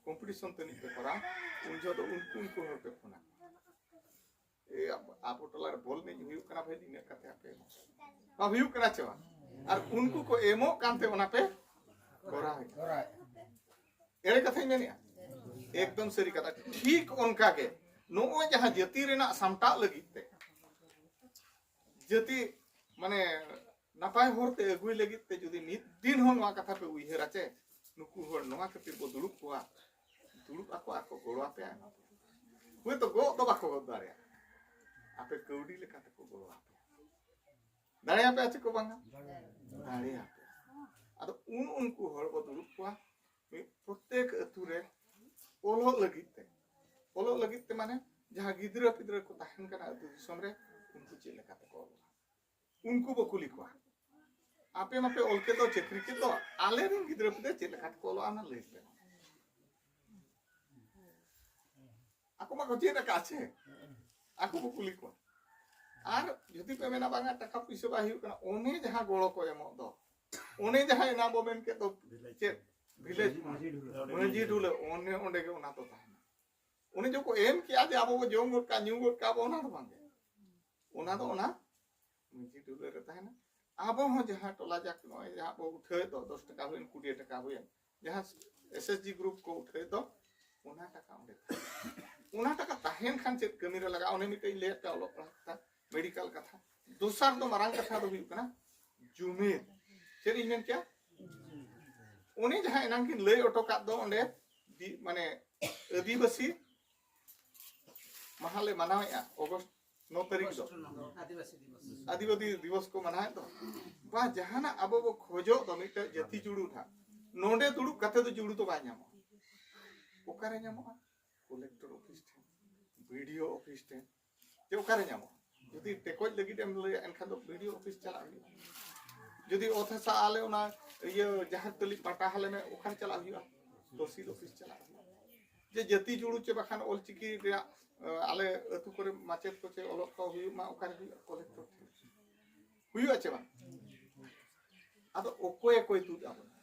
ᱠᱚᱢᱯᱤᱴᱤᱥᱚᱱ ᱛᱟᱹᱱᱤᱡ ᱯᱮ ᱠᱚᱨᱟᱣᱟ, ᱩᱱ ᱡᱚᱦᱚᱜ ᱫᱚ ᱩᱱᱠᱩ ᱩᱱᱠᱩ ᱦᱚᱲ ᱯᱮ ᱯᱷᱳᱱᱟ᱾ ᱮ, ᱟᱵᱚ, ᱟᱵᱚ ᱴᱚᱞᱟ ᱨᱮ ᱵᱚᱞ ᱮᱱᱮᱡ ᱦᱩᱭᱩᱜ ᱠᱟᱱᱟ ᱵᱷᱟᱹᱭ, ᱱᱤᱱᱟᱹᱜ ᱠᱟᱛᱮ ᱟᱯᱮ ᱮᱢᱚᱜ ᱯᱮ᱾ ᱵᱟᱝ ᱦᱩᱭᱩᱜ ᱠᱟᱱᱟ ᱪᱮ ᱵᱟᱝ? ᱟᱨ ᱩᱱᱠᱩ ᱠᱚ ᱮᱢᱚᱜ ᱠᱟᱱᱛᱮ ᱚᱱᱟ ᱯᱮ ᱠᱚᱨᱟᱣ ᱮᱫᱟ᱾ ᱮᱲᱮ ᱠᱟᱛᱷᱟᱧ ᱢᱮᱱᱮᱫᱼᱟ? ᱮᱠᱫᱚᱢ ᱥᱟᱹᱨᱤ ᱠᱟᱛᱷᱟ᱾ ᱴᱷᱤᱠ ᱚᱱᱠᱟ ᱜᱮ ᱱᱚᱜᱼᱚᱭ ᱡᱟᱦᱟᱸ ᱡᱟᱹᱛᱤ ᱨᱮᱱᱟᱜ ᱥᱟᱢᱴᱟᱜ ᱞᱟᱹᱜᱤᱫ ᱛᱮ, ᱡᱟᱹᱛᱤ ᱢᱟᱱᱮ ᱱᱟᱯᱟᱭ ᱦᱚᱨ ᱛᱮ ᱟᱹᱜᱩᱭ ᱞᱟᱹᱜᱤᱫ ᱛᱮ ᱡᱩᱫᱤ ᱢᱤᱫ ᱫᱤᱱ ᱦᱚᱸ ᱱᱚᱣᱟ ᱠᱟᱛᱷᱟ ᱯᱮ ᱩᱭᱦᱟᱹᱨᱟ ᱪᱮ, ᱱᱩᱠᱩ ᱦᱚᱲ ᱱᱚᱣᱟ ᱠᱷᱟᱹᱛᱤᱨ ᱵᱚ ᱫᱩᱲᱩᱵ ᱠᱚᱣᱟ, ᱫᱩᱲᱩᱵ ᱟᱠᱚ ᱟᱨ ᱠᱚ ᱜᱚᱲᱚ ᱟᱯᱮᱭᱟ, ᱮᱢᱟ ᱯᱮᱭᱟ᱾ ᱦᱳᱭᱛᱳ ᱜᱚᱜ ᱫᱚ ᱵᱟᱠᱚ ᱜᱚᱜ ᱫᱟᱲᱮᱭᱟᱜᱼᱟ, ᱟᱯᱮ ᱠᱟᱹᱣᱰᱤ ᱞᱮᱠᱟ ᱛᱮᱠᱚ ᱜᱚᱲᱚ ᱟᱯᱮᱭᱟ᱾ ᱫᱟᱲᱮᱭᱟᱯᱮᱭᱟ ᱪᱮ ᱠᱚ ᱵᱟᱝᱟ? ᱫᱟᱲᱮᱭᱟᱯᱮᱭᱟ᱾ ᱟᱫᱚ ᱩᱱ ᱩᱱᱠᱩ ᱦᱚᱲ ᱵᱚ ᱫᱩᱲᱩᱵ ᱠᱚᱣᱟ ᱢᱤᱫ ᱯᱨᱚᱛᱮᱠ ᱟᱹᱛᱩ ᱨᱮ ᱚᱞᱚᱜ ᱞᱟᱹᱜᱤᱫ ᱛᱮ, ᱚᱞᱚᱜ ᱞᱟᱹᱜᱤᱫ ᱛᱮ ᱢᱟᱱᱮ ᱡᱟᱦᱟᱸ ᱜᱤᱫᱽᱨᱟᱹ ᱯᱤᱫᱽᱨᱟᱹ ᱠᱚ ᱛᱟᱦᱮᱱ ᱠᱟᱱᱟ ᱟᱹᱛᱩ ᱫᱤᱥᱚᱢ ᱨᱮ, ᱩᱱᱠᱩ ᱪᱮᱫ ᱞᱮᱠᱟ ᱛᱮᱠᱚ ᱚᱞᱚᱜᱼᱟ, ᱩᱱᱠᱩ ᱵᱚ ᱠᱩᱞᱤ ᱠᱚᱣᱟ, ᱟᱯᱮ ᱢᱟᱯᱮ ᱚᱞ ᱠᱮᱫ ᱫᱚ ᱪᱟᱹᱠᱨᱤ ᱠᱮᱫ ᱫᱚ, ᱟᱞᱮ ᱨᱮᱱ ᱜᱤᱫᱽᱨᱟᱹ ᱯᱤᱫᱽᱨᱟᱹ ᱪᱮᱫ ᱞᱮᱠᱟ ᱛᱮᱠᱚ ᱚᱞᱚᱜᱼᱟ ᱚᱱᱟ ᱞᱟᱹᱭ ᱯᱮ᱾ ᱟᱠᱚ ᱢᱟᱠᱚ ᱪᱮᱫ ᱟᱠᱟᱫ ᱪᱮ, ᱟᱠᱚ ᱵᱚ ᱠᱩᱞᱤ ᱠᱚᱣᱟ᱾ ᱟᱨ ᱡᱩᱫᱤ ᱯᱮ ᱢᱮᱱᱟ ᱵᱟᱝᱟ ᱴᱟᱠᱟ ᱯᱩᱭᱥᱟᱹ ᱵᱟᱭ ᱦᱩᱭᱩᱜ ᱠᱟᱱᱟ, ᱚᱱᱮ ᱡᱟᱦᱟᱸ ᱜᱚᱲᱚ ᱠᱚ ᱮᱢᱚᱜ ᱫᱚ, ᱚᱱᱮ ᱡᱟᱦᱟᱸ ᱮᱱᱟᱝ ᱵᱚ ᱢᱮᱱ ᱠᱮᱫ ᱫᱚ ᱪᱮᱫ ᱵᱷᱤᱞᱮᱡᱽ ᱢᱟᱹᱡᱷᱤ ᱰᱷᱩᱞᱟᱹ, ᱚᱸᱰᱮ ᱜᱮ ᱚᱱᱟ ᱫᱚ ᱛᱟᱦᱮᱱᱟ᱾ ᱚᱱᱮ ᱡᱮᱠᱚ ᱮᱢ ᱠᱮᱜᱼᱟ ᱡᱮ ᱟᱵᱚ ᱵᱚ ᱡᱚᱢ ᱜᱚᱫ ᱠᱟᱜᱼᱟ, ᱧᱩ ᱜᱚᱫ ᱠᱟᱜᱼᱟ ᱵᱚ, ᱚᱱᱟ ᱫᱚ ᱵᱟᱝᱜᱮ᱾ ᱚᱱᱟ ᱫᱚ ᱚᱱᱟ ᱢᱟᱹᱡᱷᱤ ᱰᱷᱩᱞᱟᱹ ᱨᱮ ᱛᱟᱦᱮᱱᱟ᱾ ᱟᱵᱚ ᱦᱚᱸ ᱡᱟᱦᱟᱸ ᱴᱚᱞᱟ ᱡᱟᱠ ᱱᱚᱜᱼᱚᱭ ᱡᱟᱦᱟᱸ ᱵᱚ ᱩᱴᱷᱟᱹᱣᱮᱫ ᱫᱚ, ᱫᱚᱥ ᱴᱟᱠᱟ ᱦᱩᱭᱮᱱ, ᱠᱩᱲᱤ ᱴᱟᱠᱟ ᱦᱩᱭᱮᱱ, ᱡᱟᱦᱟᱸ ᱮᱥ ᱮᱥ ᱡᱤ ᱜᱨᱩᱯ ᱠᱚ ᱩᱴᱷᱟᱹᱣᱮᱫ ᱫᱚ, ᱚᱱᱟ ᱴᱟᱠᱟ ᱚᱸᱰᱮ ᱛᱟᱦᱮᱱᱟ᱾ ᱚᱱᱟ ᱴᱟᱠᱟ ᱛᱟᱦᱮᱱ ᱠᱷᱟᱱ ᱪᱮᱫ ᱠᱟᱹᱢᱤ ᱨᱮ ᱞᱟᱜᱟᱜᱼᱟ? ᱚᱱᱮ ᱢᱤᱫᱴᱮᱱ ᱤᱧ ᱞᱟᱹᱭᱟᱫ ᱯᱮᱭᱟ, ᱚᱞᱚᱜ ᱯᱟᱲᱦᱟᱜ ᱠᱟᱛᱷᱟ, ᱢᱮᱰᱤᱠᱟᱞ ᱠᱟᱛᱷᱟ᱾ ᱫᱚᱥᱟᱨ ᱫᱚ, ᱢᱟᱨᱟᱝ ᱠᱟᱛᱷᱟ ᱫᱚ ᱦᱩᱭᱩᱜ ᱠᱟᱱᱟ ᱡᱩᱢᱤᱫ᱾ ᱪᱮᱫ ᱤᱧ ᱢᱮᱱ ᱠᱮᱭᱟ? ᱚᱱᱮ ᱡᱟᱦᱟᱸ ᱮᱱᱟᱝ ᱠᱤᱱ ᱞᱟᱹᱭ ᱦᱚᱴᱚ ᱠᱟᱫ ᱫᱚ ᱚᱸᱰᱮ, ᱫᱤ-, ᱢᱟᱱᱮ ᱟᱹᱫᱤᱵᱟᱹᱥᱤ ᱢᱟᱦᱟ ᱞᱮ ᱢᱟᱱᱟᱣᱮᱫᱼᱟ ᱚᱜᱚᱥᱴ ᱱᱚ ᱛᱟᱹᱨᱤᱠᱷ ᱫᱚ᱾ ᱟᱹᱫᱤᱵᱟᱹᱥᱤ ᱫᱤᱵᱚᱥ᱾ ᱟᱹᱫᱤᱵᱟᱹᱥᱤ ᱫᱤᱵᱚᱥ ᱠᱚ ᱢᱟᱱᱟᱣᱮᱫ ᱫᱚ᱾ ᱵᱟ, ᱡᱟᱦᱟᱱᱟᱜ ᱟᱵᱚ ᱵᱚ ᱠᱷᱚᱡᱚᱜ ᱫᱚ ᱢᱤᱫᱴᱮᱱ ᱡᱟᱹᱛᱤ ᱡᱩᱲᱩ ᱱᱟᱦᱟᱜ, ᱱᱚᱰᱮ ᱫᱩᱲᱩᱵ ᱠᱟᱛᱮ ᱫᱚ ᱡᱩᱲᱩ ᱫᱚ ᱵᱟᱭ ᱧᱟᱢᱚᱜᱼᱟ᱾ ᱚᱠᱟᱨᱮ ᱧᱟᱢᱚᱜᱼᱟ? ᱠᱚᱞᱮᱠᱴᱚᱨ ᱚᱯᱷᱤᱥ ᱴᱷᱮᱱ, ᱵᱤᱰᱤᱳ ᱚᱯᱷᱤᱥ ᱴᱷᱮᱱ, ᱡᱮ ᱚᱠᱟᱨᱮ ᱧᱟᱢᱚᱜᱼᱟ? ᱡᱩᱫᱤ ᱴᱮᱠᱚᱡ ᱞᱟᱹᱜᱤᱫ ᱮᱢ ᱞᱟᱹᱭᱟ, ᱮᱱᱠᱷᱟᱱ ᱫᱚ ᱵᱤᱰᱤᱳ ᱚᱯᱷᱤᱥ ᱪᱟᱞᱟᱜ ᱦᱩᱭᱩᱜᱼᱟ᱾ ᱡᱩᱫᱤ ᱚᱛ ᱦᱟᱥᱟ ᱟᱞᱮ ᱚᱱᱟ ᱤᱭᱟᱹ ᱡᱟᱦᱮᱨ ᱛᱟᱹᱞᱤ ᱯᱟᱴᱟ ᱟᱞᱮ ᱢᱮ, ᱚᱠᱟᱨᱮ ᱪᱟᱞᱟᱜ ᱦᱩᱭᱩᱜᱼᱟ? ᱛᱚᱦᱥᱤᱞ ᱚᱯᱷᱤᱥ ᱪᱟᱞᱟᱜ ᱦᱩᱭᱩᱜᱼᱟ᱾ ᱡᱮ ᱡᱟᱹᱛᱤ ᱡᱩᱲᱩ ᱪᱮ ᱵᱟᱠᱷᱟᱱ ᱚᱞᱪᱤᱠᱤ ᱨᱮᱭᱟᱜ, ᱟᱞᱮ ᱟᱹᱛᱩ ᱠᱚᱨᱮ ᱢᱟᱪᱮᱫ ᱠᱚ ᱪᱮ ᱚᱞᱚᱜ ᱠᱚ ᱦᱩᱭᱩᱜ ᱢᱟ, ᱚᱠᱟᱨᱮ ᱦᱩᱭᱩᱜᱼᱟ? ᱠᱚᱞᱮᱠᱴᱚᱨ ᱴᱷᱮᱱ ᱦᱩᱭᱩᱜᱼᱟ ᱪᱮ ᱵᱟᱝ? ᱟᱫᱚ ᱚᱠᱚᱭ ᱚᱠᱚᱭ ᱛᱩᱫ ᱟᱵᱚᱱᱟ?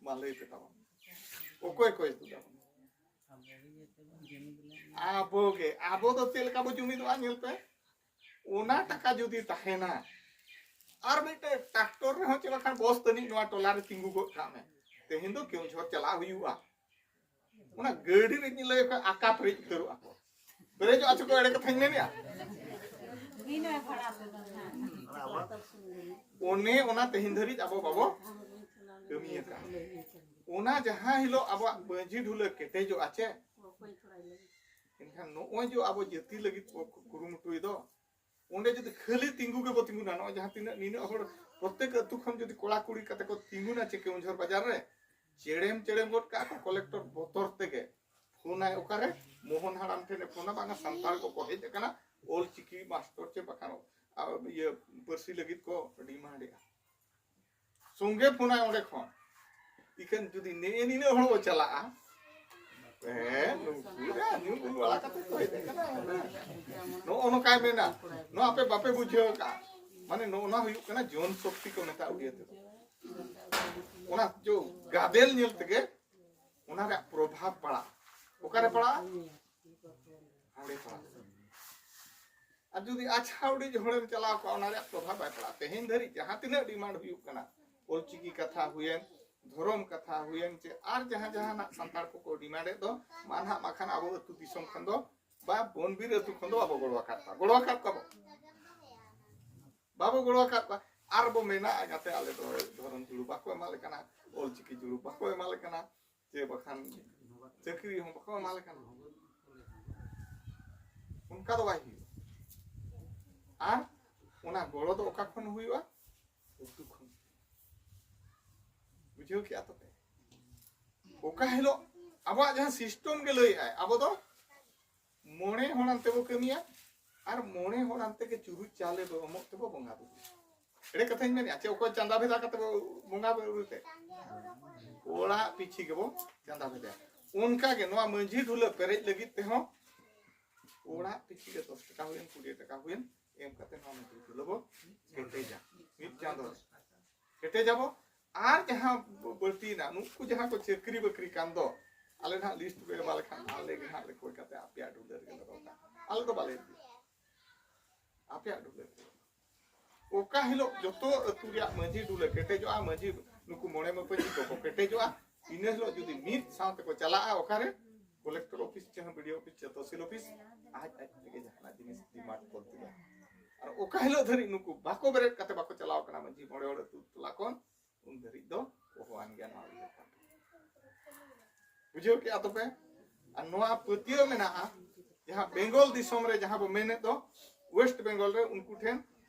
ᱢᱟ ᱞᱟᱹᱭ ᱯᱮ ᱛᱟᱵᱚᱱ, ᱚᱠᱚᱭ ᱚᱠᱚᱭ ᱛᱩᱫ ᱟᱵᱚᱱᱟ? ᱟᱵᱚ ᱜᱮ᱾ ᱟᱵᱚ ᱫᱚ ᱪᱮᱫ ᱞᱮᱠᱟ ᱵᱚ ᱡᱩᱢᱤᱫᱚᱜᱼᱟ? ᱧᱮᱞ ᱯᱮ, ᱚᱱᱟ ᱴᱟᱠᱟ ᱡᱩᱫᱤ ᱛᱟᱦᱮᱱᱟ, ᱟᱨ ᱢᱤᱫᱴᱮᱱ ᱴᱨᱟᱠᱴᱚᱨ ᱨᱮᱦᱚᱸ ᱪᱮ ᱵᱟᱠᱷᱟᱱ ᱵᱚᱥ ᱛᱟᱹᱱᱤᱡ ᱱᱚᱣᱟ ᱴᱚᱞᱟ ᱨᱮ ᱛᱤᱸᱜᱩ ᱜᱚᱫ ᱠᱟᱜ ᱢᱮ, ᱛᱮᱦᱮᱧ ᱫᱚ ᱠᱮᱣᱡᱷᱚᱨ ᱪᱟᱞᱟᱜ ᱦᱩᱭᱩᱜᱼᱟ᱾ ᱚᱱᱟ ᱜᱟᱹᱰᱤ ᱨᱮ ᱤᱧ ᱞᱟᱹᱭ ᱟᱠᱚ ᱟᱠᱟ ᱯᱮᱨᱮᱡ ᱩᱛᱟᱹᱨᱚᱜᱼᱟ ᱠᱚ᱾ ᱯᱮᱨᱮᱡᱚᱜᱼᱟ ᱪᱚ ᱠᱚ, ᱮᱲᱮ ᱠᱟᱛᱷᱟᱧ ᱢᱮᱱᱮᱜᱼᱟ? ᱚᱱᱮ ᱚᱱᱟ ᱛᱮᱦᱮᱧ ᱫᱷᱟᱹᱨᱤᱡ ᱟᱵᱚ ᱵᱟᱵᱚ ᱠᱟᱹᱢᱤ ᱟᱠᱟᱫᱼᱟ᱾ ᱚᱱᱟ ᱡᱟᱦᱟᱸ ᱦᱤᱞᱳᱜ ᱟᱵᱚᱣᱟᱜ ᱢᱟᱹᱡᱷᱤ ᱰᱷᱩᱞᱟᱹ ᱠᱮᱴᱮᱡᱚᱜᱼᱟ ᱪᱮ, ᱮᱱᱠᱷᱟᱱ ᱱᱚᱜᱼᱚᱭ ᱡᱮ ᱟᱵᱚ ᱡᱟᱹᱛᱤ ᱞᱟᱹᱜᱤᱫ ᱵᱚ ᱠᱩᱨᱩᱢᱩᱴᱩᱭ ᱫᱚ, ᱚᱸᱰᱮ ᱡᱩᱫᱤ ᱠᱷᱟᱹᱞᱤ ᱛᱤᱸᱜᱩ ᱜᱮᱵᱚ ᱛᱤᱸᱜᱩᱱᱟ, ᱱᱚᱜᱼᱚᱭ ᱡᱟᱦᱟᱸ ᱛᱤᱱᱟᱹᱜ ᱱᱤᱱᱟᱹᱜ ᱦᱚᱲ, ᱯᱨᱚᱛᱛᱮᱠ ᱟᱹᱛᱩ ᱠᱷᱚᱱ ᱡᱩᱫᱤ ᱠᱚᱲᱟ ᱠᱩᱲᱤ ᱠᱟᱛᱮ ᱠᱚ ᱛᱤᱸᱜᱩᱱᱟ ᱪᱮ ᱠᱮᱣᱡᱷᱚᱨ ᱵᱟᱡᱟᱨ ᱨᱮ, ᱪᱮᱲᱮᱢ ᱪᱮᱲᱮᱢ ᱜᱚᱫ ᱠᱟᱜᱼᱟ ᱠᱚ ᱠᱚᱞᱮᱠᱴᱚᱨ ᱵᱚᱛᱚᱨ ᱛᱮᱜᱮ᱾ ᱯᱷᱳᱱᱟᱭ ᱚᱠᱟᱨᱮ? ᱢᱳᱦᱚᱱ ᱦᱟᱲᱟᱢ ᱴᱷᱮᱱᱮ ᱯᱷᱳᱱᱟ, ᱵᱟᱝᱟ ᱥᱟᱱᱛᱟᱲ ᱠᱚᱠᱚ ᱦᱮᱡ ᱟᱠᱟᱱᱟ, ᱚᱞ ᱪᱤᱠᱤ ᱢᱟᱥᱴᱚᱨ ᱪᱮ ᱵᱟᱠᱷᱟᱱ, ᱟ, ᱤᱭᱟᱹ, ᱯᱟᱹᱨᱥᱤ ᱞᱟᱹᱜᱤᱫ ᱠᱚ ᱰᱤᱢᱟᱱᱰ ᱮᱜᱼᱟ᱾ ᱥᱚᱸᱜᱮ ᱯᱷᱳᱱᱟᱭ ᱚᱸᱰᱮ ᱠᱷᱚᱱ᱾ ᱤᱠᱷᱟᱹᱱ ᱡᱩᱫᱤ ᱱᱮᱜᱼᱮ ᱱᱤᱱᱟᱹᱜ ᱦᱚᱲ ᱵᱚ ᱪᱟᱞᱟᱜᱼᱟ, ᱦᱮᱸ, ᱱᱩᱠᱩ ᱨᱮ ᱧᱩ ᱵᱩᱞ ᱵᱟᱲᱟ ᱠᱟᱛᱮ ᱠᱚ ᱦᱮᱡ ᱟᱠᱟᱱᱟ᱾ ᱱᱚᱜᱼᱚ ᱱᱚᱝᱠᱟᱭ ᱢᱮᱱᱟ, ᱱᱚᱣᱟ ᱟᱯᱮ ᱵᱟᱯᱮ ᱵᱩᱡᱷᱟᱹᱣ ᱟᱠᱟᱫᱼᱟ᱾ ᱢᱟᱱᱮ ᱱᱚᱜᱼᱚ ᱱᱚᱣᱟ ᱦᱩᱭᱩᱜ ᱠᱟᱱᱟ ᱡᱚᱱ ᱥᱚᱠᱛᱤ ᱠᱚ ᱢᱮᱛᱟᱜᱼᱟ ᱩᱲᱤᱭᱟ ᱛᱮᱫᱚ᱾ ᱚᱱᱟ ᱡᱚ ᱜᱟᱫᱮᱞ ᱧᱮᱞ ᱛᱮᱜᱮ ᱚᱱᱟ ᱨᱮᱭᱟᱜ ᱯᱨᱚᱵᱷᱟᱵᱽ ᱯᱟᱲᱟᱜᱼᱟ᱾ ᱚᱠᱟᱨᱮ ᱯᱟᱲᱟᱜᱼᱟ? ᱚᱸᱰᱮ ᱯᱟᱲᱟᱜᱼᱟ᱾ ᱟᱨ ᱡᱩᱫᱤ ᱟᱪᱷᱟ ᱩᱰᱤᱡ ᱦᱚᱲᱮᱢ ᱪᱟᱞᱟᱣ ᱠᱚᱜᱼᱟ, ᱚᱱᱟ ᱨᱮᱭᱟᱜ ᱯᱨᱚᱵᱷᱟᱵᱽ ᱵᱟᱭ ᱯᱟᱲᱟᱜᱼᱟ᱾ ᱛᱮᱦᱮᱧ ᱫᱷᱟᱹᱨᱤᱡ ᱡᱟᱦᱟᱸ ᱛᱤᱱᱟᱹᱜ ᱰᱤᱢᱟᱱᱰ ᱦᱩᱭᱩᱜ ᱠᱟᱱᱟ, ᱚᱞᱪᱤᱠᱤ ᱠᱟᱛᱷᱟ ᱦᱩᱭᱮᱱ, ᱫᱷᱚᱨᱚᱢ ᱠᱟᱛᱷᱟ ᱦᱩᱭᱮᱱ, ᱪᱮ ᱟᱨ ᱡᱟᱦᱟᱸ ᱡᱟᱦᱟᱱᱟᱜ ᱥᱟᱱᱛᱟᱲ ᱠᱚᱠᱚ ᱰᱤᱢᱟᱱᱰ ᱮᱫ ᱫᱚ, ᱢᱟ ᱱᱟᱦᱟᱜ ᱢᱟ ᱠᱷᱟᱱ ᱟᱵᱚ ᱟᱹᱛᱩ ᱫᱤᱥᱚᱢ ᱠᱷᱚᱱ ᱫᱚ ᱵᱟ ᱵᱚᱱ ᱵᱤᱨ ᱟᱹᱛᱩ ᱠᱷᱚᱱ ᱫᱚ ᱵᱟᱵᱚ ᱜᱚᱲᱚ ᱟᱠᱟᱫ ᱠᱚᱣᱟ᱾ ᱜᱚᱲᱚ ᱟᱠᱟᱫ ᱠᱚᱣᱟ ᱵᱚ? ᱵᱟᱵᱚ ᱜᱚᱲᱚ ᱟᱠᱟᱫ ᱠᱚᱣᱟ᱾ ᱟᱨ ᱵᱚ ᱢᱮᱱᱟ, ᱜᱟᱛᱮ, ᱟᱞᱮ ᱫᱚ ᱫᱷᱚᱨᱚᱢ ᱡᱩᱲᱩ ᱵᱟᱠᱚ ᱮᱢᱟᱞᱮ ᱠᱟᱱᱟ, ᱚᱞᱪᱤᱠᱤ ᱡᱩᱲᱩ ᱵᱟᱠᱚ ᱮᱢᱟᱞᱮ ᱠᱟᱱᱟ, ᱪᱮ ᱵᱟᱠᱷᱟᱱ ᱪᱟᱹᱠᱨᱤ ᱦᱚᱸ ᱵᱟᱠᱚ ᱮᱢᱟᱞᱮ ᱠᱟᱱᱟ᱾ ᱚᱱᱠᱟ ᱫᱚ ᱵᱟᱭ ᱦᱩᱭᱩᱜᱼᱟ᱾ ᱟᱨ ᱚᱱᱟ ᱜᱚᱲᱚ ᱫᱚ ᱚᱠᱟ ᱠᱷᱚᱱ ᱦᱩᱭᱩᱜᱼᱟ? ᱟᱹᱛᱩ ᱠᱷᱚᱱ᱾ ᱵᱩᱡᱷᱟᱹᱣ ᱠᱮᱜᱼᱟ ᱛᱚ ᱯᱮ? ᱚᱠᱟ ᱦᱤᱞᱳᱜ ᱟᱵᱚᱣᱟᱜ ᱡᱟᱦᱟᱸ ᱥᱤᱥᱴᱮᱢ ᱜᱮ ᱞᱟᱹᱭᱮᱫᱼᱟᱭ, ᱟᱵᱚ ᱫᱚ ᱢᱚᱬᱮ ᱦᱚᱲ ᱟᱱᱛᱮ ᱵᱚ ᱠᱟᱹᱢᱤᱭᱟ ᱟᱨ ᱢᱚᱬᱮ ᱦᱚᱲ ᱟᱱᱛᱮ ᱜᱮ ᱪᱩᱨᱩᱡ ᱪᱟᱣᱞᱮ ᱵᱚ ᱮᱢᱚᱜ ᱛᱮᱵᱚ ᱵᱚᱸᱜᱟ ᱵᱩᱨᱩᱭᱟ᱾ ᱮᱲᱮ ᱠᱟᱛᱷᱟᱧ ᱢᱮᱱᱮᱫᱼᱟ ᱪᱮ? ᱚᱠᱚᱭ ᱪᱟᱸᱫᱟ ᱵᱷᱮᱫᱟ ᱠᱟᱛᱮ ᱵᱚ ᱵᱚᱸᱜᱟ ᱵᱩᱨᱩ ᱛᱮ? ᱚᱲᱟᱜ ᱯᱤᱪᱷᱤ ᱜᱮᱵᱚ ᱪᱟᱸᱫᱟ ᱵᱷᱮᱫᱟ᱾ ᱚᱱᱠᱟ ᱜᱮ ᱱᱚᱣᱟ ᱢᱟᱹᱡᱷᱤ ᱰᱷᱩᱞᱟᱹ ᱯᱮᱨᱮᱡ ᱞᱟᱹᱜᱤᱫ ᱛᱮᱦᱚᱸ ᱚᱲᱟᱜ ᱯᱤᱪᱷᱤ ᱜᱮ ᱫᱚᱥ ᱴᱟᱠᱟ ᱦᱩᱭᱮᱱ, ᱠᱩᱲᱤ ᱴᱟᱠᱟ ᱦᱩᱭᱮᱱ, ᱮᱢ ᱠᱟᱛᱮ ᱱᱚᱣᱟ ᱢᱟᱹᱡᱷᱤ ᱰᱷᱩᱞᱟᱹ ᱵᱚ ᱠᱮᱴᱮᱡᱟ᱾ ᱢᱤᱫ ᱪᱟᱸᱫᱚ ᱨᱮ ᱠᱮᱴᱮᱡᱟᱵᱚ᱾ ᱟᱨ ᱡᱟᱦᱟᱸ ᱵᱟᱹᱲᱛᱤᱭᱮᱱᱟ, ᱱᱩᱠᱩ ᱡᱟᱦᱟᱸ ᱠᱚ ᱪᱟᱹᱠᱨᱤ ᱵᱟᱹᱠᱨᱤ ᱠᱟᱱ ᱫᱚ, ᱟᱞᱮ ᱱᱟᱦᱟᱜ ᱞᱤᱥᱴ ᱯᱮ ᱮᱢᱟ ᱞᱮᱠᱷᱟᱱ ᱟᱞᱮ ᱜᱮ ᱱᱟᱦᱟᱜ ᱞᱮ ᱠᱚᱭ ᱠᱟᱛᱮ ᱟᱯᱮᱭᱟᱜ ᱰᱷᱩᱞᱟᱹ ᱨᱮᱜᱮ ᱞᱮ ᱫᱚᱦᱚ ᱠᱟᱜᱼᱟ᱾ ᱟᱞᱮ ᱫᱚ ᱵᱟᱞᱮ ᱤᱫᱤᱭᱟ ᱟᱯᱮᱭᱟᱜ ᱰᱷᱩᱞᱟᱹ ᱨᱮᱜᱮ᱾ ᱚᱠᱟ ᱦᱤᱞᱳᱜ ᱡᱚᱛᱚ ᱟᱹᱛᱩ ᱨᱮᱭᱟᱜ ᱢᱟᱹᱡᱷᱤ ᱰᱷᱩᱞᱟᱹ ᱠᱮᱴᱮᱡᱚᱜᱼᱟ, ᱢᱟᱹᱡᱷᱤ ᱱᱩᱠᱩ ᱢᱚᱬᱮ ᱢᱟᱹᱯᱟᱹᱡᱷᱤ ᱠᱚᱠᱚ ᱠᱮᱴᱮᱡᱚᱜᱼᱟ, ᱤᱱᱟᱹ ᱦᱤᱞᱳᱜ ᱡᱩᱫᱤ ᱢᱤᱫ ᱥᱟᱶ ᱛᱮᱠᱚ ᱪᱟᱞᱟᱜᱼᱟ, ᱚᱠᱟᱨᱮ? ᱠᱚᱞᱮᱠᱴᱚᱨ ᱚᱯᱷᱤᱥ, ᱡᱟᱦᱟᱸ ᱵᱤᱰᱤᱳ ᱚᱯᱷᱤᱥ, ᱪᱮ ᱛᱚᱦᱥᱤᱞ ᱚᱯᱷᱤᱥ, ᱟᱡ ᱟᱡ ᱛᱮᱜᱮ ᱡᱟᱦᱟᱱᱟᱜ ᱡᱤᱱᱤᱥ ᱰᱤᱢᱟᱱᱰ ᱠᱚ ᱛᱩᱫᱟ᱾ ᱟᱨ ᱚᱠᱟ ᱦᱤᱞᱳᱜ ᱫᱷᱟᱹᱨᱤᱡ ᱱᱩᱠᱩ ᱵᱟᱠᱚ ᱵᱮᱨᱮᱫ ᱠᱟᱛᱮ ᱵᱟᱠᱚ ᱪᱟᱞᱟᱣ ᱠᱟᱱᱟ ᱢᱟᱹᱡᱷᱤ ᱢᱚᱬᱮ ᱦᱚᱲ ᱟᱹᱛᱩ ᱴᱚᱞᱟ ᱠᱷᱚᱱ, ᱩᱱ ᱫᱷᱟᱹᱨᱤᱡ ᱫᱚ ᱚᱦᱚᱣᱟᱱ ᱜᱮᱭᱟ ᱱᱚᱣᱟ ᱩᱭᱦᱟᱹᱨ ᱠᱟᱛᱮ᱾ ᱵᱩᱡᱷᱟᱹᱣ ᱠᱮᱜᱼᱟ ᱛᱚᱯᱮ? ᱟᱨ ᱱᱚᱣᱟ ᱯᱟᱹᱛᱭᱟᱹᱣ ᱢᱮᱱᱟᱜᱼᱟ, ᱡᱟᱦᱟᱸ ᱵᱮᱝᱜᱚᱞ ᱫᱤᱥᱚᱢ ᱨᱮ ᱡᱟᱦᱟᱸ ᱵᱚ ᱢᱮᱱᱮᱫ ᱫᱚ, ᱳᱭᱮᱥᱴ ᱵᱮᱝᱜᱚᱞ ᱨᱮ ᱩᱱᱠᱩ ᱴᱷᱮᱱ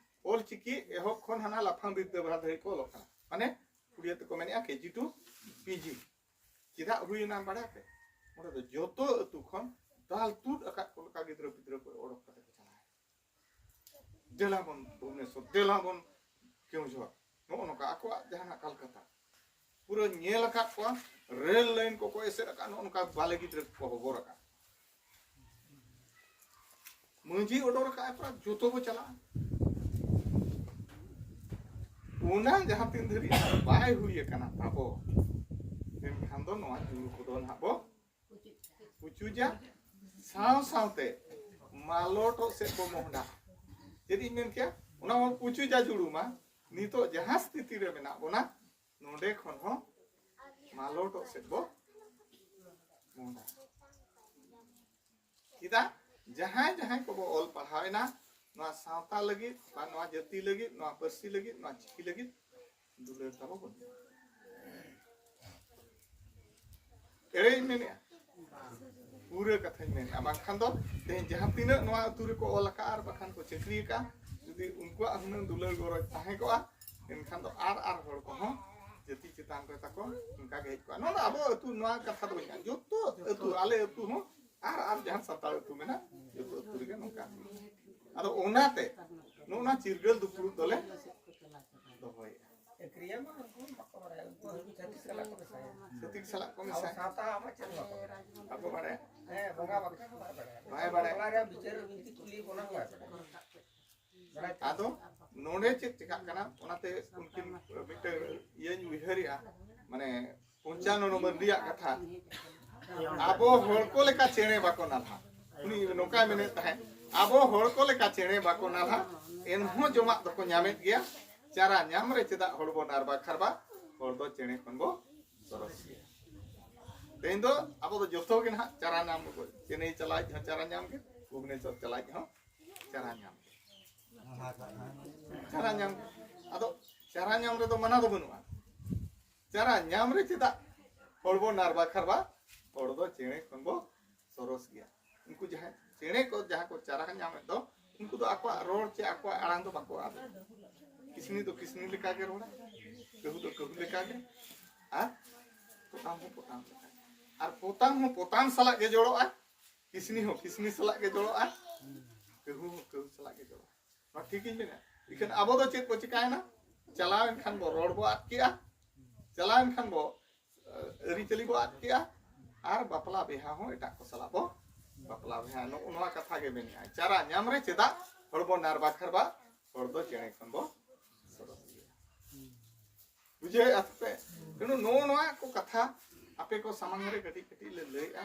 ᱚᱞ ᱪᱤᱠᱤ ᱮᱦᱚᱵ ᱠᱷᱚᱱ ᱦᱟᱱᱟ ᱞᱟᱯᱷᱟᱝ ᱵᱤᱨᱫᱟᱹᱜᱟᱲ ᱫᱷᱟᱹᱨᱤᱡ ᱠᱚ ᱚᱞᱚᱜ ᱠᱟᱱᱟ᱾ ᱢᱟᱱᱮ ᱠᱩᱲᱤᱭᱟᱹ ᱛᱮᱠᱚ ᱢᱮᱱᱮᱫᱼᱟ ᱠᱮ ᱡᱤ ᱴᱩ ᱯᱤ ᱡᱤ᱾ ᱪᱮᱫᱟᱜ ᱦᱩᱭᱮᱱᱟ ᱵᱟᱲᱟᱭ ᱯᱮ? ᱚᱸᱰᱮ ᱫᱚ ᱡᱚᱛᱚ ᱟᱹᱛᱩ ᱠᱷᱚᱱ ᱫᱟᱞ ᱛᱩᱫ ᱟᱠᱟᱫ ᱠᱚ ᱞᱮᱠᱟ ᱜᱤᱫᱽᱨᱟᱹ ᱯᱤᱫᱽᱨᱟᱹ ᱠᱚ ᱚᱰᱚᱠ ᱠᱟᱛᱮ ᱠᱚ ᱪᱟᱞᱟᱣ᱾ ᱫᱮᱞᱟ ᱵᱚᱱ ᱵᱷᱩᱵᱽᱱᱮᱥᱚᱨ, ᱫᱮᱞᱟ ᱵᱚᱱ ᱠᱮᱣᱡᱷᱚᱨ, ᱱᱚᱜᱼᱚ ᱱᱚᱝᱠᱟ ᱟᱠᱚᱣᱟᱜ ᱡᱟᱦᱟᱱᱟᱜ ᱠᱟᱞᱠᱟᱛᱟ᱾ ᱯᱩᱨᱟᱹ ᱧᱮᱞ ᱟᱠᱟᱫ ᱠᱚᱣᱟ, ᱨᱮᱞ ᱞᱟᱭᱤᱱ ᱠᱚᱠᱚ ᱮᱥᱮᱫ ᱟᱠᱟᱫ, ᱱᱚᱜᱼᱚ ᱱᱚᱝᱠᱟ ᱵᱟᱞᱮ ᱜᱤᱫᱽᱨᱟᱹ ᱠᱚᱠᱚ ᱦᱚᱵᱚᱨ ᱟᱠᱟᱫ᱾ ᱢᱟᱹᱡᱷᱤ ᱚᱰᱚᱠ ᱟᱠᱟᱫ ᱯᱮᱲᱟ ᱡᱚᱛᱚ ᱵᱚ ᱪᱟᱞᱟᱜᱼᱟ᱾ ᱚᱱᱟ ᱡᱟᱦᱟᱸ ᱛᱤᱱ ᱫᱷᱟᱹᱨᱤᱡ ᱵᱟᱭ ᱦᱩᱭ ᱟᱠᱟᱱᱟ ᱛᱟᱵᱚ, ᱮᱱᱠᱷᱟᱱ ᱫᱚ ᱱᱚᱣᱟ ᱡᱩᱲᱩ ᱠᱚᱫᱚ ᱱᱟᱦᱟᱜ ᱵᱚ ᱯᱩᱪᱩᱡᱟ᱾ ᱥᱟᱶ ᱥᱟᱶᱛᱮ ᱢᱟᱞᱚᱴᱚᱜ ᱥᱮᱫ ᱵᱚ ᱢᱚᱦᱰᱟ᱾ ᱪᱮᱫ ᱤᱧ ᱢᱮᱱ ᱠᱮᱭᱟ? ᱚᱱᱟ ᱢᱟ ᱯᱩᱪᱩᱡᱟ ᱡᱩᱲᱩ ᱢᱟ, ᱱᱤᱛᱚᱜ ᱡᱟᱦᱟᱸ ᱥᱛᱷᱤᱛᱤ ᱨᱮ ᱢᱮᱱᱟᱜ ᱵᱚᱱᱟ, ᱱᱚᱰᱮ ᱠᱷᱚᱱ ᱦᱚᱸ ᱢᱟᱞᱚᱴᱚᱜ ᱥᱮᱫ ᱵᱚ ᱢᱚᱦᱰᱟ᱾ ᱪᱮᱫᱟᱜ? ᱡᱟᱦᱟᱸᱭ ᱡᱟᱦᱟᱸᱭ ᱠᱚᱵᱚ ᱚᱞ ᱯᱟᱲᱦᱟᱣ ᱮᱱᱟ, ᱱᱚᱣᱟ ᱥᱟᱶᱛᱟ ᱞᱟᱹᱜᱤᱫ ᱵᱟ ᱱᱚᱣᱟ ᱡᱟᱹᱛᱤ ᱞᱟᱹᱜᱤᱫ, ᱱᱚᱣᱟ ᱯᱟᱹᱨᱥᱤ ᱞᱟᱹᱜᱤᱫ, ᱱᱚᱣᱟ ᱪᱤᱠᱤ ᱞᱟᱹᱜᱤᱫ ᱫᱩᱞᱟᱹᱲ ᱛᱟᱵᱚ ᱵᱟᱹᱱᱩᱜᱼᱟ᱾ ᱮᱲᱮᱧ ᱢᱮᱱᱮᱜᱼᱟ? ᱯᱩᱨᱟᱹ ᱠᱟᱛᱷᱟᱧ ᱢᱮᱱᱮᱜᱼᱟ᱾ ᱵᱟᱝᱠᱷᱟᱱ ᱫᱚ ᱛᱮᱦᱮᱧ ᱡᱟᱦᱟᱸ ᱛᱤᱱᱟᱹᱜ ᱱᱚᱣᱟ ᱟᱹᱛᱩ ᱨᱮᱠᱚ ᱚᱞ ᱟᱠᱟᱫᱼᱟ ᱟᱨ ᱵᱟᱠᱷᱟᱱ ᱠᱚ ᱪᱟᱹᱠᱨᱤ ᱟᱠᱟᱫᱼᱟ, ᱡᱩᱫᱤ ᱩᱱᱠᱩᱣᱟᱜ ᱦᱩᱱᱟᱹᱝ ᱫᱩᱞᱟᱹᱲ ᱜᱚᱨᱚᱡᱽ ᱛᱟᱦᱮᱸ ᱠᱚᱜᱼᱟ, ᱮᱱᱠᱷᱟᱱ ᱫᱚ ᱟᱨ ᱟᱨ ᱦᱚᱲ ᱠᱚᱦᱚᱸ ᱡᱟᱹᱛᱤ ᱪᱮᱛᱟᱱ ᱨᱮ ᱛᱟᱠᱚ ᱚᱱᱠᱟ ᱜᱮ ᱦᱮᱡ ᱠᱚᱜᱼᱟ᱾ ᱱᱚᱣᱟ ᱫᱚ ᱟᱵᱚ ᱟᱹᱛᱩ, ᱱᱚᱣᱟ ᱠᱟᱛᱷᱟ ᱫᱚ ᱵᱟᱹᱧ ᱢᱮᱱᱟ, ᱡᱚᱛᱚ ᱟᱹᱛᱩ, ᱟᱞᱮ ᱟᱹᱛᱩ ᱦᱚᱸ ᱟᱨ ᱟᱨ ᱡᱟᱦᱟᱸ ᱥᱟᱱᱛᱟᱲ ᱟᱹᱛᱩ ᱢᱮᱱᱟᱜ, ᱡᱚᱛᱚ ᱟᱹᱛᱩ ᱨᱮᱜᱮ ᱱᱚᱝᱠᱟ᱾ ᱟᱫᱚ ᱚᱱᱟᱛᱮ ᱱᱚᱜᱼᱚ ᱱᱚᱣᱟ ᱪᱤᱨᱜᱟᱹᱞ ᱫᱩᱯᱲᱩᱵ ᱫᱚᱞᱮ ᱫᱚᱦᱚᱭᱮᱫᱼᱟ᱾ ᱮᱠᱨᱤᱭᱟ ᱢᱟ ᱩᱱᱠᱩ ᱵᱟᱠᱚ ᱵᱟᱲᱟᱭᱟ, ᱩᱱᱠᱩ ᱪᱷᱟᱹᱛᱤᱠ ᱥᱟᱞᱟᱜ ᱠᱚ ᱢᱮᱥᱟᱭᱟ᱾ ᱪᱷᱟᱹᱛᱤᱠ ᱥᱟᱞᱟᱜ ᱠᱚ ᱟᱵᱚ ᱢᱮᱥᱟᱭᱟ᱾ ᱥᱟᱶᱛᱟ ᱟᱢᱟᱜ ᱪᱮᱫ ᱦᱚᱸ ᱵᱟᱠᱚ ᱵᱟᱲᱟᱭᱟ᱾ ᱵᱟᱠᱚ ᱵᱟᱲᱟᱭᱟ᱾ ᱦᱮᱸ, ᱵᱚᱸᱜᱟ ᱵᱟᱠᱷᱨᱟ ᱦᱚᱸ ᱵᱟᱭ ᱵᱟᱲᱟᱭᱟ᱾ ᱵᱟᱭ ᱵᱟᱲᱟᱭᱟ᱾ ᱵᱟᱯᱞᱟ ᱨᱮᱭᱟᱜ ᱵᱤᱪᱟᱹᱨ ᱵᱤᱱᱛᱤ ᱠᱩᱞᱤ ᱚᱱᱟ ᱦᱚᱸ ᱵᱟᱭ ᱵᱟᱲᱟᱭᱟ᱾ ᱟᱫᱚ ᱱᱚᱰᱮ ᱪᱮᱫ ᱪᱮᱠᱟᱜ ᱠᱟᱱᱟ, ᱚᱱᱟᱛᱮ ᱩᱱᱠᱤᱱ ᱢᱤᱫᱴᱮᱱ ᱤᱭᱟᱹᱧ ᱩᱭᱦᱟᱹᱨᱮᱜᱼᱟ, ᱢᱟᱱᱮ ᱯᱚᱧᱪᱟᱱᱚᱱ ᱢᱟᱹᱨᱰᱤᱭᱟᱜ ᱠᱟᱛᱷᱟ, ᱟᱵᱚ ᱦᱚᱲ ᱠᱚ ᱞᱮᱠᱟ ᱪᱮᱬᱮ ᱵᱟᱠᱚ ᱱᱟᱞᱦᱟ᱾ ᱩᱱᱤ ᱱᱚᱝᱠᱟᱭ ᱢᱮᱱᱮᱫ ᱛᱟᱦᱮᱸᱫ, ᱟᱵᱚ ᱦᱚᱲ ᱠᱚ ᱞᱮᱠᱟ ᱪᱮᱬᱮ ᱵᱟᱠᱚ ᱱᱟᱞᱦᱟ, ᱮᱱᱦᱚᱸ ᱡᱚᱢᱟᱜ ᱫᱚᱠᱚ ᱧᱟᱢᱮᱫ ᱜᱮᱭᱟ᱾ ᱪᱟᱨᱟ ᱧᱟᱢ ᱨᱮ ᱪᱮᱫᱟᱜ ᱦᱚᱲ ᱵᱚ ᱱᱟᱨᱵᱟ ᱠᱷᱟᱨᱵᱟ, ᱦᱚᱲ ᱫᱚ ᱪᱮᱬᱮ ᱠᱷᱚᱱ ᱵᱚ ᱥᱚᱨᱚᱥ ᱜᱮᱭᱟ᱾ ᱛᱮᱦᱮᱧ ᱫᱚ ᱟᱵᱚ ᱫᱚ ᱡᱚᱛᱚ ᱜᱮ ᱱᱟᱦᱟᱜ ᱪᱟᱨᱟ ᱧᱟᱢ, ᱪᱮᱱᱱᱟᱭ ᱪᱟᱞᱟᱣᱤᱡ ᱦᱚᱸ ᱪᱟᱨᱟ ᱧᱟᱢ ᱜᱮ, ᱵᱷᱩᱵᱽᱱᱮᱥᱚᱨ ᱪᱟᱞᱟᱣᱤᱡ ᱦᱚᱸ ᱪᱟᱨᱟ ᱧᱟᱢ ᱜᱮ᱾ ᱪᱟᱨᱟ ᱧᱟᱢ ᱜᱮ᱾ ᱟᱫᱚ ᱪᱟᱨᱟ ᱧᱟᱢ ᱨᱮᱫᱚ ᱢᱟᱱᱟ ᱫᱚ ᱵᱟᱹᱱᱩᱜᱼᱟ᱾ ᱪᱟᱨᱟ ᱧᱟᱢ ᱨᱮ ᱪᱮᱫᱟᱜ ᱦᱚᱲ ᱵᱚ ᱱᱟᱨᱵᱟ ᱠᱷᱟᱨᱵᱟ? ᱦᱚᱲ ᱫᱚ ᱪᱮᱬᱮ ᱠᱷᱚᱱ ᱵᱚ ᱥᱚᱨᱚᱥ ᱜᱮᱭᱟ᱾ ᱩᱱᱠᱩ ᱡᱟᱦᱟᱸᱭ ᱪᱮᱬᱮ ᱠᱚ ᱡᱟᱦᱟᱸ ᱠᱚ ᱪᱟᱨᱟ ᱧᱟᱢᱮᱫ ᱫᱚ, ᱩᱱᱠᱩ ᱫᱚ ᱟᱠᱚᱣᱟᱜ ᱨᱚᱲ ᱪᱮ ᱟᱠᱚᱣᱟᱜ ᱟᱲᱟᱝ ᱫᱚ ᱵᱟᱠᱚ ᱟᱫᱟ᱾ ᱠᱤᱥᱱᱤ ᱫᱚ ᱠᱤᱥᱱᱤ ᱞᱮᱠᱟᱜᱮ ᱨᱚᱲᱟ, ᱠᱟᱹᱦᱩ ᱫᱚ ᱠᱟᱹᱦᱩ ᱞᱮᱠᱟᱜᱮ, ᱟᱨ ᱯᱚᱛᱟᱢ ᱦᱚᱸ ᱯᱚᱛᱟᱢ ᱞᱮᱠᱟ᱾ ᱟᱨ ᱯᱚᱛᱟᱢ ᱦᱚᱸ ᱯᱚᱛᱟᱢ ᱥᱟᱞᱟᱜ ᱜᱮ ᱡᱚᱲᱚᱜᱼᱟ, ᱠᱤᱥᱱᱤ ᱦᱚᱸ ᱠᱤᱥᱱᱤ ᱥᱟᱞᱟᱜ ᱜᱮ ᱡᱚᱲᱚᱜᱼᱟ, ᱠᱟᱹᱦᱩ ᱦᱚᱸ ᱠᱟᱹᱦᱩ ᱥᱟᱞᱟᱜ ᱜᱮ ᱡᱚᱲᱚᱜᱼᱟ᱾ ᱱᱚᱣᱟ ᱴᱷᱤᱠ ᱤᱧ ᱢᱮᱱᱟ᱾ ᱤᱠᱷᱟᱹᱱ ᱟᱵᱚ ᱫᱚ ᱪᱮᱫ ᱵᱚ ᱪᱤᱠᱟᱭᱮᱱᱟ? ᱪᱟᱞᱟᱣᱮᱱ ᱠᱷᱟᱱ ᱵᱚ ᱨᱚᱲ ᱵᱚ ᱟᱫ ᱠᱮᱜᱼᱟ, ᱪᱟᱞᱟᱣᱮᱱ ᱠᱷᱟᱱ ᱵᱚ, ᱟᱹ, ᱟᱹᱨᱤᱪᱟᱹᱞᱤ ᱵᱚ ᱟᱫ ᱠᱮᱜᱼᱟ, ᱟᱨ ᱵᱟᱯᱞᱟ ᱵᱤᱦᱟ ᱦᱚᱸ ᱮᱴᱟᱜ ᱠᱚ ᱥᱟᱞᱟᱜ ᱵᱚ ᱵᱟᱯᱞᱟ ᱵᱤᱦᱟ᱾ ᱱᱚᱜᱼᱚ ᱱᱚᱣᱟ ᱠᱟᱛᱷᱟ ᱜᱮ ᱢᱮᱱᱮᱜᱼᱟ, ᱪᱟᱨᱟ ᱧᱟᱢ ᱨᱮ ᱪᱮᱫᱟᱜ ᱦᱚᱲ ᱵᱚ ᱱᱟᱨᱵᱟ ᱠᱷᱟᱨᱵᱟ, ᱦᱚᱲ ᱫᱚ ᱪᱮᱬᱮ ᱠᱷᱚᱱ ᱵᱚ ᱥᱚᱨᱚᱥ ᱜᱮᱭᱟ᱾ ᱵᱩᱡᱷᱟᱹᱣᱮᱫᱼᱟ ᱯᱮ? ᱛᱮᱱᱩ ᱱᱚᱜᱼᱚ ᱱᱚᱣᱟ ᱠᱚ ᱠᱟᱛᱷᱟ ᱟᱯᱮ ᱠᱚ ᱥᱟᱢᱟᱝ ᱨᱮ ᱠᱟᱹᱴᱤᱡ ᱠᱟᱹᱴᱤᱡ ᱞᱮ ᱞᱟᱹᱭᱮᱜᱼᱟ᱾